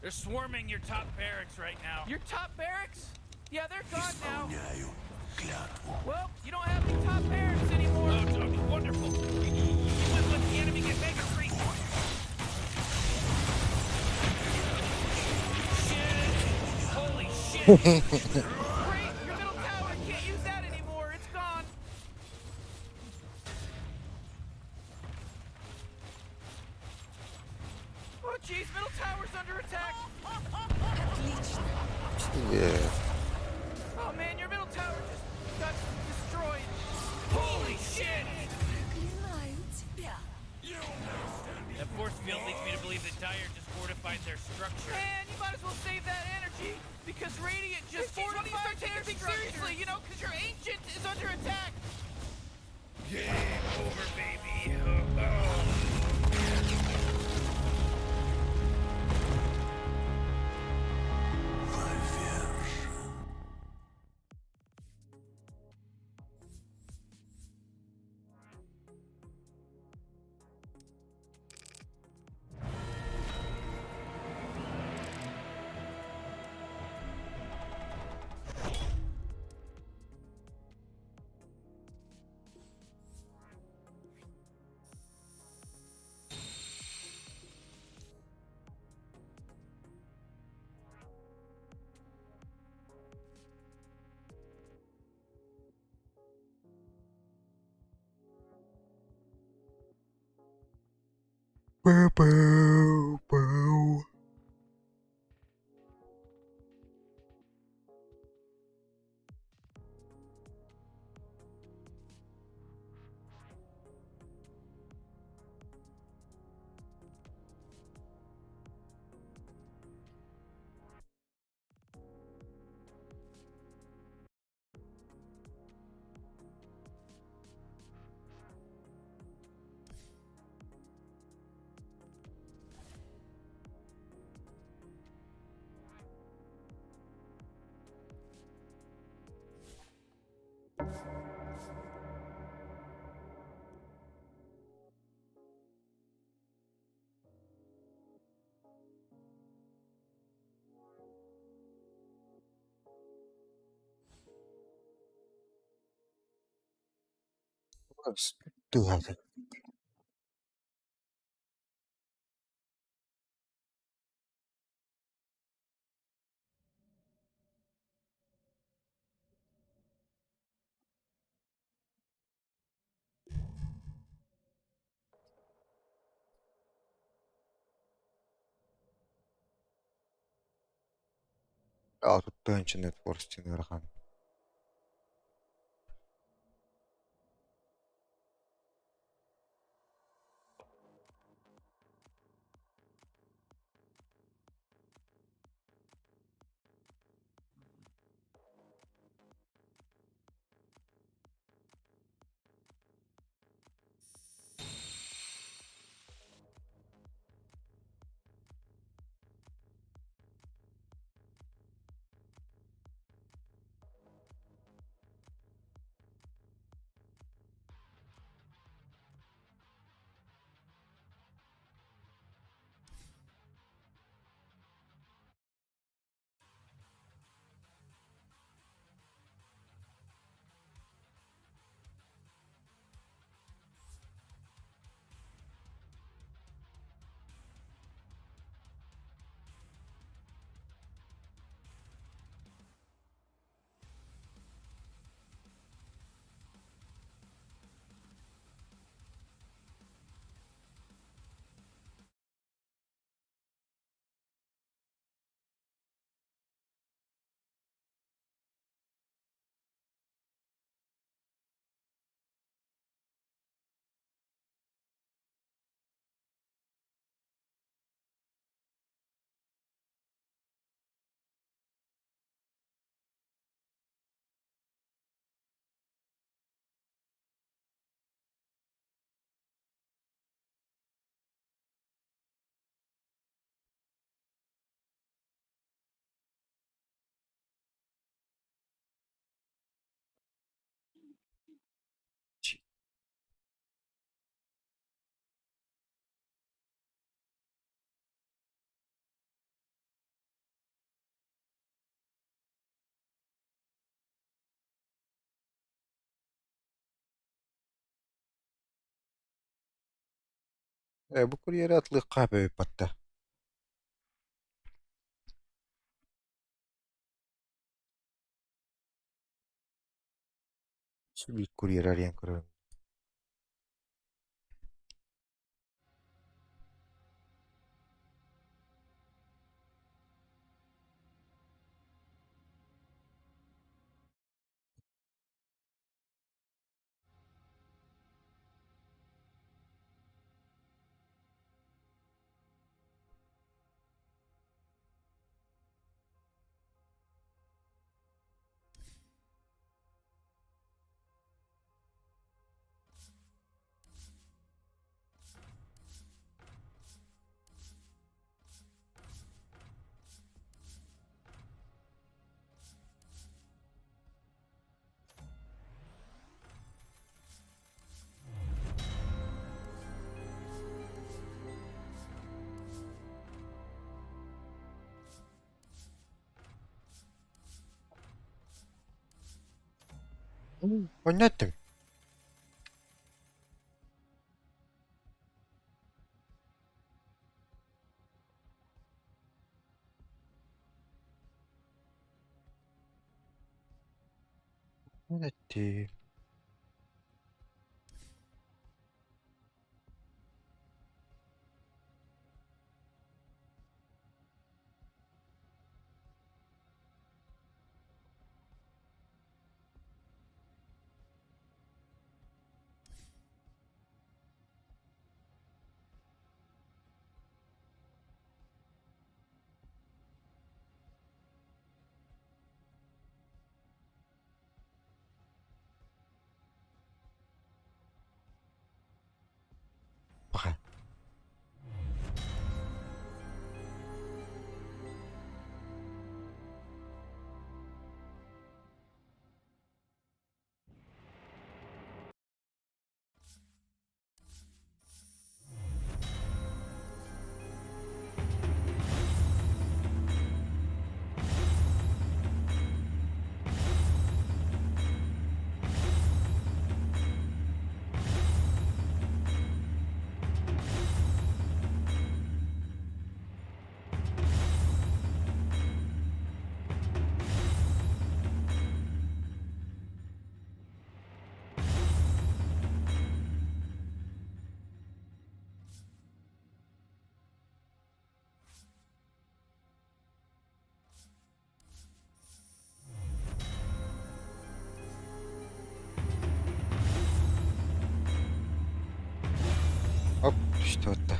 They're swarming your top barracks right now. Your top barracks? Yeah, they're gone now. Исполняю клятву. Well, you don't have any top barracks anymore. Oh, it's okay, wonderful. You wouldn't let the enemy get mega creep. Shit. Holy shit. Great, your middle tower can't use that anymore. It's gone. Oh jeez, middle tower's under attack. Отлично. Yeah. Oh man, your middle tower just got destroyed. Holy shit. Проклинаю тебя. That force field leads me to believe that Dire just fortified their structure. Man, you might as well save that energy because Radiant just Jeez, why don't you fortified start taking their things structure. seriously, You know, because your ancient is under attack. Game over, baby. Oh, oh. Повержен. Бу-бу, бу. Тугата. 30 тыһыынча networth диэн ыарахан. Ээ, бу курьеры атлыахха баппатта. Биир курьеры арыйан көрөрүм. Онньоттум. Эттим. Оп, что это?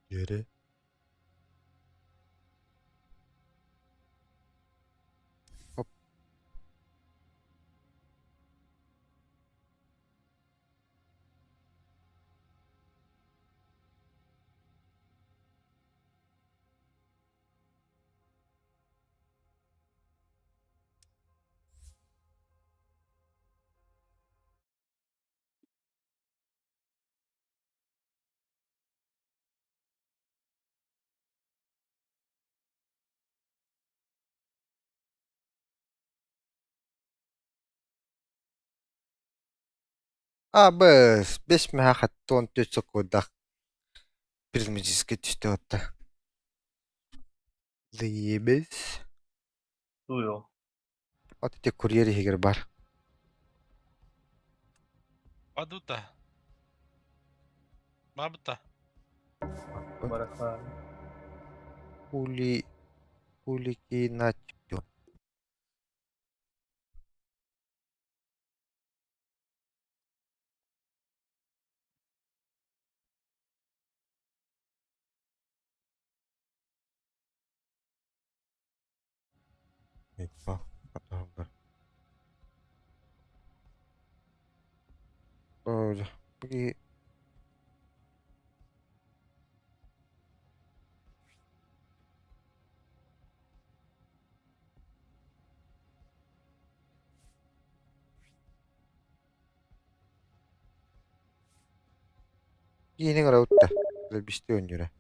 Yere. Оп. Абыс, бэс мэһэ 64 сокуордаах призматическай түстэ уотта. Заебись. Туйо. От ити курьер иһигэр бар. Падута. Бабыта. Бараха. Хули... Хулики натю. Бу Киинин ыраутта, лэбисти өннүрэ.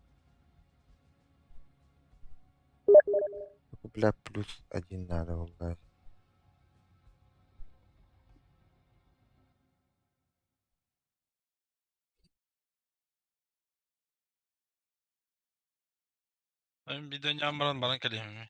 Бля, плюс один надо было. Мин биир баран баран кэлиэм.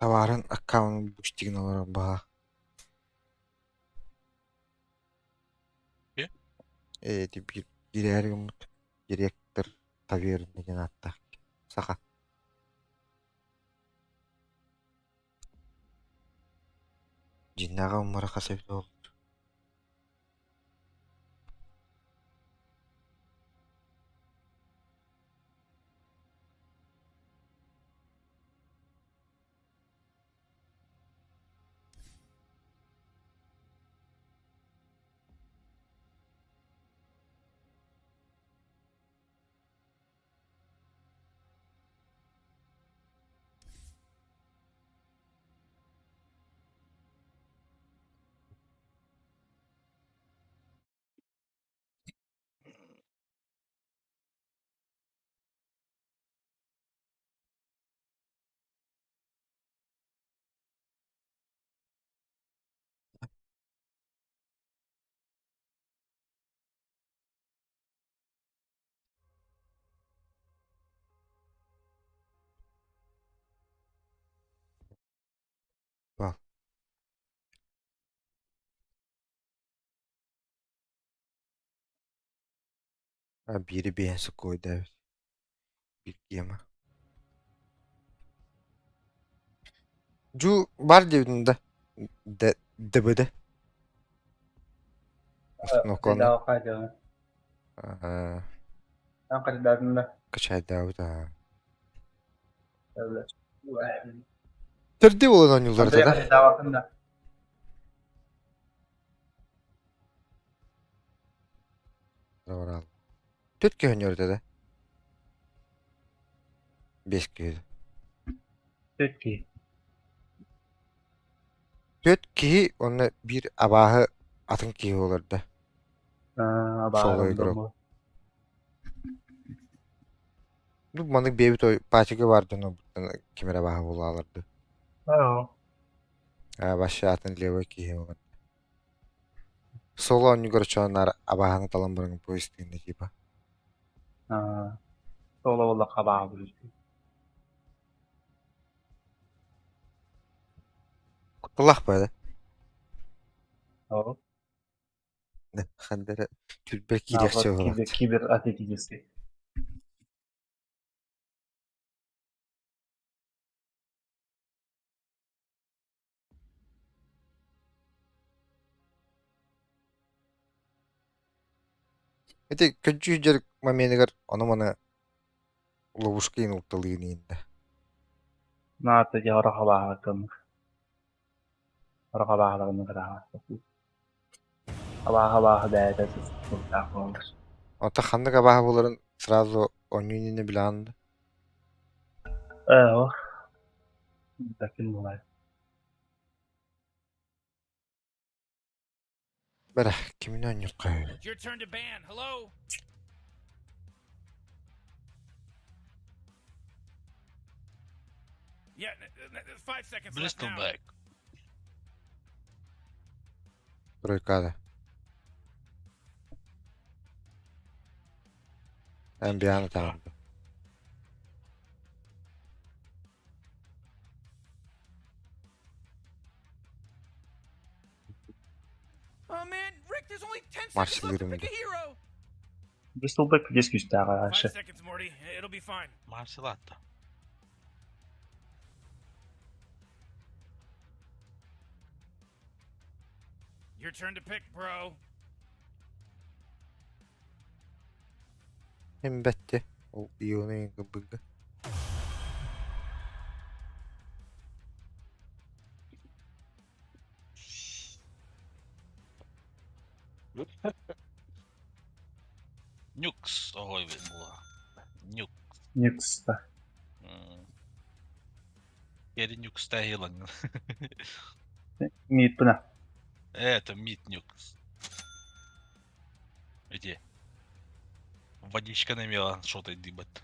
Табаарын аккаунун бүкстигин олорор баҕа. Ким? Ээ, ити биир киирээри гыммыт директор таверны диэн ааттаах саха. Дьиҥнээҕэ уммара хас эбит буолбут. Бал. А биири биэһин сокуойдаабыт. Биир гема. Дьуу бар диэбитин да Д ДБД. Установкалана. Аа качайдаабыт аа. Төрдү буолан оонньууллар этэ да? Төрт киһи оонньуур этэ да? Биэс киһи. Төрт киһи. Төрт киһи уонна биир абааһы атын киһи олордо. Абааһы Соло игрок. Ну, маннык бэйэбит ой паачыга баар дьоно ким эрэ абааһы буолаалар дуу. Аа, вообще атын левый киһи олордо. Соло оонньуугар чоонноор абааһыны талан баран поезд типа. Аа, Соло буоллахха баҕабыт. Кутталаах баада. Ол Ханна эрэ түрбэ киириэхчэ наоборот буолаат. кибер кибер-атлетический. Ити көдьүүс дьарык моменыгар ону-маны ловушка иһин укталыын иһиннэ. Наата дьэ орох абааһы Орох абааһыларын кытаанах. Абааһы абааһы бэйэтэ сылтаах буолар. Онтон ханнык абааһы буоларын сразу оонньуу иннинэ билэҕин да? Ээ, ол таким бывает. Бэрэ, кимин оонньуохха үһү? It's your turn to ban. Hello? Yeah, 5 seconds left now. Bristleback. Тройкада. Эмбианы таҕынды. Oh man, Rick, there's only 10 seconds left to Marşılırım pick da. a hero. Bristleback диск күүстээҕэ Five вообще. seconds, Morty. It'll be fine. Marcelatta. Your turn to pick, bro. Hem бэтти. Ол ионы гыбыга. Нюкс. Ой, була. Нюк. Нюкста. Кери нюкс тахилан. Мид бына. Это мид нюкс. Эти. Водичка намела, что ты дыбат.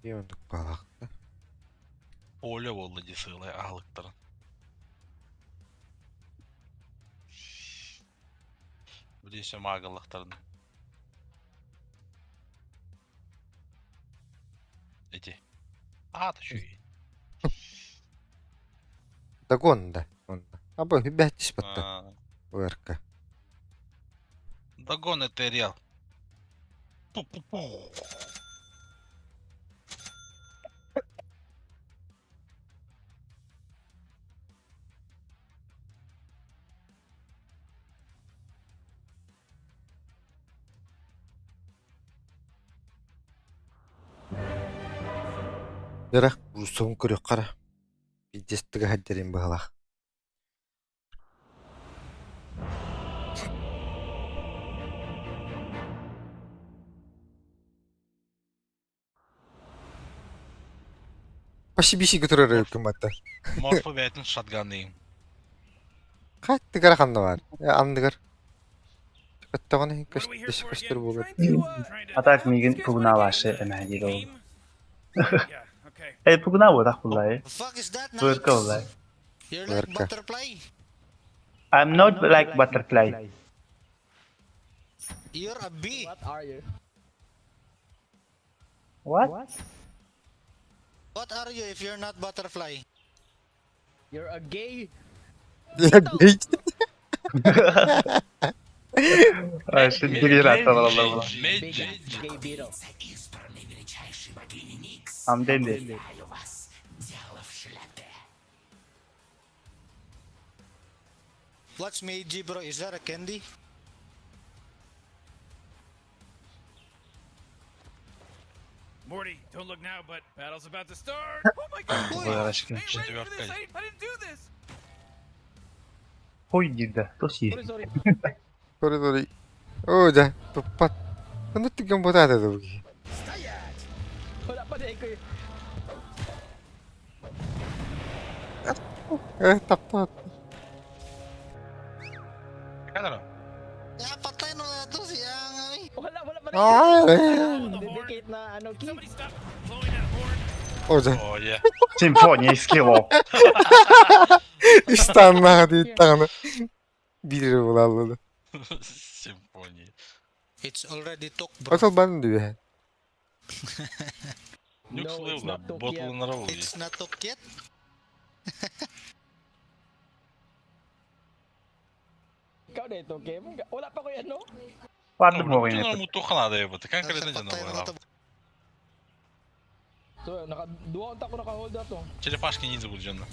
Иондук балакта. Поле болла десылай аалыктарын. Билесе магаллахтарын. Эти. А, ты чё? Дагон да. Онна. Аба хүбәттис батта. А, ВРК. Дагон это реал. Пу-пу-пу. Дара, русун көрөх қара. Пиздестігі хаддерин быһалах. Почти биши көтөрөр өкүм батта. Морфо бәйтін шатганы. Хаттыгар ханна бар. Андыгар. Көттөҕүнэ What are we here for көстөр again? буолар. Trying to, trying to А так help миигин these guys пугна win a вообще game? эмэһэ ол. Aim? Yeah, okay. Э, пугна буолах буллай. The fuck is that, Бырка Nikes? буллай. You're like Бырка. butterfly. I'm not like butterfly. You're a bee. What are you? What? What are you if you're not butterfly? You're a gay. Вообще дегенерат олороллор була. Big Меджи. ass gay beetle. I'm dandy. What's Meiji, bro? Is that a candy? Morty, don't look now, but battle's about to start. Oh my god! Ой, I Бырашка. ain't ready for this. Четверка. I didn't do this. Хуй дида. Тоси. Sorry, sorry. Sorry, sorry. Оо, дьэ, туппат. Онно түгэн бутаата дуу. Wala pa na ko eh. Э, таптаат. Камера. Yeah, patay na to si Angay. Wala, wala pa na. Аа. Dedicate na ano key. Somebody stop blowing that horn. Оо, дьэ. О, я. Симфония из скиллов. Истаннаа дийтаҕына. Биир булаллы. Симфония. It's already took, bro. Отол бан дүө. Нюк No, it's слывла, not took ботл yet. наравыл. It's not took yet. Ikaw na ito, game. Wala pa ko yan, no? Барды буоҕун Муту мутухана да ебат. Конкретно Nasa жана patay na була. to. So, naka, duwa unta ko naka-hold na to. Черепашки ниндзя будут жана.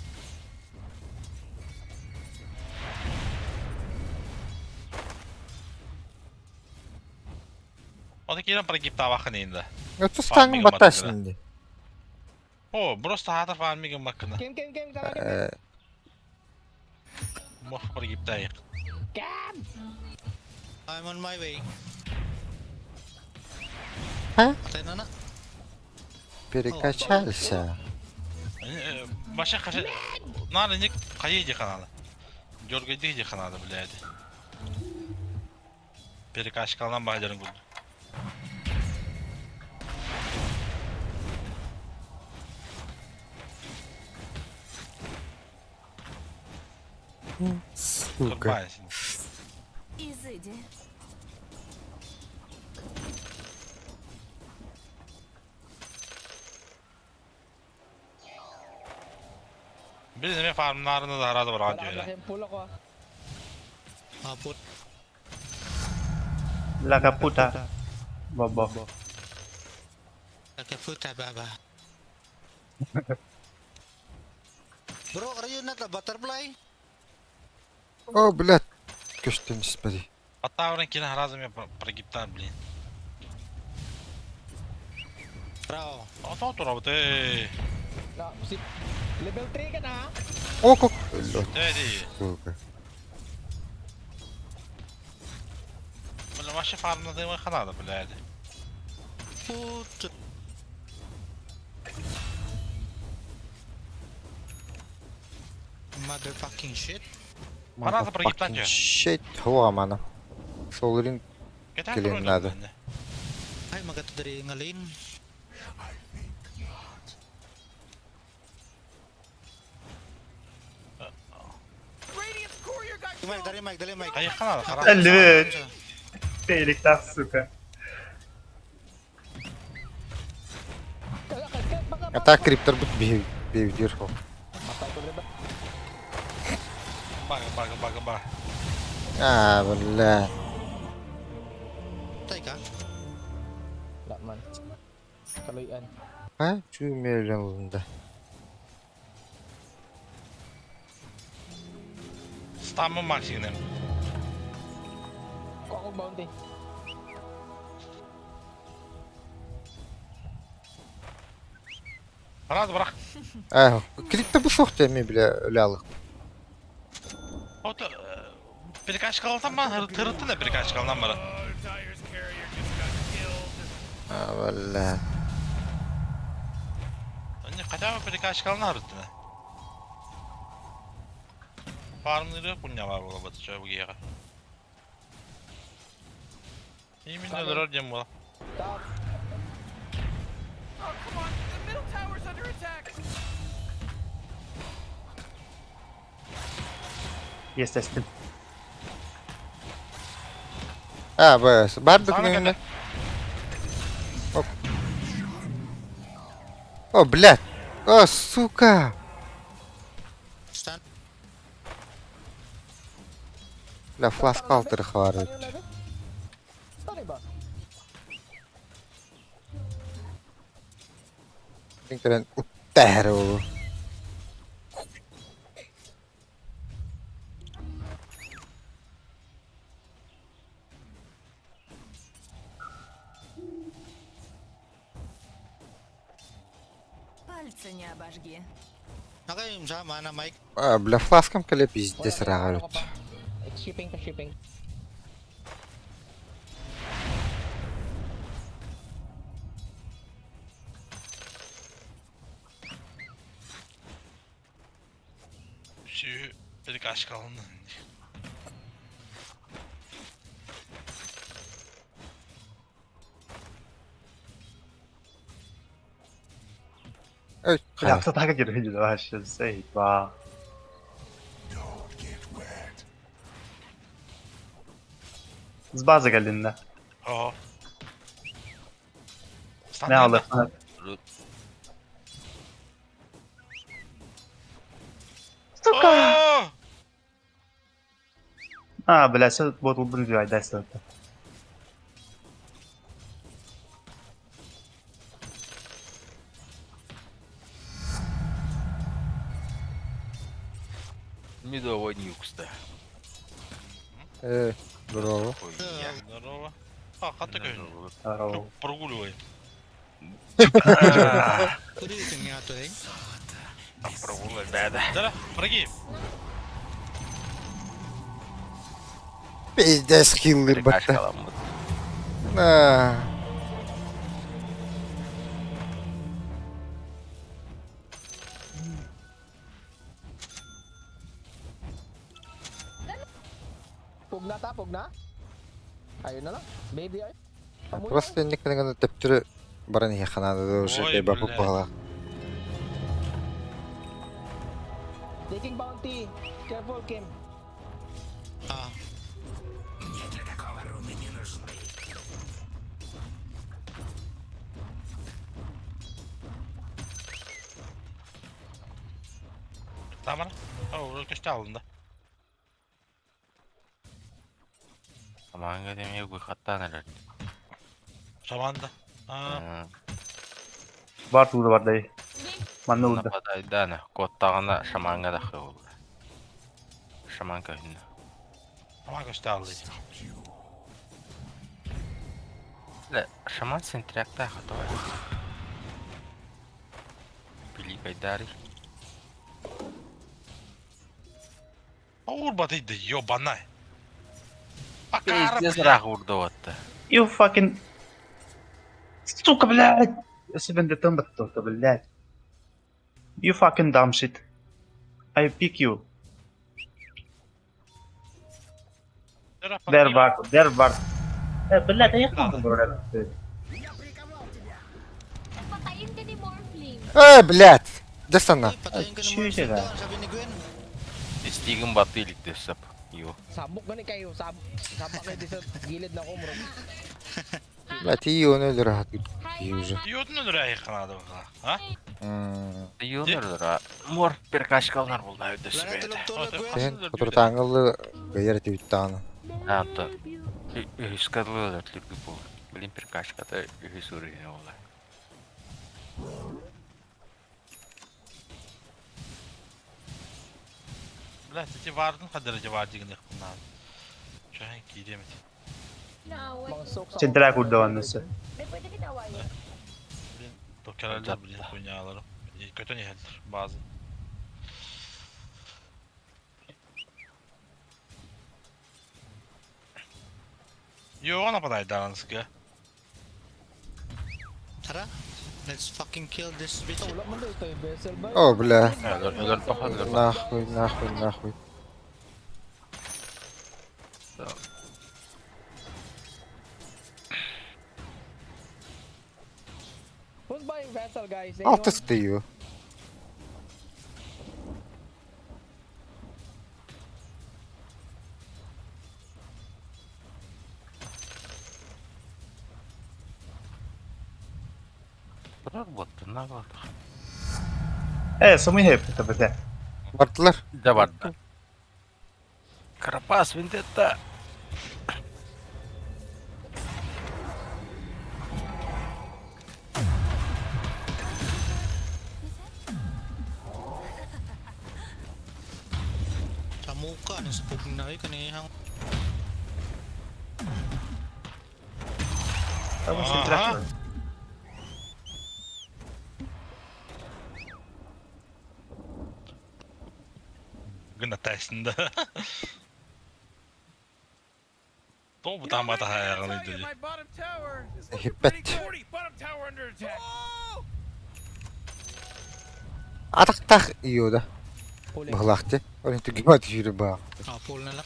Оны кирен прогиптавахан енді. Отустан батасın. О, просто хатар фармигин маккына. Game, game, game, tara, game. Мох прогиптайық. Game! I'm on my way. Ha? Patay na na. Перекачался. Баша қаша... Нары не қайы ханады. Дергайды ханады, блядь. Перекачкалынан баһадырын күлді. Сука. Кырбай сен. Изыди. Biz неме фармнарына да харады бар Wala радио. ka pull ako, ah. Ah, put. Лакапута. Бобо. Nakaputa, baba. Bro, are you not a butterfly? О, блядь. Көстөн испади. Аттаврын кені харазы мен прогиптан, блин. Bro. Ата турабы, эй. Na, si, level 3 ka na, ah. О, как. Эй, Сука. Бля, вообще фармна дымы ханады, блядь. Put. Motherfucking shit. Аразы прогиптан Motherfucking же. Shit. Хуа мана. Солрин Кетен Келен турын надо. жана. Ay, magato diri nga lane. Radiant's courier got Mike, killed. dali Mike, dali Mike. Қайы ханады, харады. Әлі. Телектах, сука. Ата криптер бут бивдир хо. Patay ko rin ba? Бага, бага, бага, бага. А, бля. Patay ka? Wala man. Kaluyan. А, чу мерлен да. Стамы максимум. Kuha akong bounty. Харады бірақ. А, криптер бу сох теме бля өлялык. Ото перекачкалатан ба, тырытты да перекачкалынан бара. Oh, Dire's carrier just got killed. А, бля. Они хотя бы перекачкалынан хырытты. Фармныры куня бар бола бат чөбү гега. Именно дөрөр дем бола. Top. Oh, come on. The middle tower's under attack. Естественно. А, бс. Бардык Саны неме. Оп. О, блядь. О, сука. Stun. Бля, фласка алтыры хвар. Ano yung level? Sorry ba? Кинкерен уттэр. Пальцы не обожги. Okay, yung sa mana Mike. А, бля, фласкам кале пиздец Wala, рагар. ano ka pa? It's shipping pa shipping. Şu перекачкалынан. Ой, Бля, кто так герои вообще, заебал. Don't get wet. Сбаза кэллин да. Оо. Ne alır? Сука! А, бля, все ботулбун убивать, да, все. Медовый нюкс, да. Здорово. Хуйня. Здорово. А, хата көһүн. Здорово. Прогуливает. Прогуливает, да, да. Да, проги. Пиздец хиллер батта. На. Pugna ta, pugna. Ayun na lang. Baby ay. Просто никогда төптөрү баран иһэ ханаада уже Ой, бапы блядь. буолла. Taking bounty. Careful, Kim. Ah. Мне для такого руны не нужны. Тамара. О, көстө алында. Аманга демей выходтан әлі. Шаманда. А, Бар тууда бар дай. Манна урда. Нападайдана, коттағына шаманга да болды. Шаман көһүннө. Шаман көстө алды. Ле, шаман сентрякта хатова. Пили кайдари. Ауыр батыйды, ёбанай. Акара, Пиздец рах урда отты. You fucking... Сука, блядь! Я себе не там то, блядь. You fucking dumb shit. I pick you. There var, there var. Блядь, я не могу. Patayin ka ni Morphling. Блядь! Дастана. Patayin ka ng Чё Morphling это? doon, sabi ni Gwen. Истигин батылик дөссөп. Йо. Sabok gani kayo. Sab sabak kayo sa gilid na ko, bro. Блядь, и он өлөр уже. Йотун өлөр айканады бу. А? Йонор Мор перкашкалар булды Wala na дөссөп. tulog-tulog, Gwen. Сен которутааңылы гайер тибиттааны. Ата. Үскадлы тлүргү бул. Блин перкашката үһүс урыгы ола. Блядь, эти вардын кадыр var деген bunlar. Чайын кийдемит. Сентряк урда аннысы. May pwede kita awayin. Блин, докералар блин хуйнялары. Көтөн иһэллэр базы. Йоо нападайдаанскы. Tara, let's fucking kill this bitch. Wala man daw ito, vessel ba? О, бля. Өлөр өлөр бахадыр. Нахуй, нахуй, нахуй. Who's buying vessel, guys? Алты стою. Турар ботты, на вот. Сумы хеп, это бля. Бардылар. Да барды. Карапас вендетта. Sa muka, nung sa pugna, ay, kanihang. Там сентряк. Гына тайсында. Тобу тамата хаягылыйды. My bottom tower is looking Хиппет. pretty good. 40, bottom tower under attack. Oh! Атактах иода. Huli. Бахлахты. Олин түгмат жүрү ба. Ah, pull na lang.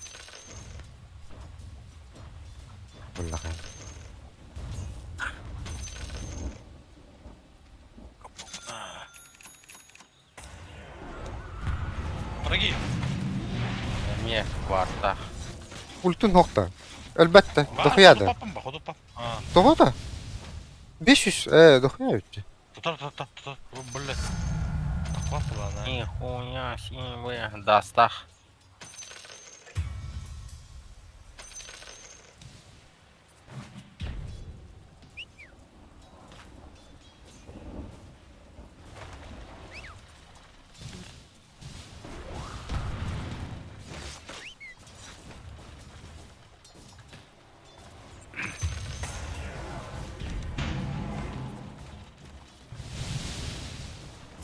Буллаха. Проги. Эме кварта. Ультун хокта. Өлбөт да, дохуя да. Тоҕо да? 500, дохуя үттü. Тутар, тутар, тутар, блядь. Нихуя себе, дастах.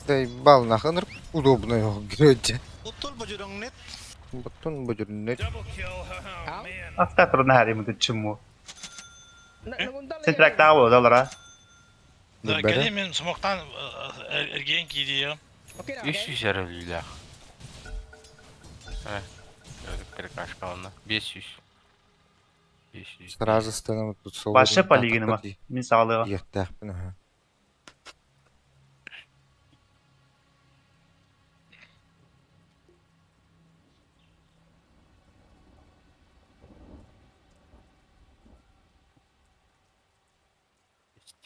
Заебал нахуй, удобно грёте. Putol ba jud ang net? Батон будет нет. Автотор наһаа димит чему. Сен трактаа буолар а. Кэлин мин смоктан эргиэн киириэм. 300 эрэ өлүүлээх. Перекашка онно. 500. 500. Сразу станем тут соло. Башы полигоныма. Мин саҕалыаҕа. Иэхтээхпин аха.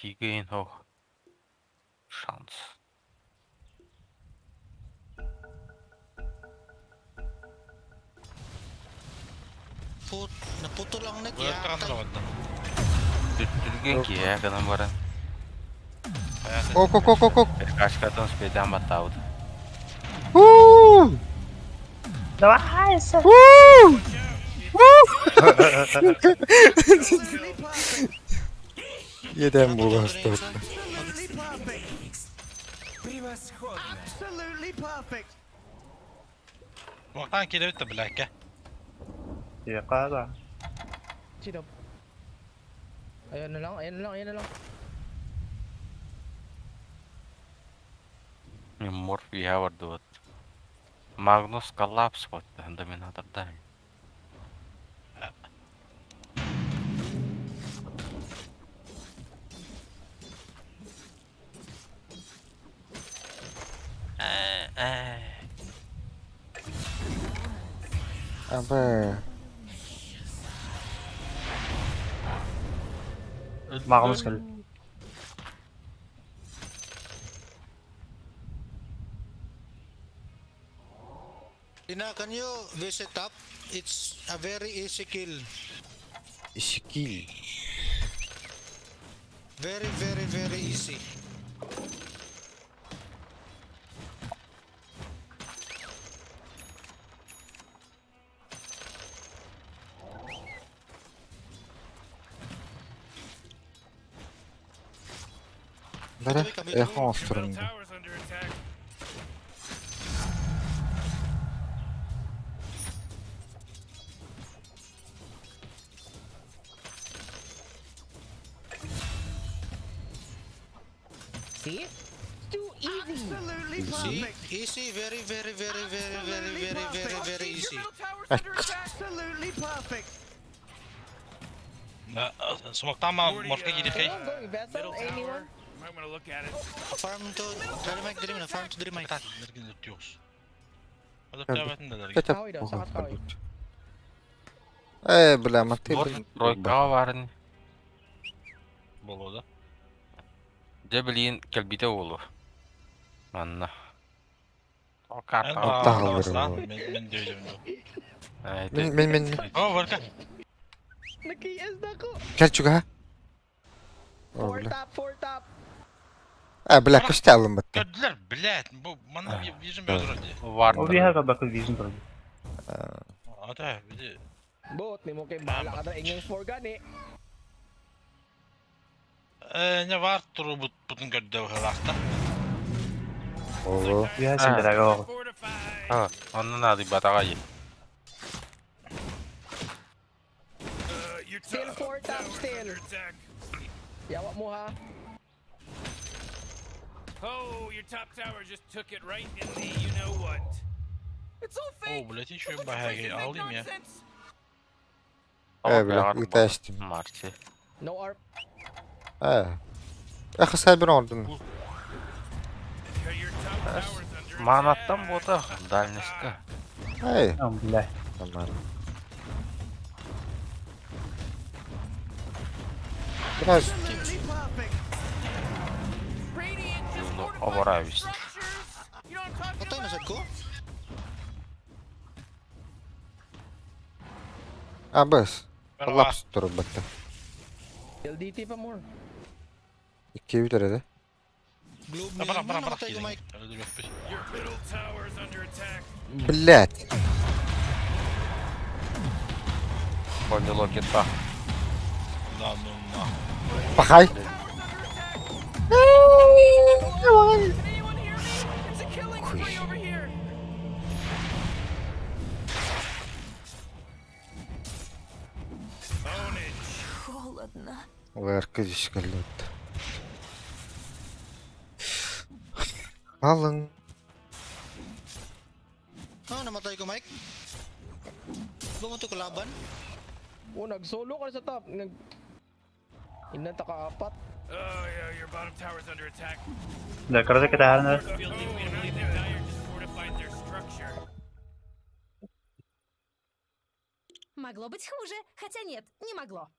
Стигейн хох. Шанс. Put, naputol ang net ya. Түрген киһи гынан баран. Ок, ок, ок, ок, ок. Перекашкатын спейдан баттаабыт. Уу! Давай, Уу! Иэдээн буолан сытабыт. Absolutely perfect. Смоктан киирэбит да блядь. Каада. Sino? Ayan na lang, ayan na lang, ayan na lang. Морф иһэ бардыбыт. Магнус коллапс батта доминаторда. Абы. Магнус кэл. Ina, can you visit up? It's a very easy kill. Ишикил. Very, very, very easy. Бара, эхо островнда. See? Too easy. Absolutely See? perfect. Easy, very, very, very, very, very, very, very, very easy. Absolutely perfect. Смоктан морфка киириэхэй. Going vessel, anyone? Might want to look at it. Farm to Dynamite Dream na, farm to Dream. Э, бля, маты. Тройкаҕа баарын. Болода. Дьэ билигин кэлбитэ буолуо. Манна. Мен дөйдөм. Мен мен мен. О, барка. Nag-KS na ako. Кэл чугаһа. О, Four бля. top, four top. А, бля, көстө алынбатта. Көрдүлэр, блядь, бу манна вижен бөдүрөр дии. Ол биһэ кабакы вижен турар. Ата, биди. Bot, may mo kay bahala ka na ingeng 4 gani. Не var туру бут бутун көрдө хылахта. Ого. Биһэ синдерага оҕо. А, онно наады батаҕа Still 4 top still. Yawa mo ha. Oh, your top tower just took it right in the you know what. It's all О, блядь, еще баһаги алым я. Э, бля, ыытаачтым. Марси. No arp. Э. Эхо сайбер ордун. Манаттан бота дальностька. Эй. Бля. Нормально. Biraz Absolutely perfect. Radiant just Ну, fortified their оборавись. structures. You know what I'm talking Patay na about? sad ko? Абыс. Pero Коллапс турбатта. LDT pa more. 2 бүтэр эде. Globe Bara niya. bara Ano bara namatay ko, Mike? Your middle tower's under attack. Блять. Понял, кита. Да ну нахуй. Пахай. Tower's under attack. Hello? Can anyone hear me? It's a killing spree over here. Ownage. Холодно. Лэрка дискалют. Алын. Ano namatay ko, Mike? Globe mo to kalaban? Oh, nag-solo ka na sa top. Nag... Inanta ka apat. Oh yeah, your bottom tower's under attack. Леркарда кэтаһарна. Force field leads me to believe that Dire just fortified their structure. Могло быть хуже, хотя нет, не могло.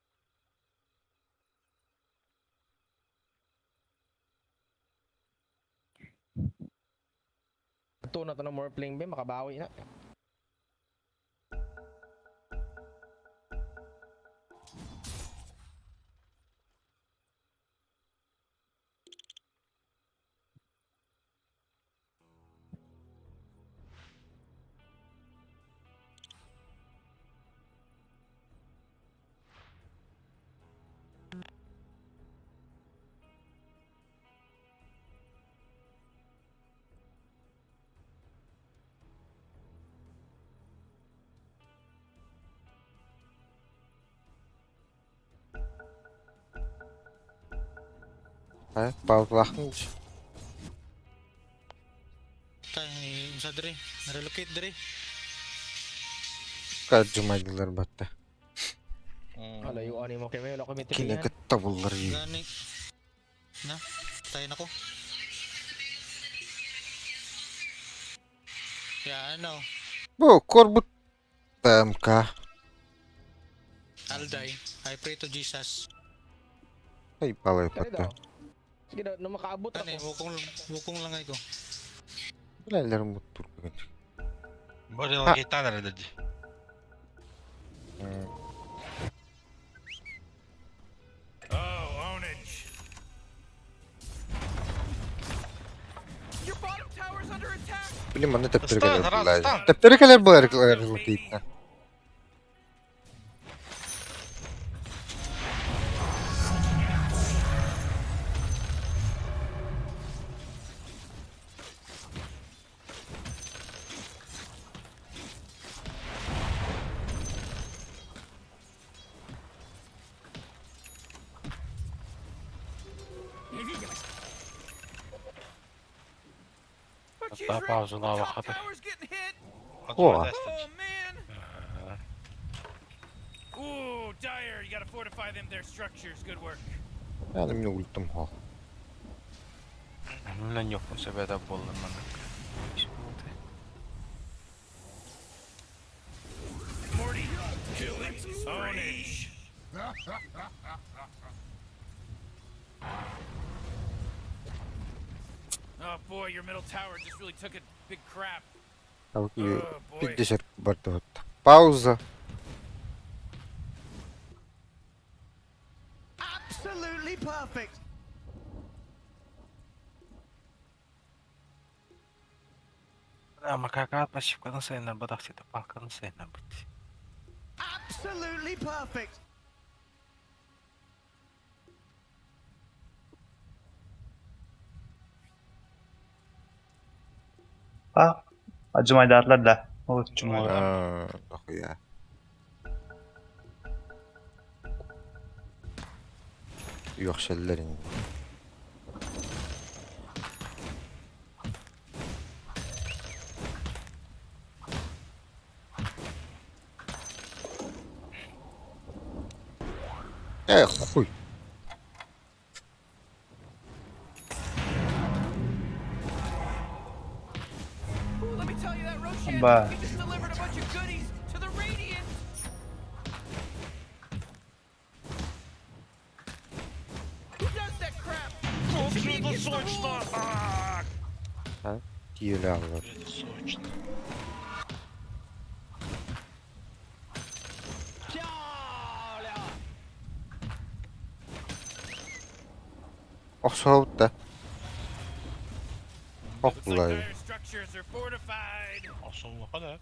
Ito na to na more playing ba, makabawi na. Павлахын. Tay, sa dre. Relocate dre. Кажумадилар батта. Alayuan mo kay Melo kami Кине tipihan. кытта буллар ий. Gani. Na, tayo na ko. Yeah, ano. Бу корбут ТМК. I'll die. I pray to Jesus. Ай балай Kaya батта. daw. Sige daw, nung makaabot Ano eh, ako. wukong, wukong lang ay ko. Билэлэр муттур бүгүн. Бори логитан эрэ дии. Oh, ownage. Your bottom tower's under attack. Билим манна тэптэр Стан, кэлэр рас, буллар. стан. Тэптэр кэлэр буллар логитна. Oh, jeez, Hatta Rick, pausa the lava top хата. tower's getting hit. О. Oh man. Ooh, Dire, you gotta fortify them their structures. Good work. Яны мин ультум хоо. Мен ёпун себеде болдum мен. Morty, killing ownage. Oh boy, your middle tower just really took a big crap. Тавки 50 бардыбыт. Пауза. Absolutely perfect. Ама кака пассивканы сайына бадах сете палканы сайына бит. Absolutely perfect. А, Аджумайдаарлар да. Ол чумай. Аа, дохуя. Юхшалларин. Эх, хуй. Ooh, let me tell you that Roshan, Ba. he just delivered a bunch of goodies to the Radiant. Сочно! А? Тиэлэ аллар. Сочно. Охсообут да. Ох булай. Structures are fortified. Охсуллуха да.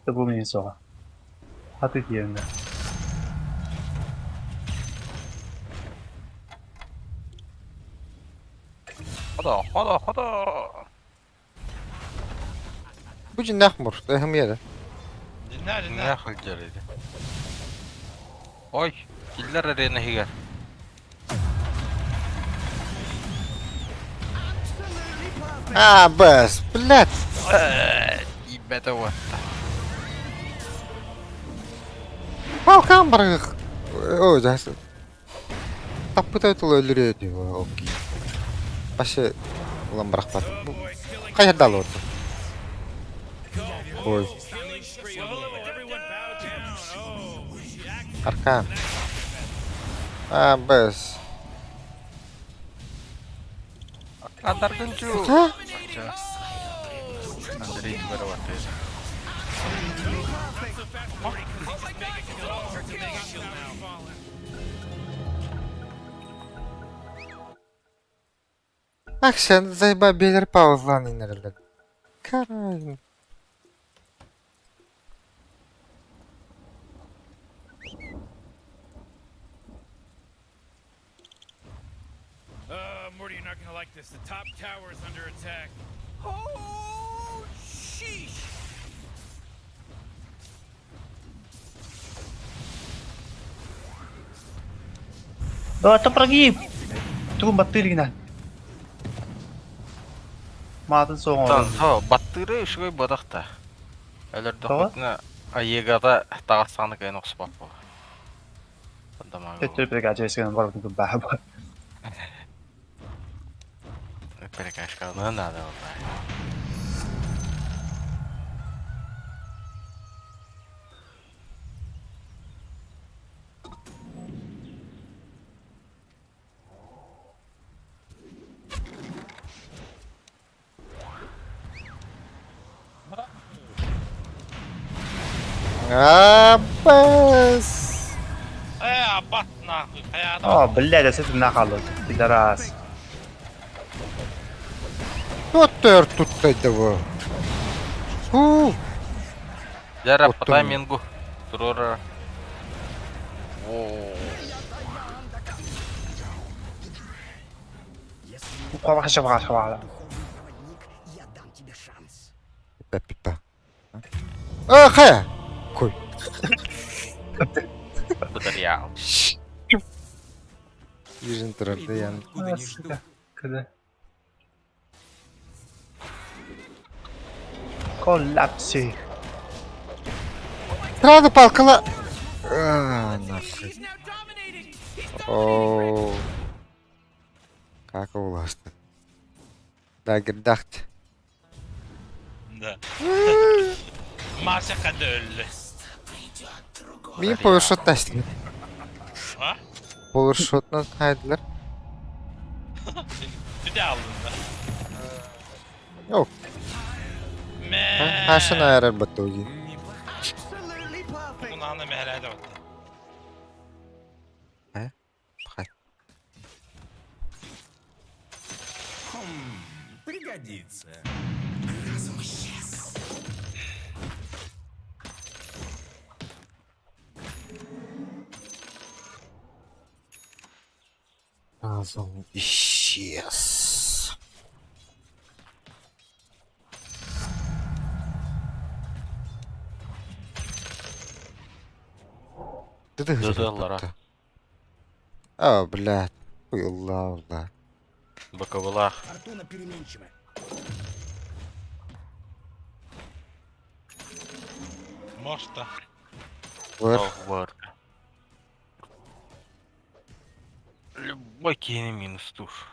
Бу мин соға. Хаты тиэннэ. Хода, хода, хода. Бу дьиннээх мур. Эһим yere. Динна, динна. Не хылдьар иди. Ой, киллер арена хигер. А, бас, блядь. Ибете вот. Балкан барых. Ой, жасы. Таппыта тыл өлүрө дип окей. Башы улам барахпат. Кайда алып отыр? Ой. Аркан. А, бас. Адаргынчу. А? Андрей барабаты. Ах, сен зайба белер паузлан инерлер. Карай. Morty, you're not gonna like this. The top tower is under attack. Oh, sheesh! Да, это прогиб. Тугун баттыргина. Маатын соңор. Тан, баттыры үшгөй бодақта. Әлерді Тоға? хотна айегата тағасаны кайын оқсып бу. Төттөр перекача бар бу баа. Перекачка надо было. А, бас. Э, бат нахуй. О, блядь, это нахалот. Пидорас. Тоттер тут этого. Фу. Жара Оттон. по таймингу. Турора. Во. Хава хава. Пипа, пипа. А, хая. Кой. Батарея. Южин турарды ян. Когда? Коллапси. Сразу палкала. А, нахуй. О. Как уласты. Да, гердахт. Да. Мася кадөллü. Мин повершот тастым. А? Повершотнан хайдылар. Bir de aldın da. Yok. Мэ. Хашын айрар баттоги. Bunu anı mehlede battı. Хай. Пригодится. Разум исчез. Разум исчез. Дыдыллара. А, блядь. Ой, Allah, Allah. Боковылах. Фортуна переменчива. Может. Var. Var. Любой кини минус туш.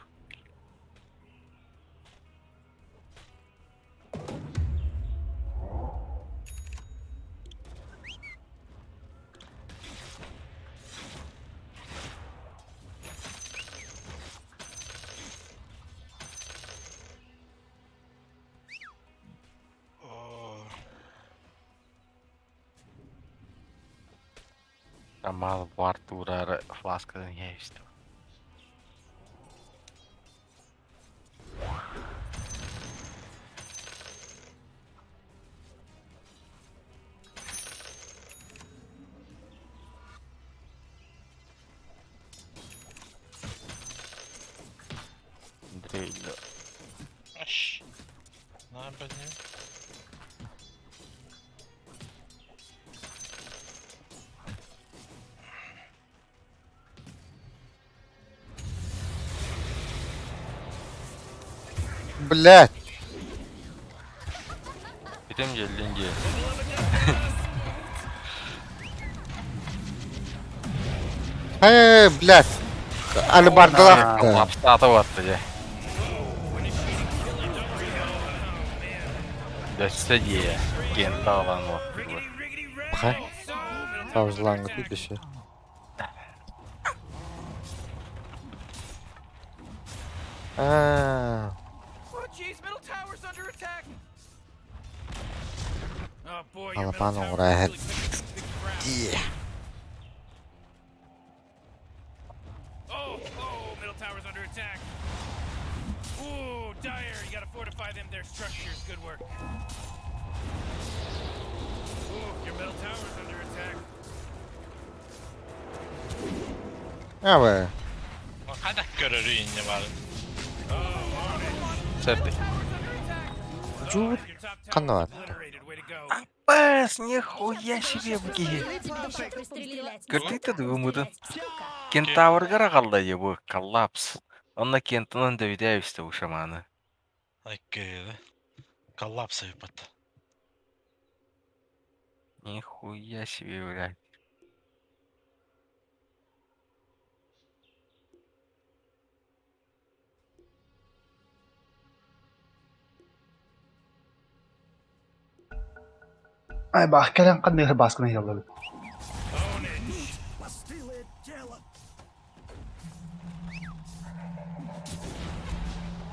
Ромал Вартурар фласкатын иһэ Дрель. Аш. На, блин. Блять! Бүтем дьэллин дии. Э, блять! Алибардалаах. Лапстаата уатта дьэ. Дөссө дии. Кента алан уаттылар. Паха. Паузалаҥҥа түһүшэ. Аа. Oh, jeez, middle tower's under attack. Oh boy, your middle Алапан tower's оҥороо really picking up big crowd. Дии. Oh, oh, middle tower's under attack. Ooh, Dire, you gotta fortify them, their structures. Good work. Ooh, your middle tower's under attack. Абы. Хайдах көрөрүй инне барын. Сәппи. Жуут Your top tower's ханна бар. obliterated. Way to go. Пэс, нихуя себе бгии. Көрдүктэ дугумутун. Кентавргара қалла бу коллапс. Онна кентынан да видяюсте у шамана. Айккы. Коллапс айыппат. Нихуя себе, блядь. Ай бах кэлэн ханныгы бааскына иһэллэр. Постылое тело.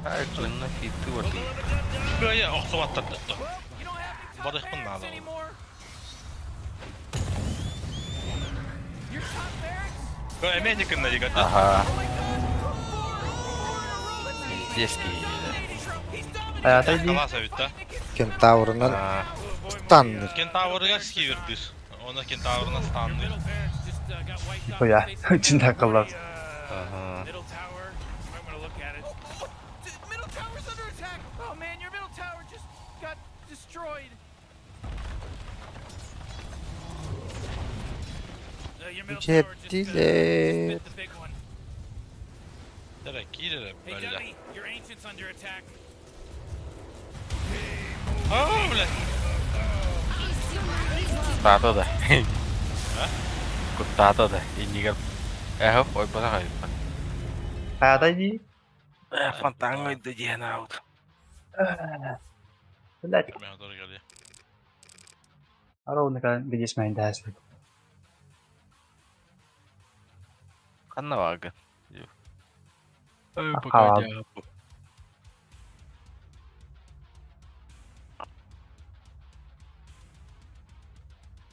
Ай, кынна фиты вот. Кыайа охсубаттар да. You don't have any top Барыхпын barracks наада. anymore. Your top barracks? Кыай эмне кынна дигат. Ага. Oh my god! Four in a row. Let's see. Здесь киһи. He's dominating. Хайата дии. Коллапс айыпта. Кентаврынан Аа, станныр. Кентаврга скивердир. Оны кентаврына станныр. Middle barracks just got wiped off Хуя. the face of the Чинда коллапс. Ага. Middle tower. You might want to look at it. Oh, oh, middle tower's under attack. Oh man, your middle tower just got destroyed. Your middle tower just Жетилер. bit the big one. Дere киире Hey, бөллө. dummy, your ancient's under attack. Аа, блядь. Куттаата да. Куттаата да. Иннигер. Эхо, ой бара хайппат. Хайата дии. Э, фонтан ойды диэн аут. Блядь. Мен doğru geldi. Ароуна кэлэн бидис мэйн дээслик. Ханна бага. Ой, пока пока.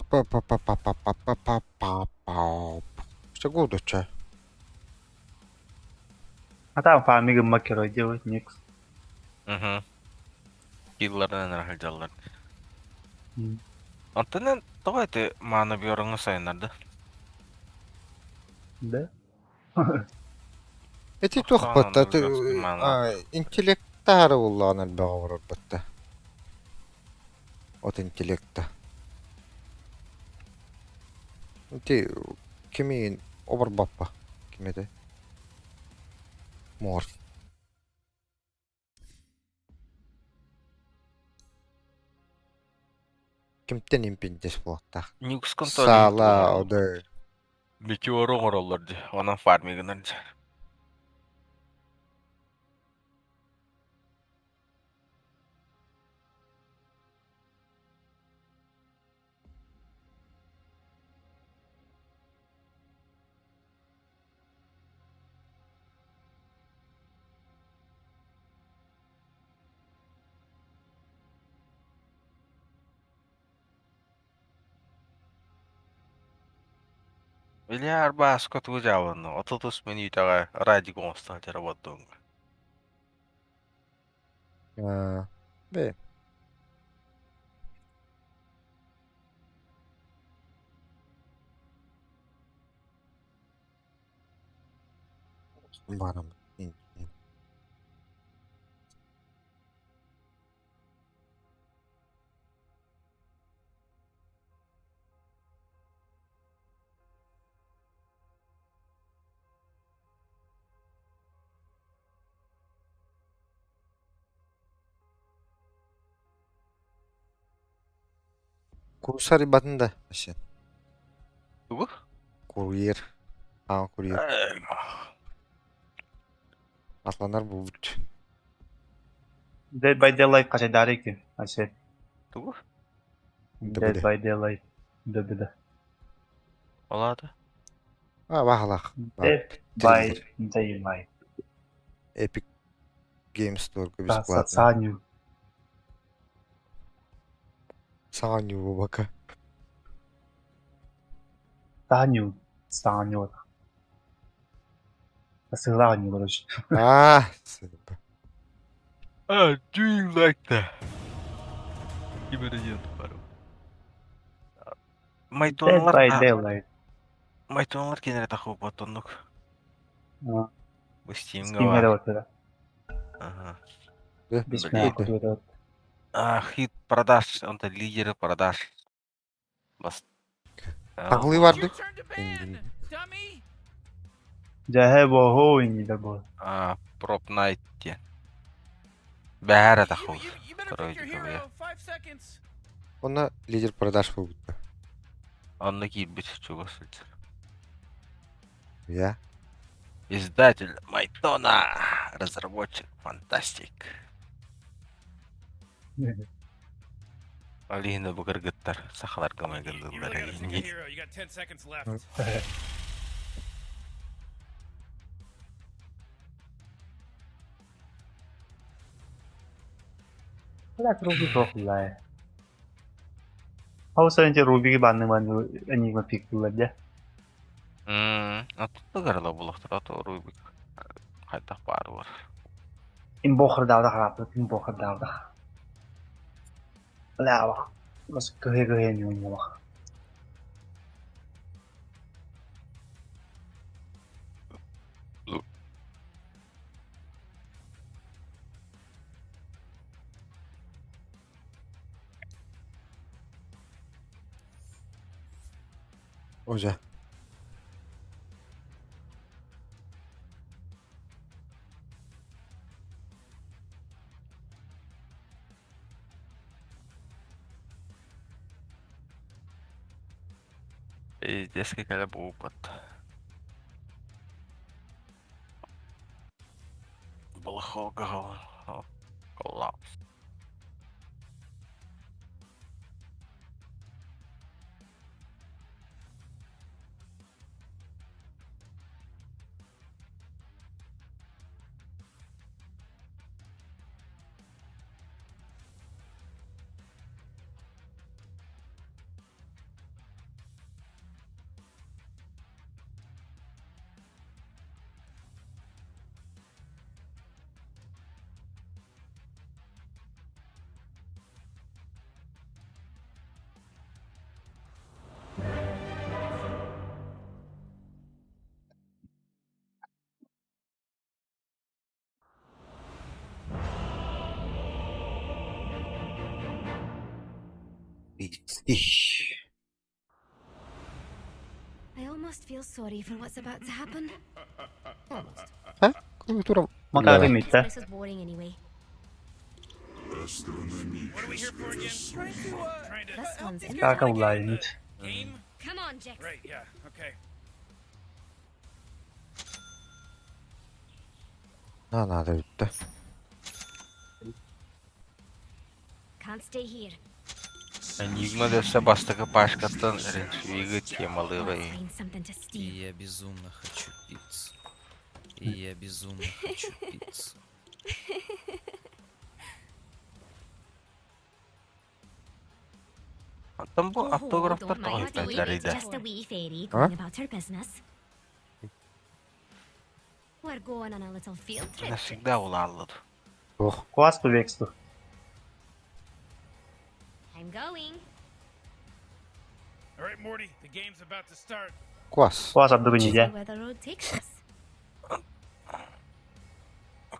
Па-па-па-па-па-па-па-па. Секундочка. А там фармига макеро делать никс. Угу. Килларынан рахалдаллар. М. Онтон тоҕо ити мааны биорыңы сайыннарды? Да? Эти туох Охтоон батта оннук мааны. интеллектаары буллаан элбэҕэ олорор батта. От интеллекта. Ити кимиин оборбаппа кимете. Мор. Кимтен импиндес буолуохтаах. Нюкс контроль. Саала оды. Метеор оҥороллор дии, онон фармигынан дии. Били арбааска тугу дьаабыланна 30 мүнүүтэҕэ радик оҥосто сылдьара буоллуҥ. Аа, бээ. Барам. Курсар батын да вообще. Тугу? Курьер. А, курьер. Атланар буолбут. Dead by Daylight хачайдаары икки. Айсет. Тугу? Dead by Daylight. Да-да-да. Ол аата? А, баһалаах. Dead by Daylight. Epic Games Store бесплатно. Саню. Саню буолбакка. Саню. Саню. Сыылаах ньуу, короче. А, А, do you like that? Ким эрэ диэн барым. Dead Майтоналар by Daylight. Майтоналар кинилэр тахыбыт оннук. А, Бу Steam'га Steam'е баар. да бар. Ага. Бесмә кутуда. А, хит продаж, онто лидеры продаж. Бас. Таглы барды. Дьэһэ боһоо иннилер бу. А, Prop Night диэн. Бэһээрэ тахыбыт. Второй декабря. Онно лидер продаж буолбут. Онно киирбит чугас сылдьар. Я. Издатель Майтона. Разработчик Фантастик. Алина бу кыргыттар сахаларга майгындылар Pick a hero. You got 10 seconds left. Бля, Рубик охулай. Хауса инте Рубиги банны маны энигма пик булар дьэ. Аттыгар булахтар ато Рубик. Хайдах баар бар. Имбохыр дауда харапты, имбохыр дауда. Бля, бах. Бас көһе көһе не бах. Ожа. Пиздец, какая опыт. Балахолга. Коллапс. Ih. I almost feel sorry for what's about to happen. Almost. Ha? Культура. Макар митте. This is boring anyway. This one's in. Кака улай мит. Come on, Jax. Right, yeah, okay. На надо бүттэ. Can't stay here. Энигма дэссе бастакы пашкаттан реншвиги темалыга. Find something to И steal. я безумно хочу пиццу. И я безумно хочу пиццу. Оттон бу Oh, автографтар don't тоҕо mind me. иһиттэллэрий да? Just a wee fairy А? going about her business. We're going on a little field trip. Навсегда улааллар. Туох. Куас ту векс ту. I'm going. All right, Morty, the game's about to start. Куас. Куас ардыгы See ньидэ. where the road takes us.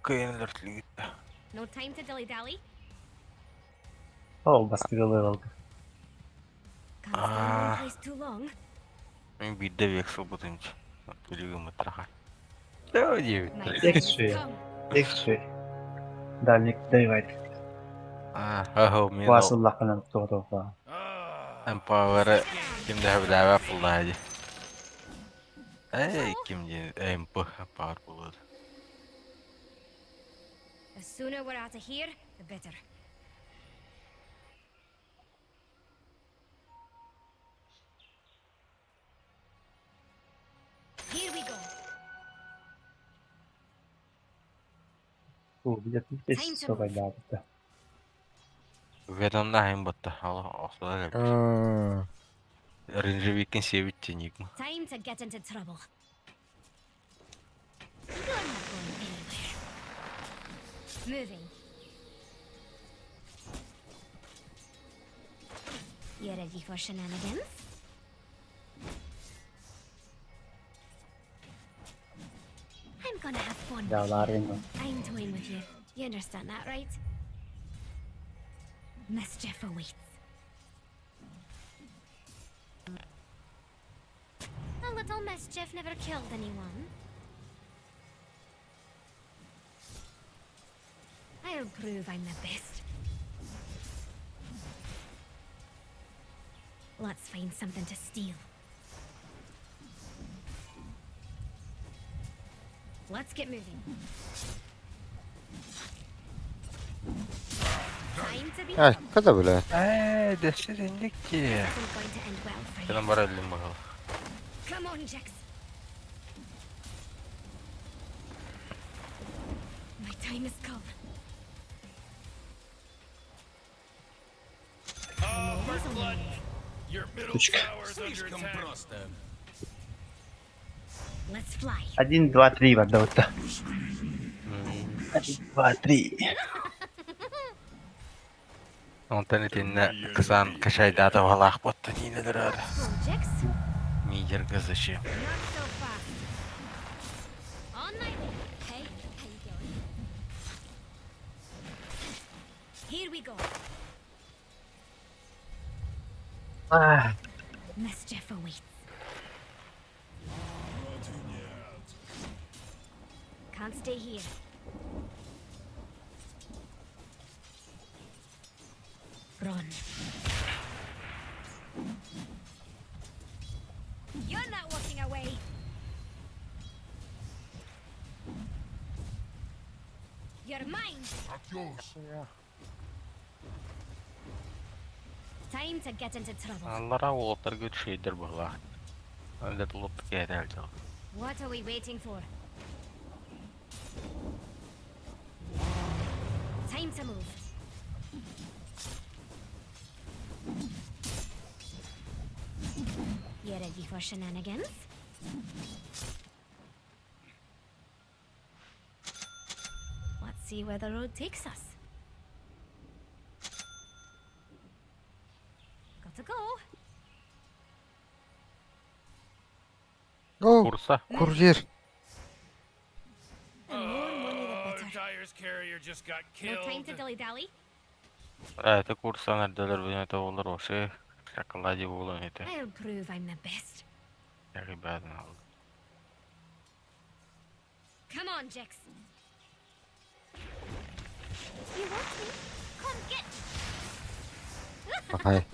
Кыйын өлөртлүгүт. No time to dilly dally. Ол баскыгылы алды. Can't stay in one Ah. place too long. Мин биирдэ векс ылбытым дии. Түлүгүм мытраха. Дөө My диэбиттэр. time Векс has шея. come. Векс шея. Дальник дайвайт. Аа, хоо мин Куас ол ыллаххынан туох-туох. Ah, Empower'ı kim de bedava pullaydı. Ey kim diye MP Empower buldu. The sooner we're out of here, the better. Here we go. Бу билет согайдаабыта. Venom'da hem battı. Allah olsa da Aa, Ranger Week'in sevit Enigma. Time to get into trouble. You're not going anywhere. Moving. You ready for shenanigans? I'm gonna have fun. with you. Даалаарин. I'm toying with you. You understand that, right? Mischief awaits. A little mischief never killed anyone. I'll prove I'm the best. Let's find something to steal. Let's get moving. Time to be ay, kada bile. Eee dehşet indik ki. Isn't going to end well for you. Senin var elin bakalım. Come on, Jax. My time has come. oh, first blood. Your middle Точка. tower is under Слишком attack. просто. Let's fly. Один, два, три бардабытта. Один, два, три. Онтон итиннэ кысан кашайдаата балаах боттun иинелер Let's go, Jax. Мидер гызышы. Not so fast. On my way. Hey, how you doing? Here we go. Аа, Mischief awaits. Can't stay here. Run. You're not walking away. You're mine. Time to get into trouble. Аллара уолаттарга үчүгэйдэр быһылаах. Анда тулуп кээтэлдэ. What are we waiting for? Time to move. You ready for shenanigans? Let's see where the road takes us. Gotta go. Oh, Курса. курьер. The more money, the Oh, better. Dyer's carrier just got No time killed. to dilly dally. Это курса нэрдэлэр бүнэтэ болар осы. Шоколаде болон это. I'll prove I'm the best. Ребята, надо. Come on, Jax. You want me? Come get Ay.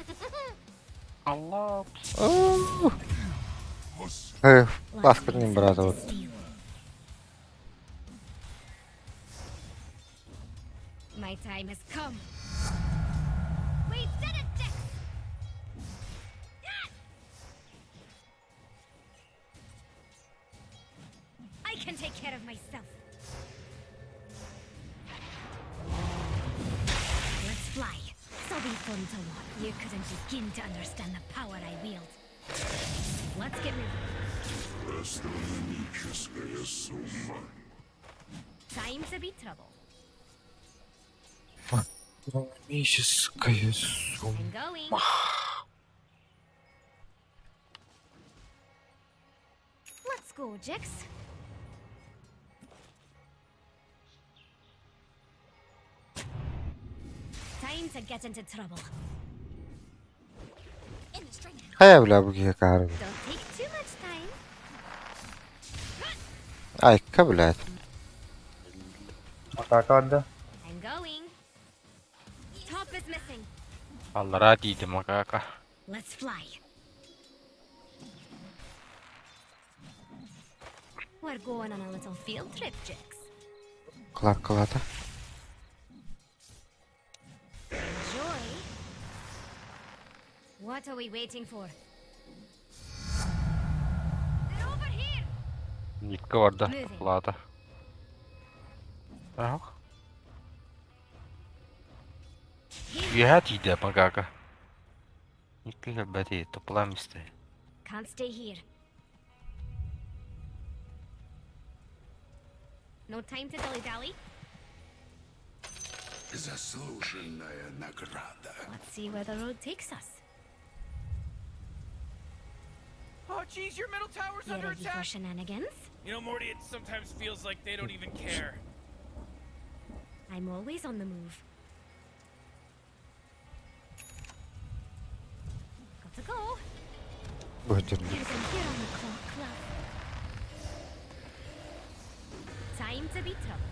Allah. Oh. Э, Let's паспортный find брат something to вот. steal. My time has come. We did it, Jax! Ah! I can take care of myself. Let's fly. This'll be fun to watch. You couldn't begin to understand the power I wield. Let's get moving. Астрономическая сумма. Time to be trouble. Астрономическая сумма. I'm going. Let's go, Jix. Time to get into trouble. In the string. Хайа бля бу киһи каарбы. Don't take too much time. Айка блядь. Макака барда. I'm going. Top is missing. Аллараа тиийдэ макака. Let's fly. We're going on a little field trip, Jix. Кларкалата. Enjoy. What are we waiting for? They're over here. Нитка барда. Лата. Ах. Үөһээ тиийдэ макака. Нитка кэлбэти топулаан истэ. Can't stay here. No time to dilly dally. Заслуженная награда. Let's see where the road takes us. Oh, jeez, your middle tower's You under ready for attack. shenanigans? You know, Morty, it sometimes feels like they don't even care. I'm always on the move. Gotta go. Бөтөр. Here's a year on the clock, love. Time to be trouble.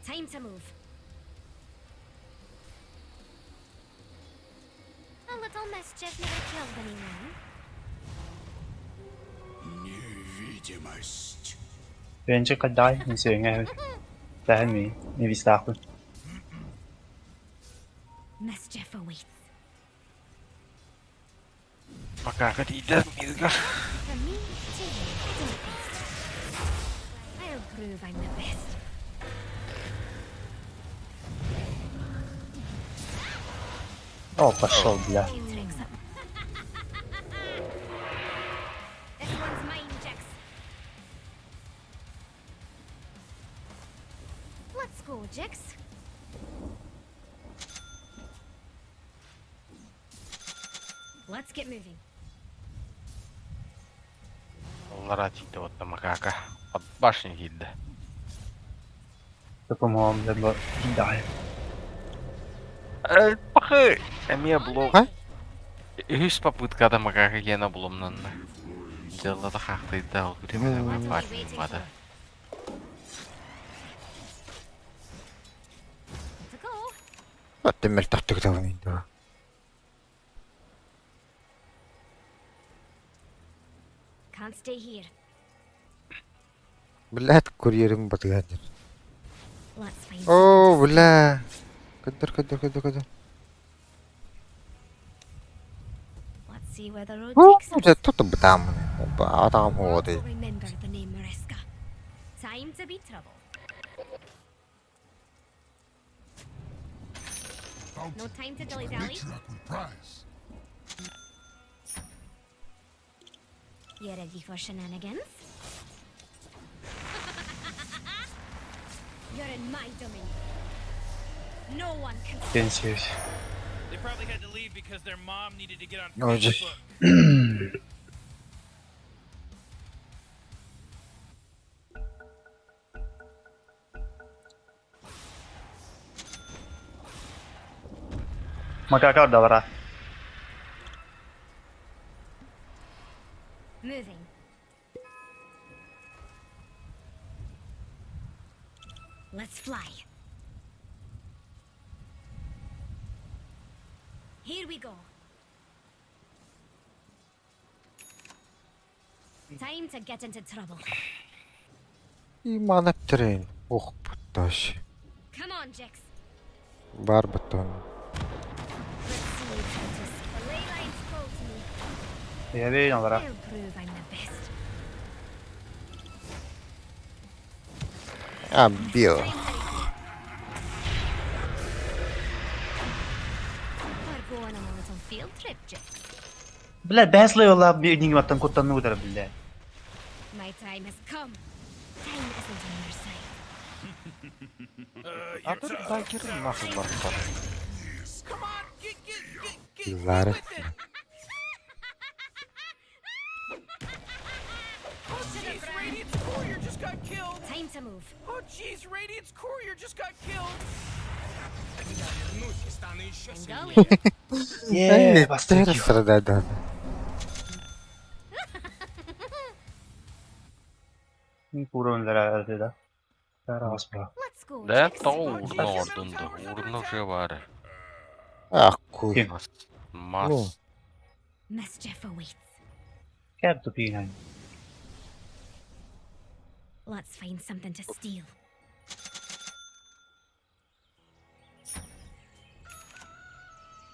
Time to move. A little mischief never killed anyone. Невидимость. Бенчи кадай, не сүйеңе. Бәһен ми, не вистахпын. Mischief awaits. Макака тиийдэ миигэр. From me to you, don't waste. I'll prove I'm the best. О, пошел, бля. Few tricks up. This one's mine, Jax. Let's go, Jax. Let's get moving. Аллараа тиийдэ батта макака. От башня киирдэ. Топомоом, бля, дай. Пахы! Эмиэ блок. А? Үһүс попыткада макака гена булумнанна. Дьаллата хаахтыйда ол күрүмэ What are we баатын waiting бада. for? Gotta go. Оттон мөлтөхтүк тавын энэ. Can't stay here. Блядь, курьерым батган. Let's find Оо, бля. Көдөр көдөр көдөр көдөр. Let's see where the road Оо, takes us. дэ тут бтам. Атаам World хооды. will remember the name Mariska. Time to be trouble. No time to dilly dally. Prize. You ready for shenanigans? You're in my domain. No one can Ден сүйөс. They probably had to leave because their mom needed to get on Oh, gee. Facebook. Макака барда бара. Moving. Let's fly. Here we go. Time to get into trouble. И манап трейн. Ох, буташ. Come on, Jax. Бар бутон. Let's see how to The ley lines call to me. Ябе бара. I'll prove I'm the best. А, бил. Time to regroup. trip, Jax. Бля, бэс левела энигматтан куттанны утара бля. My time has come. Time isn't on your side. Атыр дагер нахуй барбар. Come on, get get get get Yılları. with it. Oh jeez, Radiant's courier just got killed. Time to move. Oh jeez, Radiant's courier just got killed. Вернусь и стану еще I'm сильнее. going. Е, бастык. Тера страдает. Пуронлара да. Тараспа. Let's go. Да, Jax. то урна ордунду. Урна уже бар. Аккуй. Ким? Мас. Мас. Mischief awaits. Кэп тупинан. Let's find something to steal.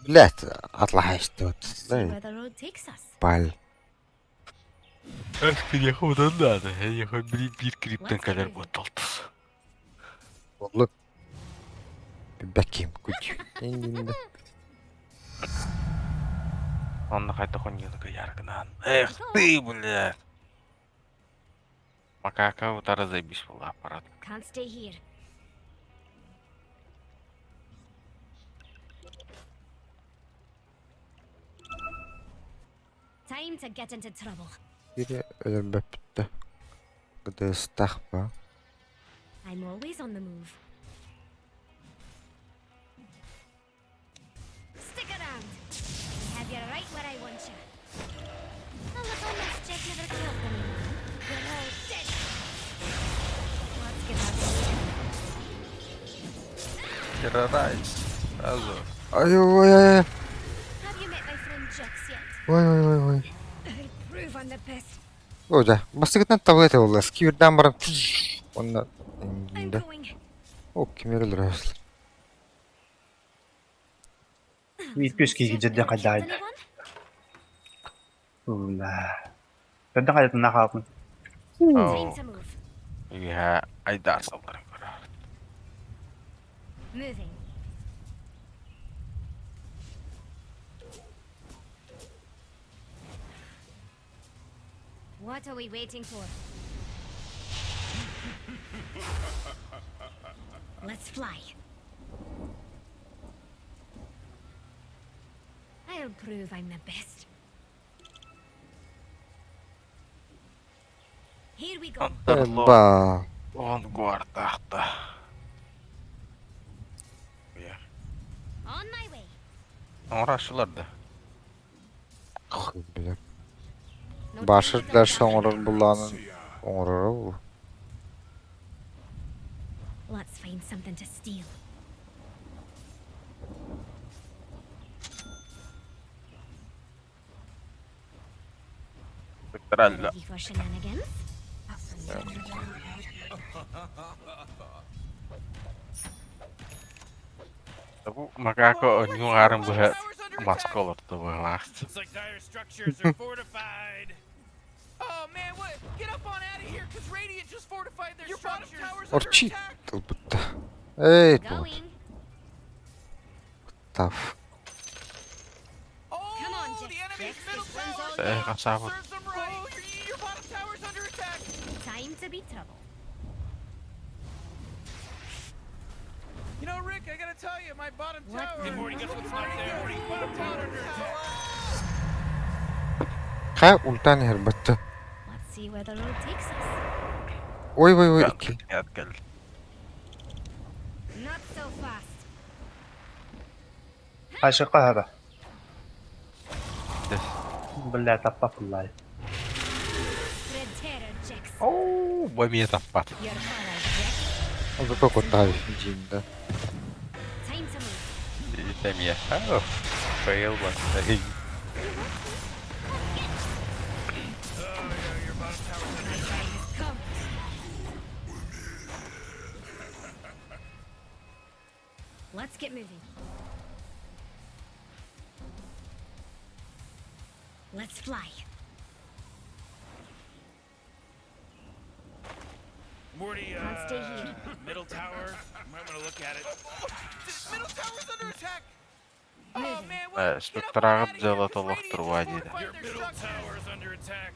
Блять, атлахайшты. See where the road takes us. Бал. Эх, я ходан да. Я хой бир бир криптен калер боттолтус. Болу. Бәкем күч. Эңгинде. Онна хайта хоньяныга яргынан. Эх ты, блядь. Макака утара заебись была аппарат. Can't stay here. Time to get into trouble. Бири өлөр бөптө. Гыдыстах ба. I'm always on the move. Stick around. I have you right where I want you. A little mischief never killed anyone. We're all dead. Let's get out of here. Террорайз. Сразу. Ай ой ой. Have you met my friend Jax yet? Ой ой ой ой. I'll prove I'm the best. Ода. Бастыгытан таблет болла. Скибирден баран. Онна I'm эңгинде. going. О, кимер өлөр өслөр. Випюски жерден кайда. Anyone? Ула. Жерден кайда нахапын. Time to move. Я айдар салдарым. Moving. What are we waiting for? Let's fly. I'll prove I'm the best. Here we go. Ба. Он гуартахта. Я. On my way. Орашыларды. Хуй билер. No time to Башырдар dull down. соңорор булланын оңорору бу. Let's find something to steal. Тралла. Ready for shenanigans? Бу макака оню арым бу масколорду бу лахт. Looks like dire structures are fortified. Oh man, what? Get up on out of here, cause Radiant just fortified their Your bottom structures. tower's under Орчи. attack. Тылбытта. Эй, бу. Going. Таф. Oh, Come on, the Jax. enemy's Jax, middle this one's tower. all Э, yours. касабы. Serves them right. Oh, your bottom tower's under attack. Time to be trouble. You know, Rick, I gotta tell you, my bottom What? tower. Hey, Morty, guess what's not there? Morty, bottom tower under attack. Ха ультан хербатты. Let's see where the road takes us. Ой ой ой. Ики. Яткал. Not so fast. Хашыка хара. Дес. Бля, таппап лай. Spread terror, Jax. Оу, бомет аппат. You're all right, Jax. Алды котай жинде. Time to move. Итемия. Фейл ба. You want me? Come get it. My time has come. Let's get moving. Let's fly. Morty, Can't stay here. middle tower. You might want to look at it. Oh, the middle tower's under attack. Спектраҕыт дьыалата олох туруга диэтэ. Your middle tower is under attack.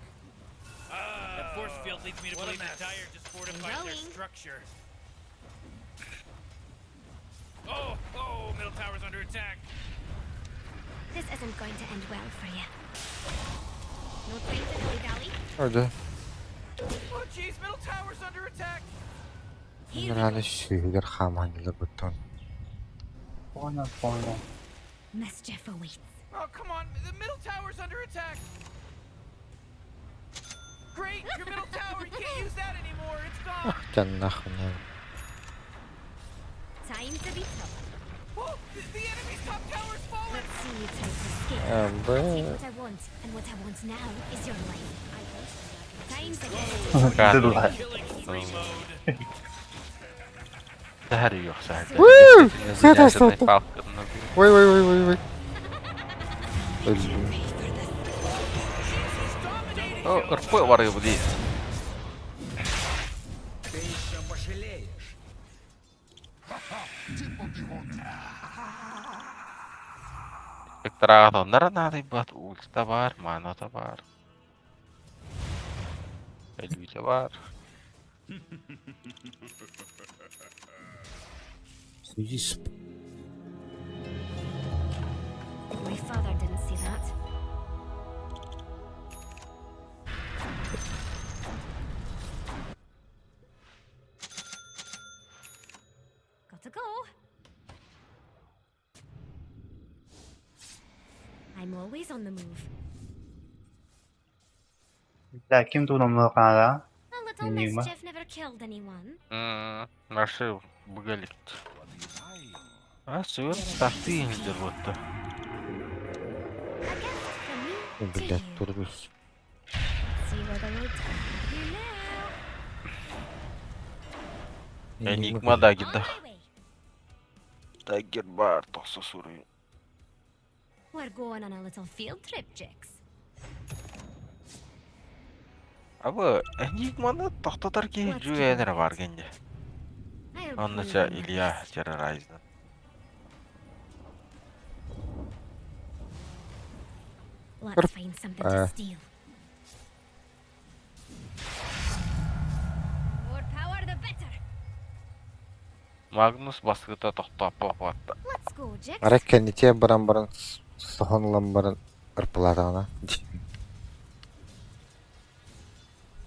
That force field leads me to believe the Dire just fortified their structure. Oh, oh, middle tower's under attack. This isn't going to end well for you. No time to dilly-dally. Öldü. Oh jeez, middle tower's under attack. Нрали сүүгэр хаамаанньылар буттун. Понял, понял. Mischief awaits. Oh come on, the middle tower's under attack. Great, your middle tower, you can't use that anymore. It's gone. Жаннахна. Time to be tough. Oh, the enemy's top tower's fallen. Let's see you try to escape. Амба. Take what I want, and what I want now is your life. Time to get Дыдылай. Сэһэр yok сэһэр. Woo! Ой ой ой ой ой. Öldüm. О, РП бар бу дии. Ты еще пожалеешь. Спектраҕа тоннара наадыйбат ульта бар, маната бар. Өлүүтэ бар. Связь. My father didn't see that. Gotta go. I'm always on the move. Да, ким тугунан Канада? A little Enigma. mischief never killed anyone. Нашы быгалит. А, сүйөр старты инждер бутта. A gift from me to Блядь, you. турбус. See where the road takes you now. Энигма да гидда. On my way. Даггер бар, тохсо суруй. We're going on a little field trip, Jix. Абы Энигманы тохтотар киһи жүйэнер бар генде. I'll Онно prove ча I'm the Илья best. террорайзна. Let's find something to Uh. steal. More power, the better. Магнус баскыта тохтоппо батта. Let's go, Jix. Арай кэннитиэ баран баран соһон баран ырпылаатаҕына.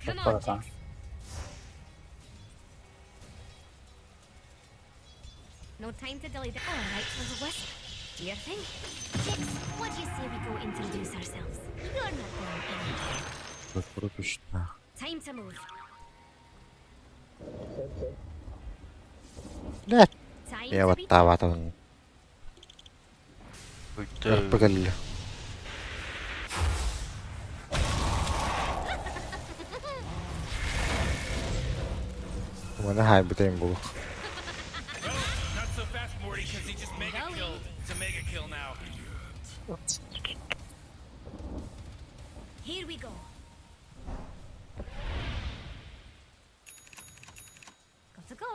Come on, Jix. No time to dilly dally. All right, little wisp. Do your thing. Jix, what do you say we go introduce ourselves? You're not going anywhere. Time to move. Блядь. Time Я to be баттаабатабын. Ырпы кэллэ. Маны хайбытайым булук. Well, not so fast, Morty, because he just mega killed. It's a mega kill now. Here we go. Gotta go.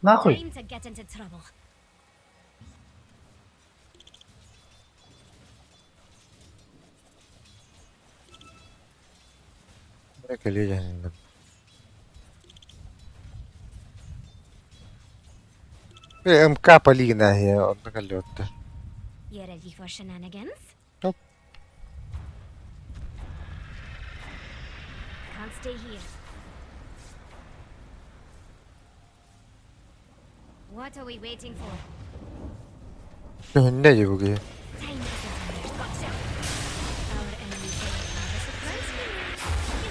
Нахуй. Time to get into trouble. Кэлиэ МК Полина я онно кэллэ You ready for shenanigans? Nope. Can't stay here. What are we waiting for? Хүннэ юуги. Time isn't on our Gotcha. Our enemies will have a surprise for you.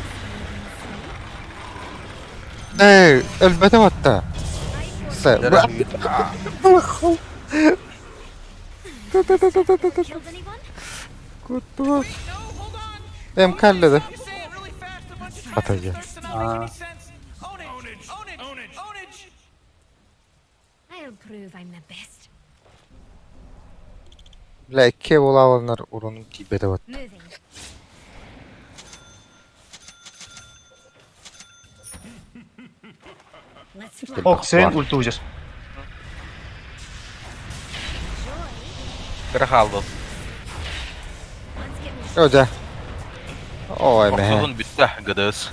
You'll see when you see. Ээ, өлбөтө батта. Сэ. Killed anyone? Кутту. МК леди. Атайя. А, Ownage, ownage, ownage. I'll prove I'm the best. Бля, икки булааланар урунун тиийбэтэ батта. Moving. Ох, сен ульту ужас. Кыра хаалбыт. О, да. Ой, мэһэ. Охсуһун бүттэ, ГДС.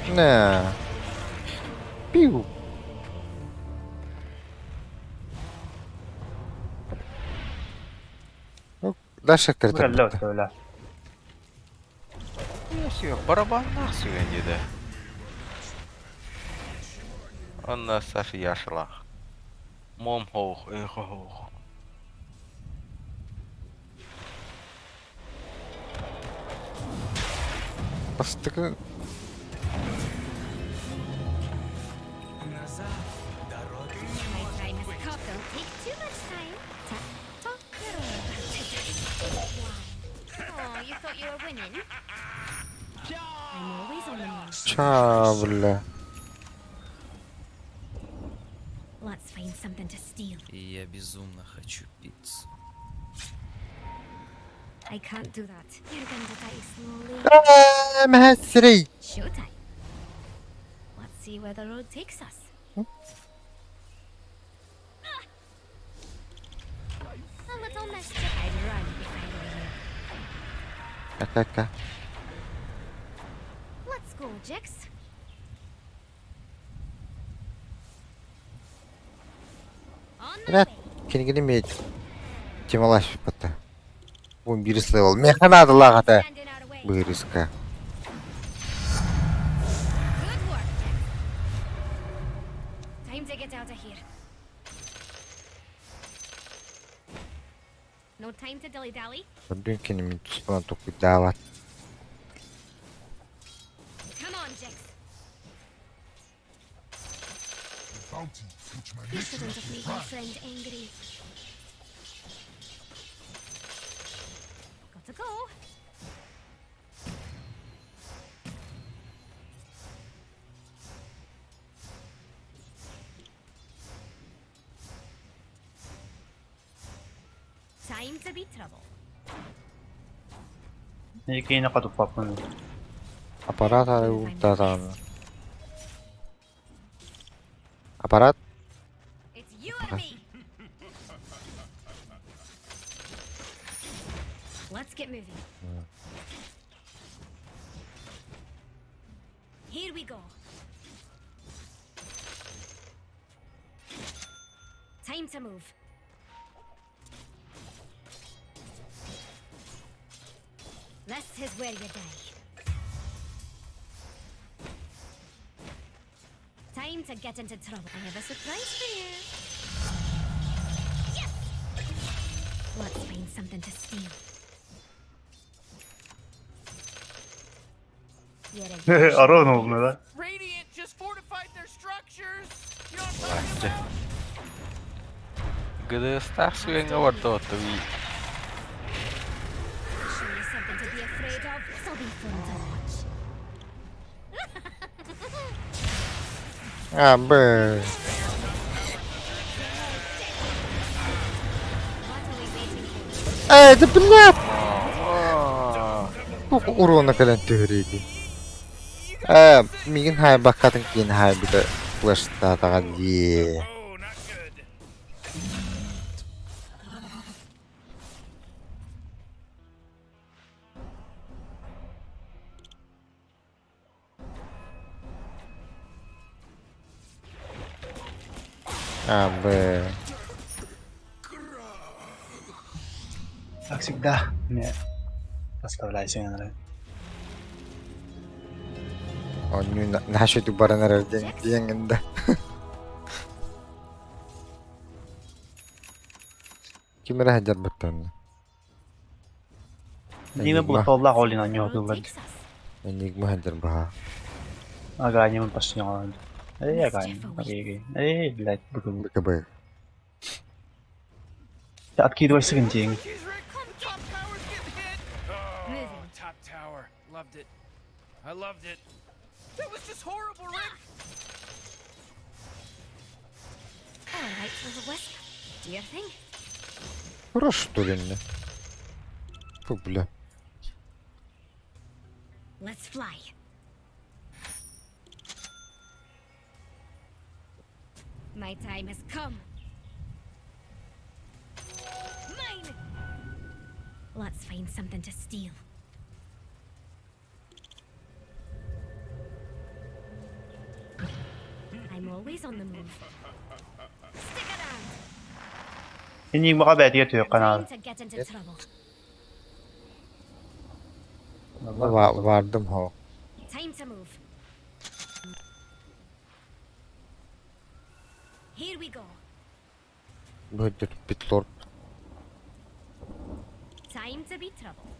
Нэ. Пиу. Даша Кэллэ кыртар. өттөлө. Барабаннаах сүгэн диэтэ. Онно Саша Яшалаах. Мом хоох, эхо хоох. Бастакы Ча, бля. Let's find something to steal. И я безумно хочу пиццу. I can't do that. You're going to die slowly. Ээ, мэһэ сирэй. Showtime. Let's see where the road takes us. A little mischief. I'd run if I were you. Ака-ака. Let's go, Jix. On my Бля, way. кинигини мет. Тималаш пата. Бун бирис левел. Механа лагата. Stand in our way. Быриска. Good work, Jix. Time to get out of here. No time to dilly-dally. Дүн кини мин туспан тукудаават. Come on, Jix. You shouldn't have made my friend angry. Gotta go. Time to be trouble. Никейне катуппаппын. Аппарат ары утатааны. Аппарат. It's you and me. Let's get moving. Here we go. Time to move. This is where you die. Time to get into trouble. I have a surprise for you. Yes! Let's find something to steal. You're a Арон oldu да. Radiant just fortified their structures. You know what I'm talking about? ГДС-таах сүгэҥҥэ барда оттуй. Show you something to be afraid of. This'll be fun to watch. А, бэ. What are we waiting for? Э, да бля. Тух урона кэлэн түһэрийди. Э, мигин хай баккатын киин хай бита флештатаҕа дии. Oh, not good. А, бэ. Как всегда, мне поставляйся на Онню наша баран эрэр диэн диэҥҥин да. Ким эрэ сылдьар быттан. Диме булталлаах олин The аньо road тыллар. takes us. Энигма сылдьар баха. Ага, не почти не Эй, ага, эй, эй, блядь, буду. БКБ. Ты откидывайся к деньги. Jeez, Rick, the top tower's getting hit. Oh, Moving. top tower. Loved it. I loved it. That was just horrible, Rick. All right, little wisp. Do your thing. Хорош что ли мне? Фу, бля. Let's fly. My time has come. Mine! Let's find something to steal. I'm always on the move. Stick around. Энигмаҕа бэйэтигэр түһүөххэ Time наада. to get into trouble. Бардым хо. Time to move. Here we go. Бөдөр битлорд. Time to be trouble.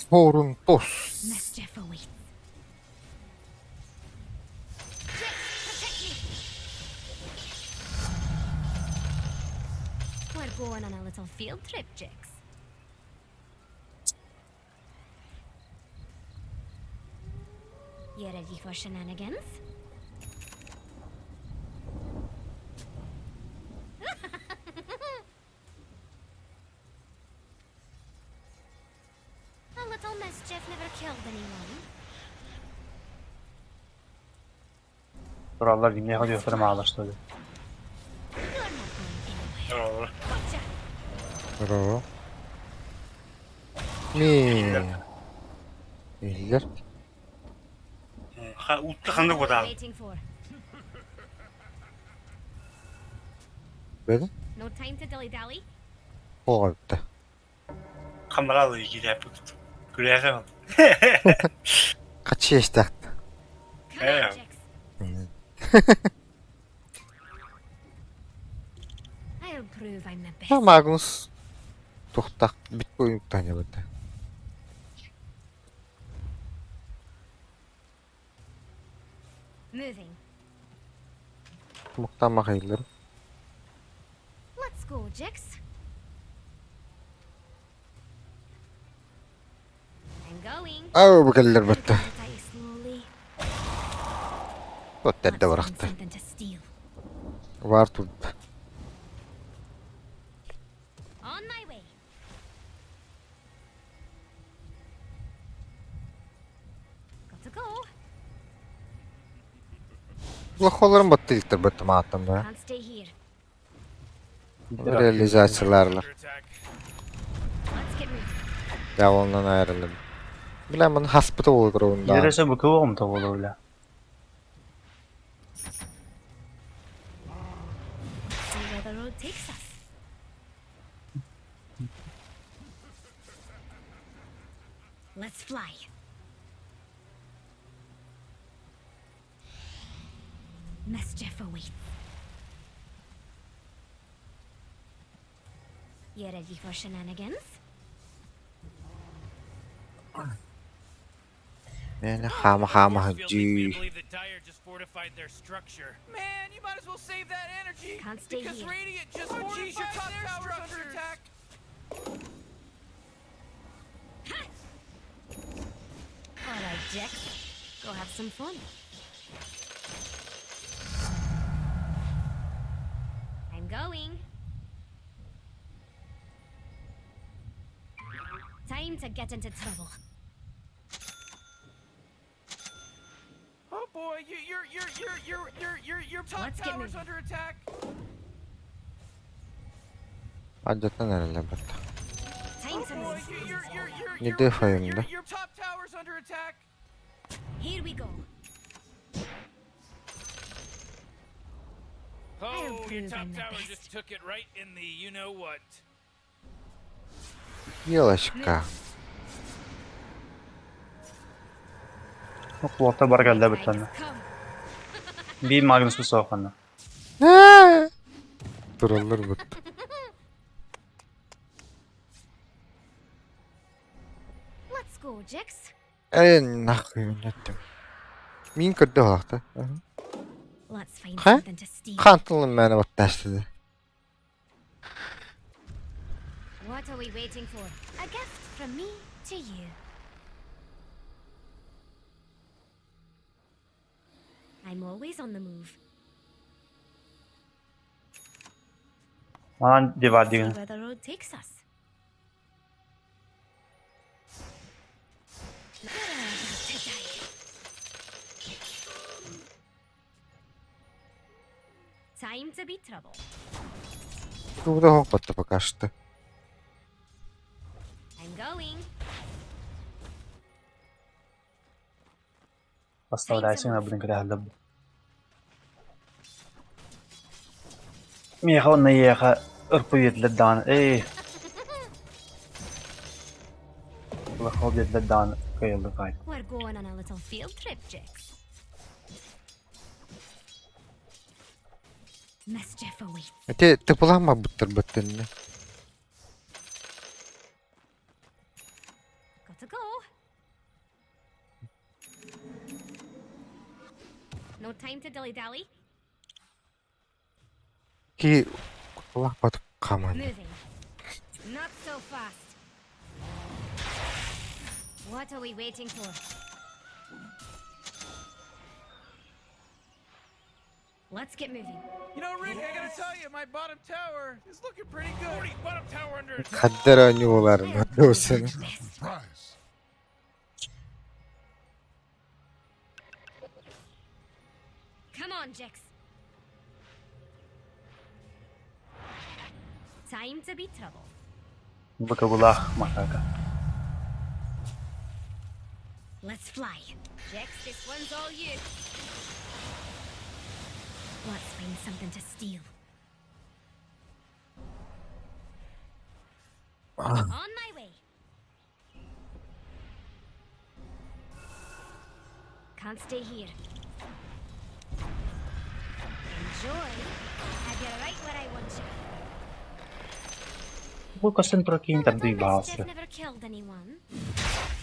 Хорун тос. Mischief awaits. Jix, protect me! We're going on a little field trip, Jix. You ready for shenanigans? A little mischief never killed anyone. Тураллар димнеха диэхтэрэ маалаштады. You're not going anywhere. Gotcha! Браво. Ми. Иллер. Утта ханнык What are бодаа. you waiting for? Бэдэ. No time to dilly-dally? Хоҕойбута. Камералы киирээппит. Күлээхэ. Хачи эстаахт. Come on, Jix. I'll prove I'm the best. Магнус тухтах биткоин таня бата. Moving. Муктама хайлар. Let's go, Jix. I'm going. Ау букаллар батта. Die slowly. Оттадда Let's find барахта. something to steal. Вар тут. On my way. Got to go. Лохолорун батта илтер батта мааттам ба. Can't stay here. Реализацияларлар. Let's get moving. Яволнан айрылым. Билен bunu hospital болдуруунда. Ересе бу кыбыгым тоболу бля. See where the road takes us. Let's fly. Mischief awaits. You ready for shenanigans? Мен хама хама Field leads me to жи. believe that Dire just fortified their structure. Man, you might as well save that energy. Can't stay because here. Radiant just oh, geez, your top tower's under attack. All right, Jax. Go have some fun. I'm going. Time to get into trouble. Oh boy, you, your top Let's get tower's moving. under attack. Ажатан аралар батта. Time to Oh Boy, move. you, your Не дефаем, да? your top tower's under attack. Here we go. Oh, your prove top I'm the tower best. just took it right in the you know what. Елочка. Кулакта бар келді Time бүттәні. has come. Би Магнус бу соққаны. Тураллар бут. Let's go, Jax. Э нахуй неттим. Мин көрдө халакта. Let's find Ха? something to steal. Хантылын мени батташтыды. What are we waiting for? A gift from me to you. I'm always on the move. Манан дивар See деген. where the road takes us. You're about to die. Time to be trouble. Тугу да оһохпотто пока что. I'm going. Поставляйся на блин кэтэһэллэр. Миэхэ уонна эйиэхэ ырпы биэрдилэр даҕаны ээ Лохол биэрдилэр даҕаны кыайыллыы хаайда. We're going on a little field trip, Jix. Mischief awaits. Ити тыпылаан барбыттар быттынна. Gotta go. No time to dilly-dally. Ки кулаах хаман. Moving. Not so fast. What are we waiting for? Let's get moving. You know, Rick, I gotta tell you, my bottom tower is looking pretty good. 40 bottom tower under attack. Хаддара ньууларын досын. Price. Come on, Jix. Time to be trouble. Быкабылаах макака. Let's fly. Jix, this one's all you. Let's find something to steal. On my way. Can't stay here. Enjoy. Have you right where I want you. Бу көстөн турар киһини The тардыы little баҕалсы. mischief never killed anyone.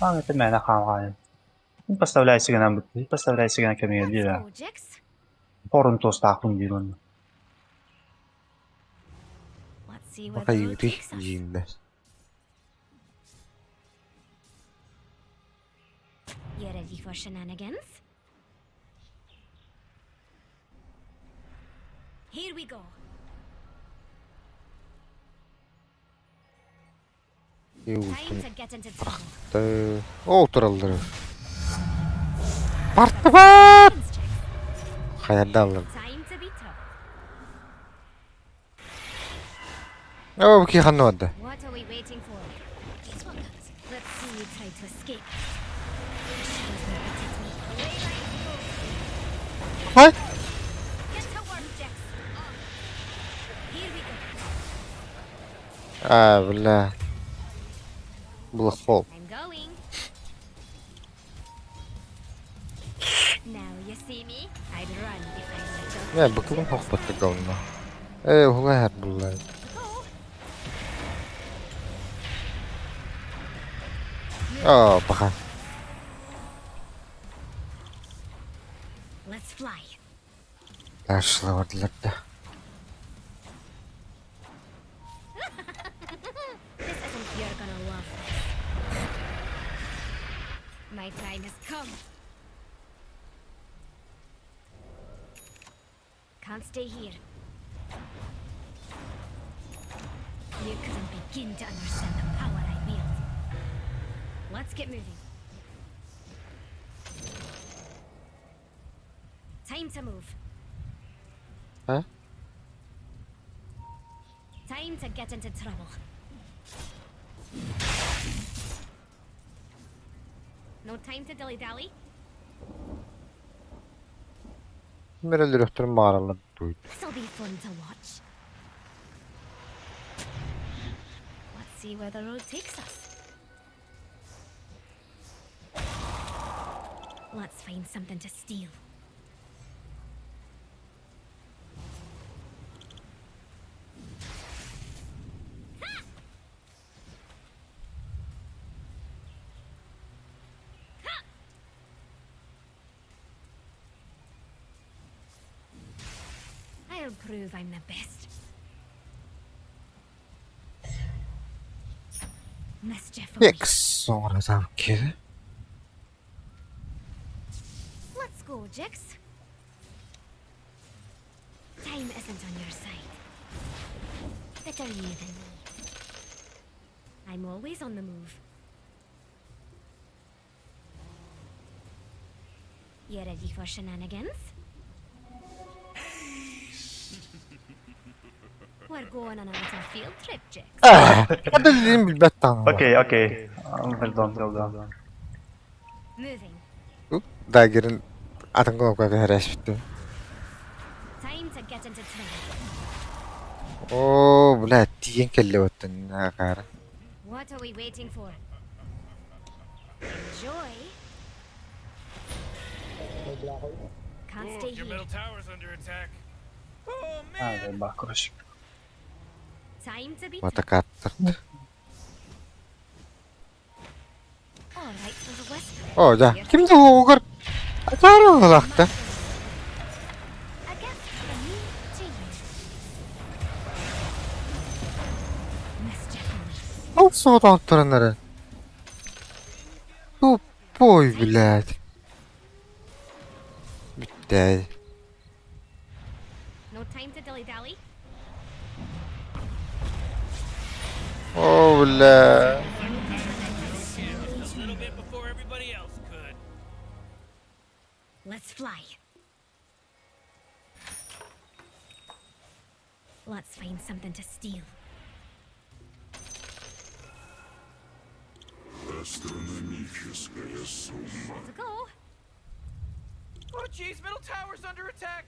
Аан это мээнэ хаамаайын. Поставляйся гынан бут. Поставляйся гынан кэмигэр Let's диир. go, Jix. Хорун туостаахпын диир онно. Let's see where the road Бакайыты takes us. жиинде. You ready for shenanigans? Here we go. Time Иутун to get into trouble. барахты. Ол тураллар. Партыбат! Thanks, Jix. Хаярдаллар. Time to be trouble. Оо ки ханнуада. What are we waiting for? These one comes. Let's see you try to escape. The shadows will protect me. Away I go. Хай. Get to work, Jix. Here we go. Аа бля. Блохол. I'm going. Now you see me? I'd run if I were Мэ быкыбын хохботто говно. Э хула хар булла. Go. Аа баха. Let's fly. Ташла бардылар да. This isn't you're gonna love this. My time has come. Can't stay here. You couldn't begin to understand the power I wield. Let's get moving. Time to move. Huh? Time to get into trouble. No time to dilly-dally. Мэрэлэр өтөрүн бааралар дуйд. This'll be fun to watch. Let's see where the road takes us. Let's find something to steal. Ha! Ha! I'll prove I'm the best. Mischief awaits. Икс соңра завки. Let's go, Jix. Time isn't on your side. Better you than me. I'm always on the move. You ready for shenanigans? We're going on a little field trip, Jix. Хата билин билбэт даҕаны. Окей, окей. Пардон, пардон. Moving. Дагерин атын кнопкаҕа түһэрээспиттим. Time to get into trouble. Оо, блядь, тиийэн кэллэ оттон акаары. What are we waiting for? Enjoy. Can't Ooh, stay your here. middle tower's under attack. Oh А, man! заебал, короче. Time to be Матакаттар. All right, little wisp. Оо, да. Ким да угар. Акаары улахта. A gift from me to you. Mischief awaits. Ол соҕотоон тураннары. Тупой, блядь. Бүттэ. No time to dilly dally. Оо, бля. Just a little bit before everybody else could. Let's fly. Let's find something to steal. Астрономическая сумма. Let's go. Oh jeez, middle tower's under attack.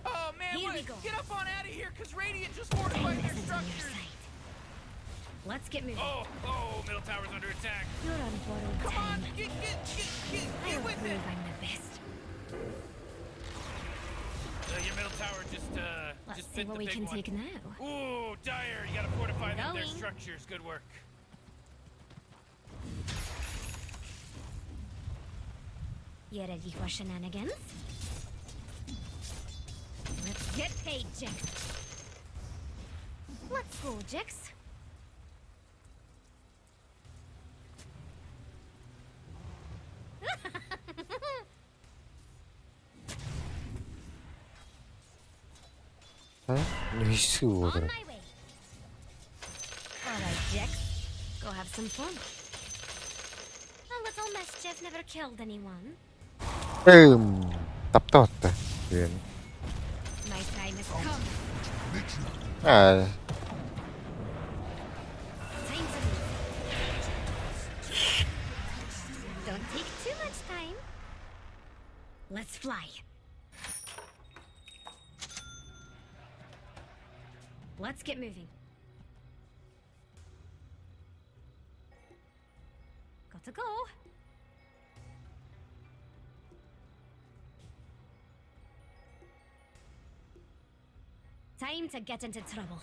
Oh man, Here what? we go. Get up on out of here, cause Radiant just fortified Time their isn't on your structures. side. Let's get moving. Oh, oh, middle tower's under attack. You're on borrowed Come on, time. get get get get get I'll with prove it. I'm the best. Your middle tower just Let's just see bit what the we big can one. take now. Ooh, Dire, you gotta fortify them, their Going. structures. Good work. You ready for shenanigans? Let's get paid, Jix. Let's go, Jix. Нүсүү On уурай. my way. All right, Jix. Go have some fun. A little mischief never killed anyone. Эм, таптаатта. Үөн. My time has come. Аа, Time to move. Don't take too much time. Let's fly. Let's get moving. Gotta go. Time to get into trouble.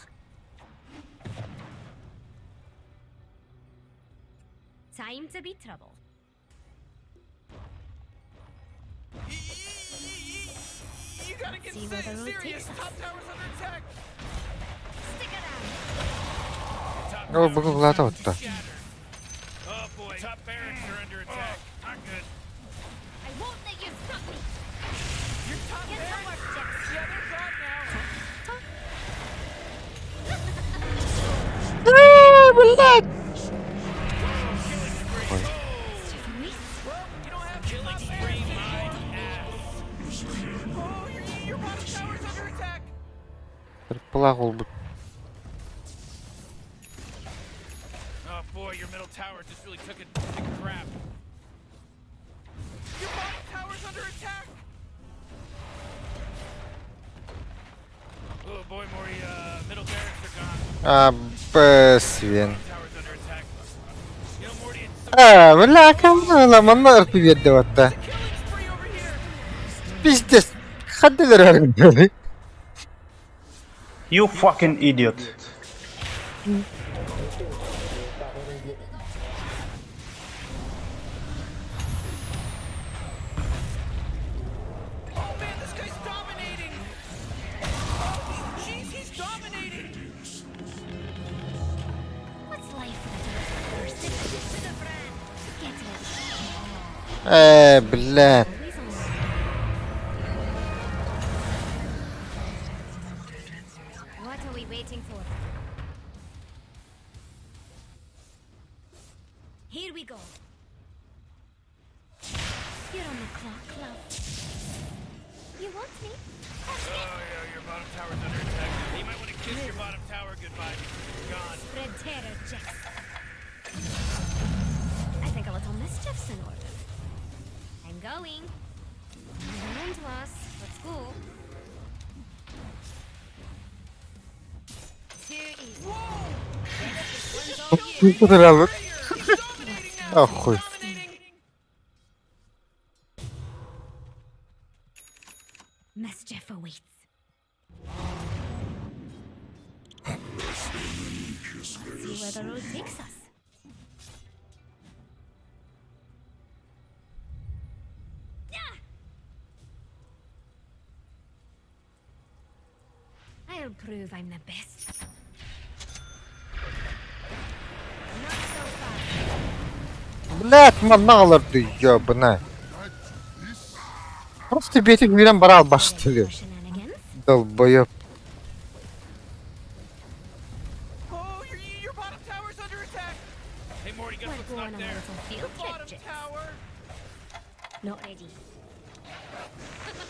Time to be trouble. You gotta get See where the road serious. takes us. Top tower's under attack. Stick around. Top Оо, tower бүгүн улаата отта. shattered. Oh boy, top barracks are under attack. Not good. I won't let you stop me. Your top Get to barracks. work, Jix. Yeah, they're gone now. Talk. Ээ, блядь. Killing spree. Mischief awaits. Well, you don't have Killing top spree barracks my anymore. ass. Oh, your bottom tower's under attack. Плах болбут. Oh boy, your middle tower just really took a big crap. Your bottom tower's under attack. Oh boy, Morty, middle barracks are gone. Аа, бэс вен. Tower's under attack. You know, Morty, it's Аа, бля, кам манна РП биэрдэ батта. Killing spree over here. Пиздец. Хаддалар харагдав. You fucking idiot. Oh man, this guy's dominating. Oh, jeez, he's dominating. What's life without a little thirst? To the brand. Get ready. Ээ, блядь. Always on. What are we waiting for? Here we go. You're on the clock, love. You want me? Oh, yeah, your bottom tower's under attack. You might want to kiss your bottom tower goodbye because it's gone. Spread terror, Jax. I think a little mischief's in order. I'm going. You're to us. Let's go. Too easy. Куда Охуй. Mischief awaits. See where the road takes us. I'll prove I'm the best. Not so fast. Блять, манна ты, ёбана. Просто бетик мирен барал баштылы. Shenanigans. Долбоёб. Oh, your, your bottom tower's under attack. Hey, Morty, guess We're what's going not on a there? little field trip, Bottom Jix. tower. Not ready.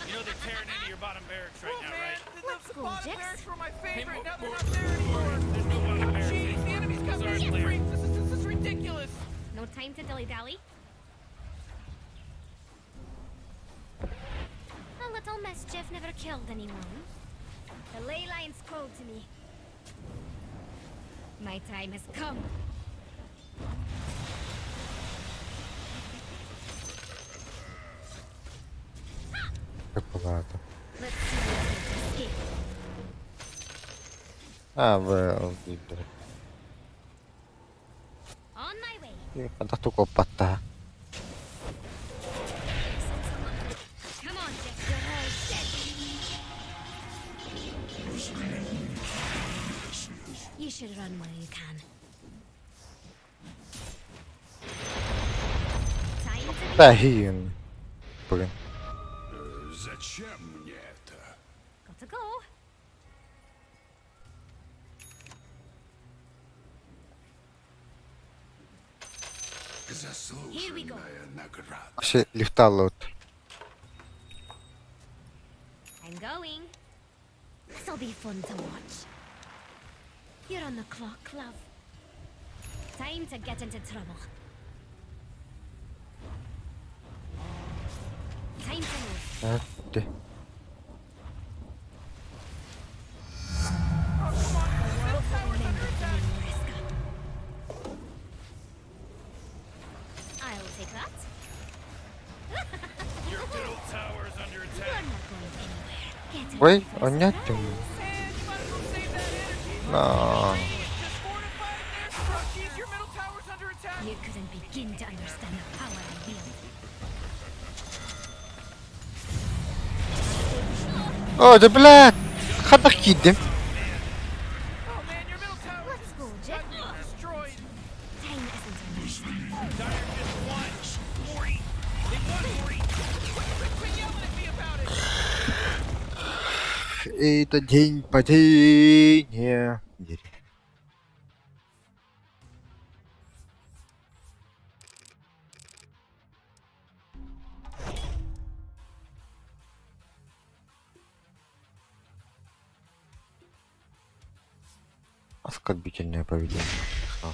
You know they're tearing into your bottom barracks right Oh now, man, right? the, Let's the go, bottom Jix. barracks were my Hey, favorite. Now they're Mo- not there anymore. There's no bottom barracks Jeez, the anymore. enemy's got Sorry, mega player. creeps. This is ridiculous. No time to dilly dally. A little mischief never killed anyone. The ley lines called to me. My time has come. Шоколада. Let's see what we can escape. А, well, диир. On my way. Хантах тукоппатта. Come on, Jack. You're all dead. You should run while you can. Time to be Да, хиин. Блин. Зачем мне это? Gotta go. Here we go. Заслуженная награда. Вообще лифталы вот. I'm going. This'll be fun to watch. You're on the clock, love. Time to get into trouble. Time to move. А, ты. The world will remember the name Vriska. I'll take that. Your middle tower's under You're attack. not going anywhere. Get Ой, ready for a он нет. surprise. Man, you might as well save that energy. No. Radiant just fortified their structures. Your middle tower's under attack. You couldn't begin to understand the power I wield. О, да блядь! Хатах киддим. Oh man, your middle tower Let's just go, Jack. got destroyed. Time isn't on our side. Dire just won. Morty. They won, Morty. Quit, quit yelling at me about it. Это день падения. Оскорбительное поведение. Ха.